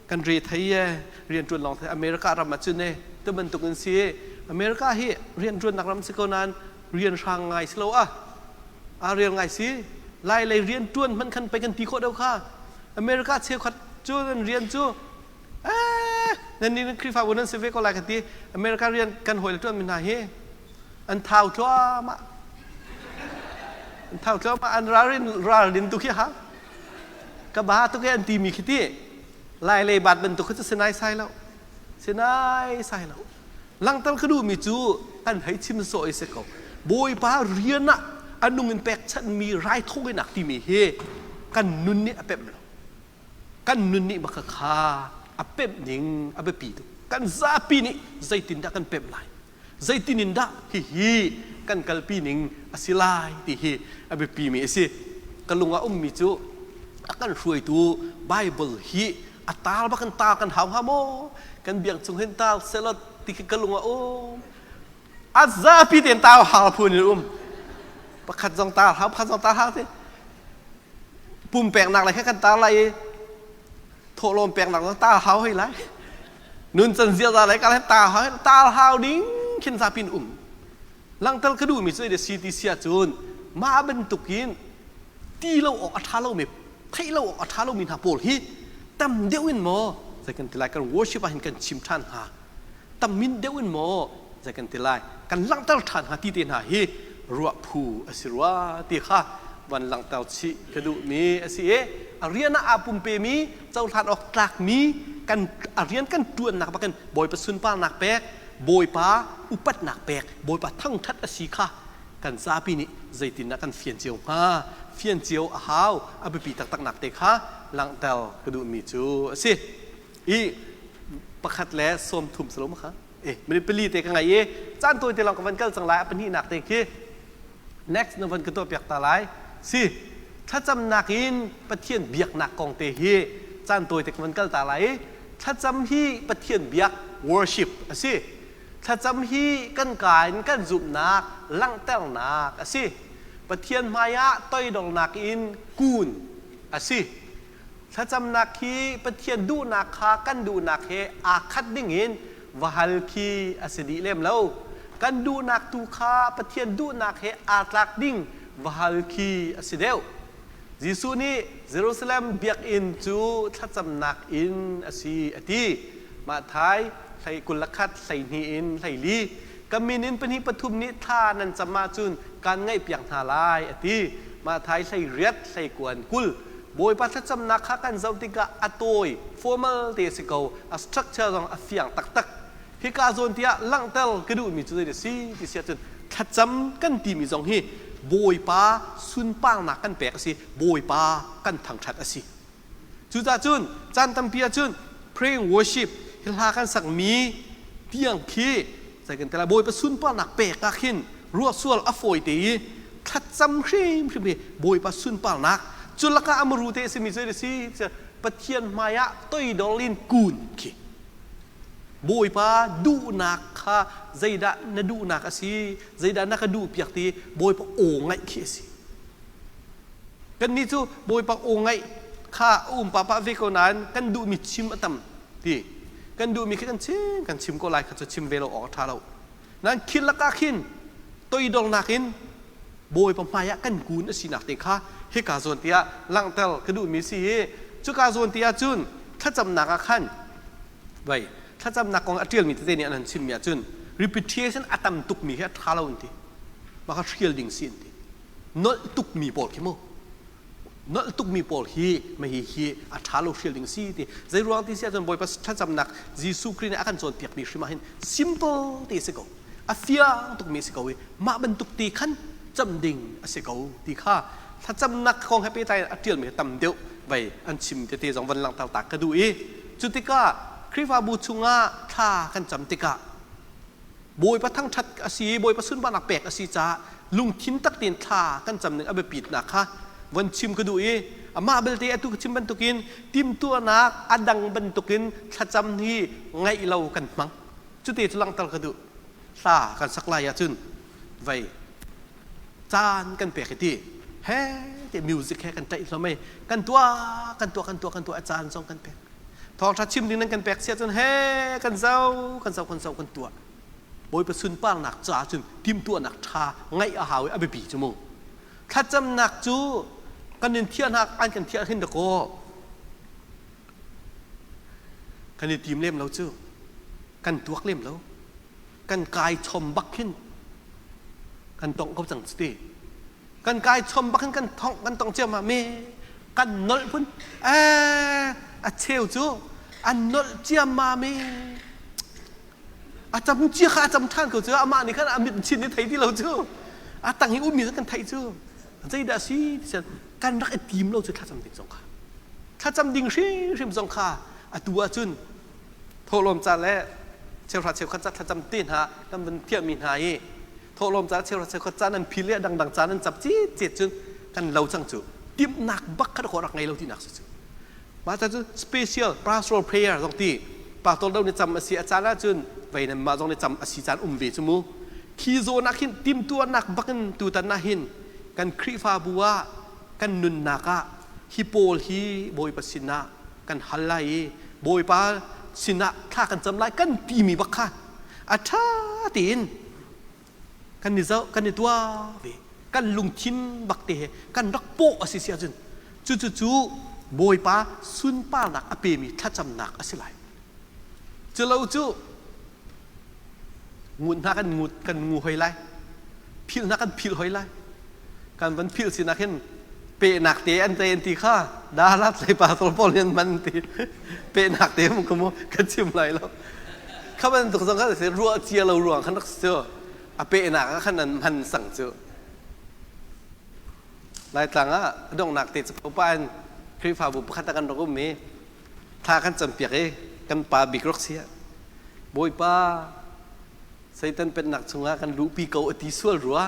Speaker 1: kan re thei e rian ṭuan lawng thei. America ram ah cun e tu bantuk in si. America hi rian ṭuannak ram si ko nain rian hrang ngai si lo a a rian ngai si. Lai lei rian ṭuan hmanh khan pei kan ti khawh deuh kha. America cheukhat cu nan rian cu eh nan nih Khrihfabu nan si ve ko lai ka ti. America rian kan hawi le ṭuan mi hna hi an thau thluahmah, an thau thluahmah, an ralrin ralrin tu khi ha ka ba tu ke an ti mi khi ti lai lei bat bantuk khi cu sinai sai lo, sinai sai lo. Langter ka duh mi cu kan hei chim sawh i si ko, Bawipa rian ah a nung in pekchanh mi raithawinak timi hi kan nun nih a pemh lo. Kan nun nih baka kha a pemh ning a biapi tuk. Kan zapi nih zeitindah kan pemh lai, zeitin in dah hihi kan kalpi ning a si lai ti hi a biapi mi a si. Ka lung ah ummi cu a kan hruaitu Bible hi a taal bak in taal kan hau hnga maw, kan biang chung hin taal sehlaw ti khi ka lung ah um. A zapi tein taal hau phun in um, pakhat zong taal hau, pakhat zong taal hau ti pumpeknak lai kha kan taar lai i thawhlawm peknak zong taal hau hoi lai, nun can ziaza lai ka taal hau, taal hau ding khin zapin um. Langhter ka duhmi cu si ti sia cun mah bantukin ti lo awk a ṭha lomi, theih lo awk a ṭha lomi hna pawl hi tam deuh in maw zei kan ti lai, kan worship ah hin kan chim ṭhan hnga, tam min deuh in maw zei kan ti lai, kan langhter ṭhan hnga ti te hna hi ruah phu a si rua ti kha van langhter chih ka duhmi a si i a rian ah aa pumpemi, cohlan awk tlakmi, kan a rian kan ṭuannak bakin Bawipa sunparnak pek, Bawipa upatnak pek, Bawipa thangṭhat a si kha kan zapi nih zeitindah kan fian cio hnga, fian cio a hau, a biapi taktaknak te kha langhter ka duhmi cu a si. I 1:30 si lo ma kha e minute 4 te ka ngai i caan tawi te lawng ka van kal cang lai. A pahnihnak te khi next na van ka tuah piak ta lai si. Thlacamnak in Pathian biaknak kong te hi caan tawi te ka van kal ta lai i thlacam hi Pathian biak, worship a si. Thlacam hi kan ka in kan zumhnak langhternak a si. Pathian hmaiah toidornak in kun a si. Thlacamnak hi Pathian duhnak kha kan duhnak he aa khat dingin va hal khi a si dih lem lo. Kan duhnak tu kha Pathian duhnak he aa tlak ding va hal khi a si deuh. Jesuh nih Jerusalem biakinn cu thlacamnak inn a si a ti. Matthai hlei 21 12 in 14. Ka min in pahnih pathum nih thla nan cam ahcun kaan ngaihpiak hna lai a ti. Matthai 18 hlei 20. Bawipa thlacamnak kha kan zoh tikah a tawi, formal te a si ko, a structure zong a fiang taktak. Hika zawn tiah langhter ka duhmi cu zei a si ti si ahcun thlacam kan timi zong hi Bawipa sunparnak kan pek a si, Bawipa kan thangṭhat a si. Cucaah cun caan tampi ahcun praying worship hi hla kan sakmi tiang khi zei kan ti lai Bawipa sunparnak pek ah khin ruah sual a fawi te i thlacam hrimhrim hi Bawipa sunparnak cu lakah a muru te a simi cu a si Pathian hmai ah toidor in kun khi Bawipa duhnak kha zeidah na duhnak a si zeidah na ka duhpiak ti Bawipa aw ngaih khi a si. Kannih cu Bawipa aw ngaih kha a um pahpah ve ko nain kan duhmi chim a tam ti. Kan duhmi khi kan chim kan chim ko lai kha cu chim ve lo awk a ṭha lo. Nain thil lakah khin toidornak in Bawipa hmaiah kan kun a sinak te kha hika zawn tiah langhter ka duhmi si hi cuka zawn ti ahcun thlacamnak ah khan vai thlacamnak kong a ṭialmi tete nih an han chimmi ahcun repetition a tam tukmi hi a ṭha lo an ti. Mah kha hrial ding si an ti. Nolh tukmi pawl khi mu nolh tukmi pawl hi mah hi hi a ṭha lo hrial ding si ti zei ruang ti si ahcun Bawipa thlacamnak Jesuh Khrih nih a kan cawnpiakmi hrim ah hin simple te si ko a fiang tukmi si ko i mah bantuk ti khan cam ding a si ko ti kha thlacamnak kong he pehtlai in a ṭialmi tam deuh vei an chim tete zong van langhter ta ka duh i cu tikah Khrihfabu chungah thla kan cam tikah Bawipa thangṭhat a si i Bawipa sunparnak pek a si caah lungthin tak tein thla kan cam ning a biapitnak kha von chim ka duh i amah belte atu ka chim bantukin timhtuahnak a dang bantukin thlacam hi ngaih lo kan hmang. Cute cu langhter ka duh. Hla kan sak lai ahcun vei caan kan pek i ti he ti music he kan ṭaih hlom ei kan tuah kan tuah kan tuah kan tuah a caan zong kan pek. Thawngṭha chim ding nan kan pek si ahcun he kan zo kan zo kan zo kan tuah. Bawipa sunparnak caah cun timhtuahnak ṭha ngaih a hau i a biapi cu mu. Thlacamnak cu kan in thiahnak an kan thiah hin dakaw. Kan i tim lem lo cu. Kan tuak lem lo. Kan kai chom bak khin kan tongh ko cang ti. Kan kai chom bak in kan thongh kan tong ciammam me kan nolh phun a cheu cu an nolh ciammam e a cam cia kha a cam ṭhan ko cu amah nih khan a mit chin i thei ti lo cu a tang i ummi kan theih cu zeidah si ti kan rak i tim lo cu thlacam ding zong kha thlacam ding hrimhrim zong kha atu ahcun thawhlawm ca le cheuhra cheukhat ca thlacam te hna kan vun thiahmi hna i thawhlawm ca cheuhra cheukhat ca nan phil le dangdang ca nan cap cit cun kan lo cang cu timhnak bak kha rak rak ngei lo tinak si cu mah ca cu special pastoral prayer zong ti pastor do ni cam a si a caan ahcun vei nan mah zong ni cam a si caan um ve cu mu khi zawn ah khin timtuahnak bakin tutan ah hin kan Khrihfabu ah kan nunnak ah hi pawl hi Bawipa sinah kan hal lai i Bawipa sinah thla kan cam lai kan timi bak kha a ṭha tein kan i zoh kan i tuah ve kan lungthin bak te he kan rak pawh a si si ahcun cucu cu Bawipa sunparnak a pemi thlacamnak a si lai. Culo cu ngut hna kan ngut kan ngu hoi lai philh hna kan philh hoi lai kan van philh sinak hin pehnak te an te an ti kha dalat lei pastor pawl nih an man ti pehnak te mu mu ka chim lai lo kha bantuk zong kha si ruah cia lo ruang khan rak si cu a pehnak ah khan an hman sang cu Laitlang ah donghnak te cu pa in Khrihfabu pakhat ah kan rak um i thla kan campiak i kan pa bik rak si Bawipa Satan pennak chungah kan luhpi ko a ti sual rua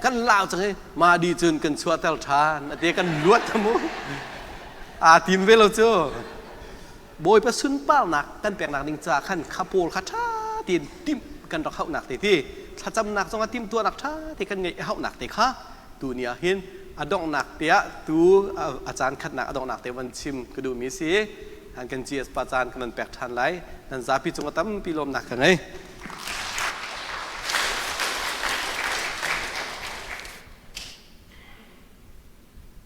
Speaker 1: kan lau cang i mah di cun kan chuahter ṭhan a ti kan luat mu aa tim ve lo cu Bawipa sunparnak kan peknak ding caah khan kha pawl kha ṭha tein timh kan rak hauhnak te ti thlacamnak zongah timhtuahnak ṭha te kan ngeih a hauhnak te kha tu ni ah hin a donghnak te ah tu a caan khatnak a donghnak te van chim ka duhmi si han kan GS pa caan kan van pek ṭhan lai nan zapi cung a tampi lawmnak ka ngei.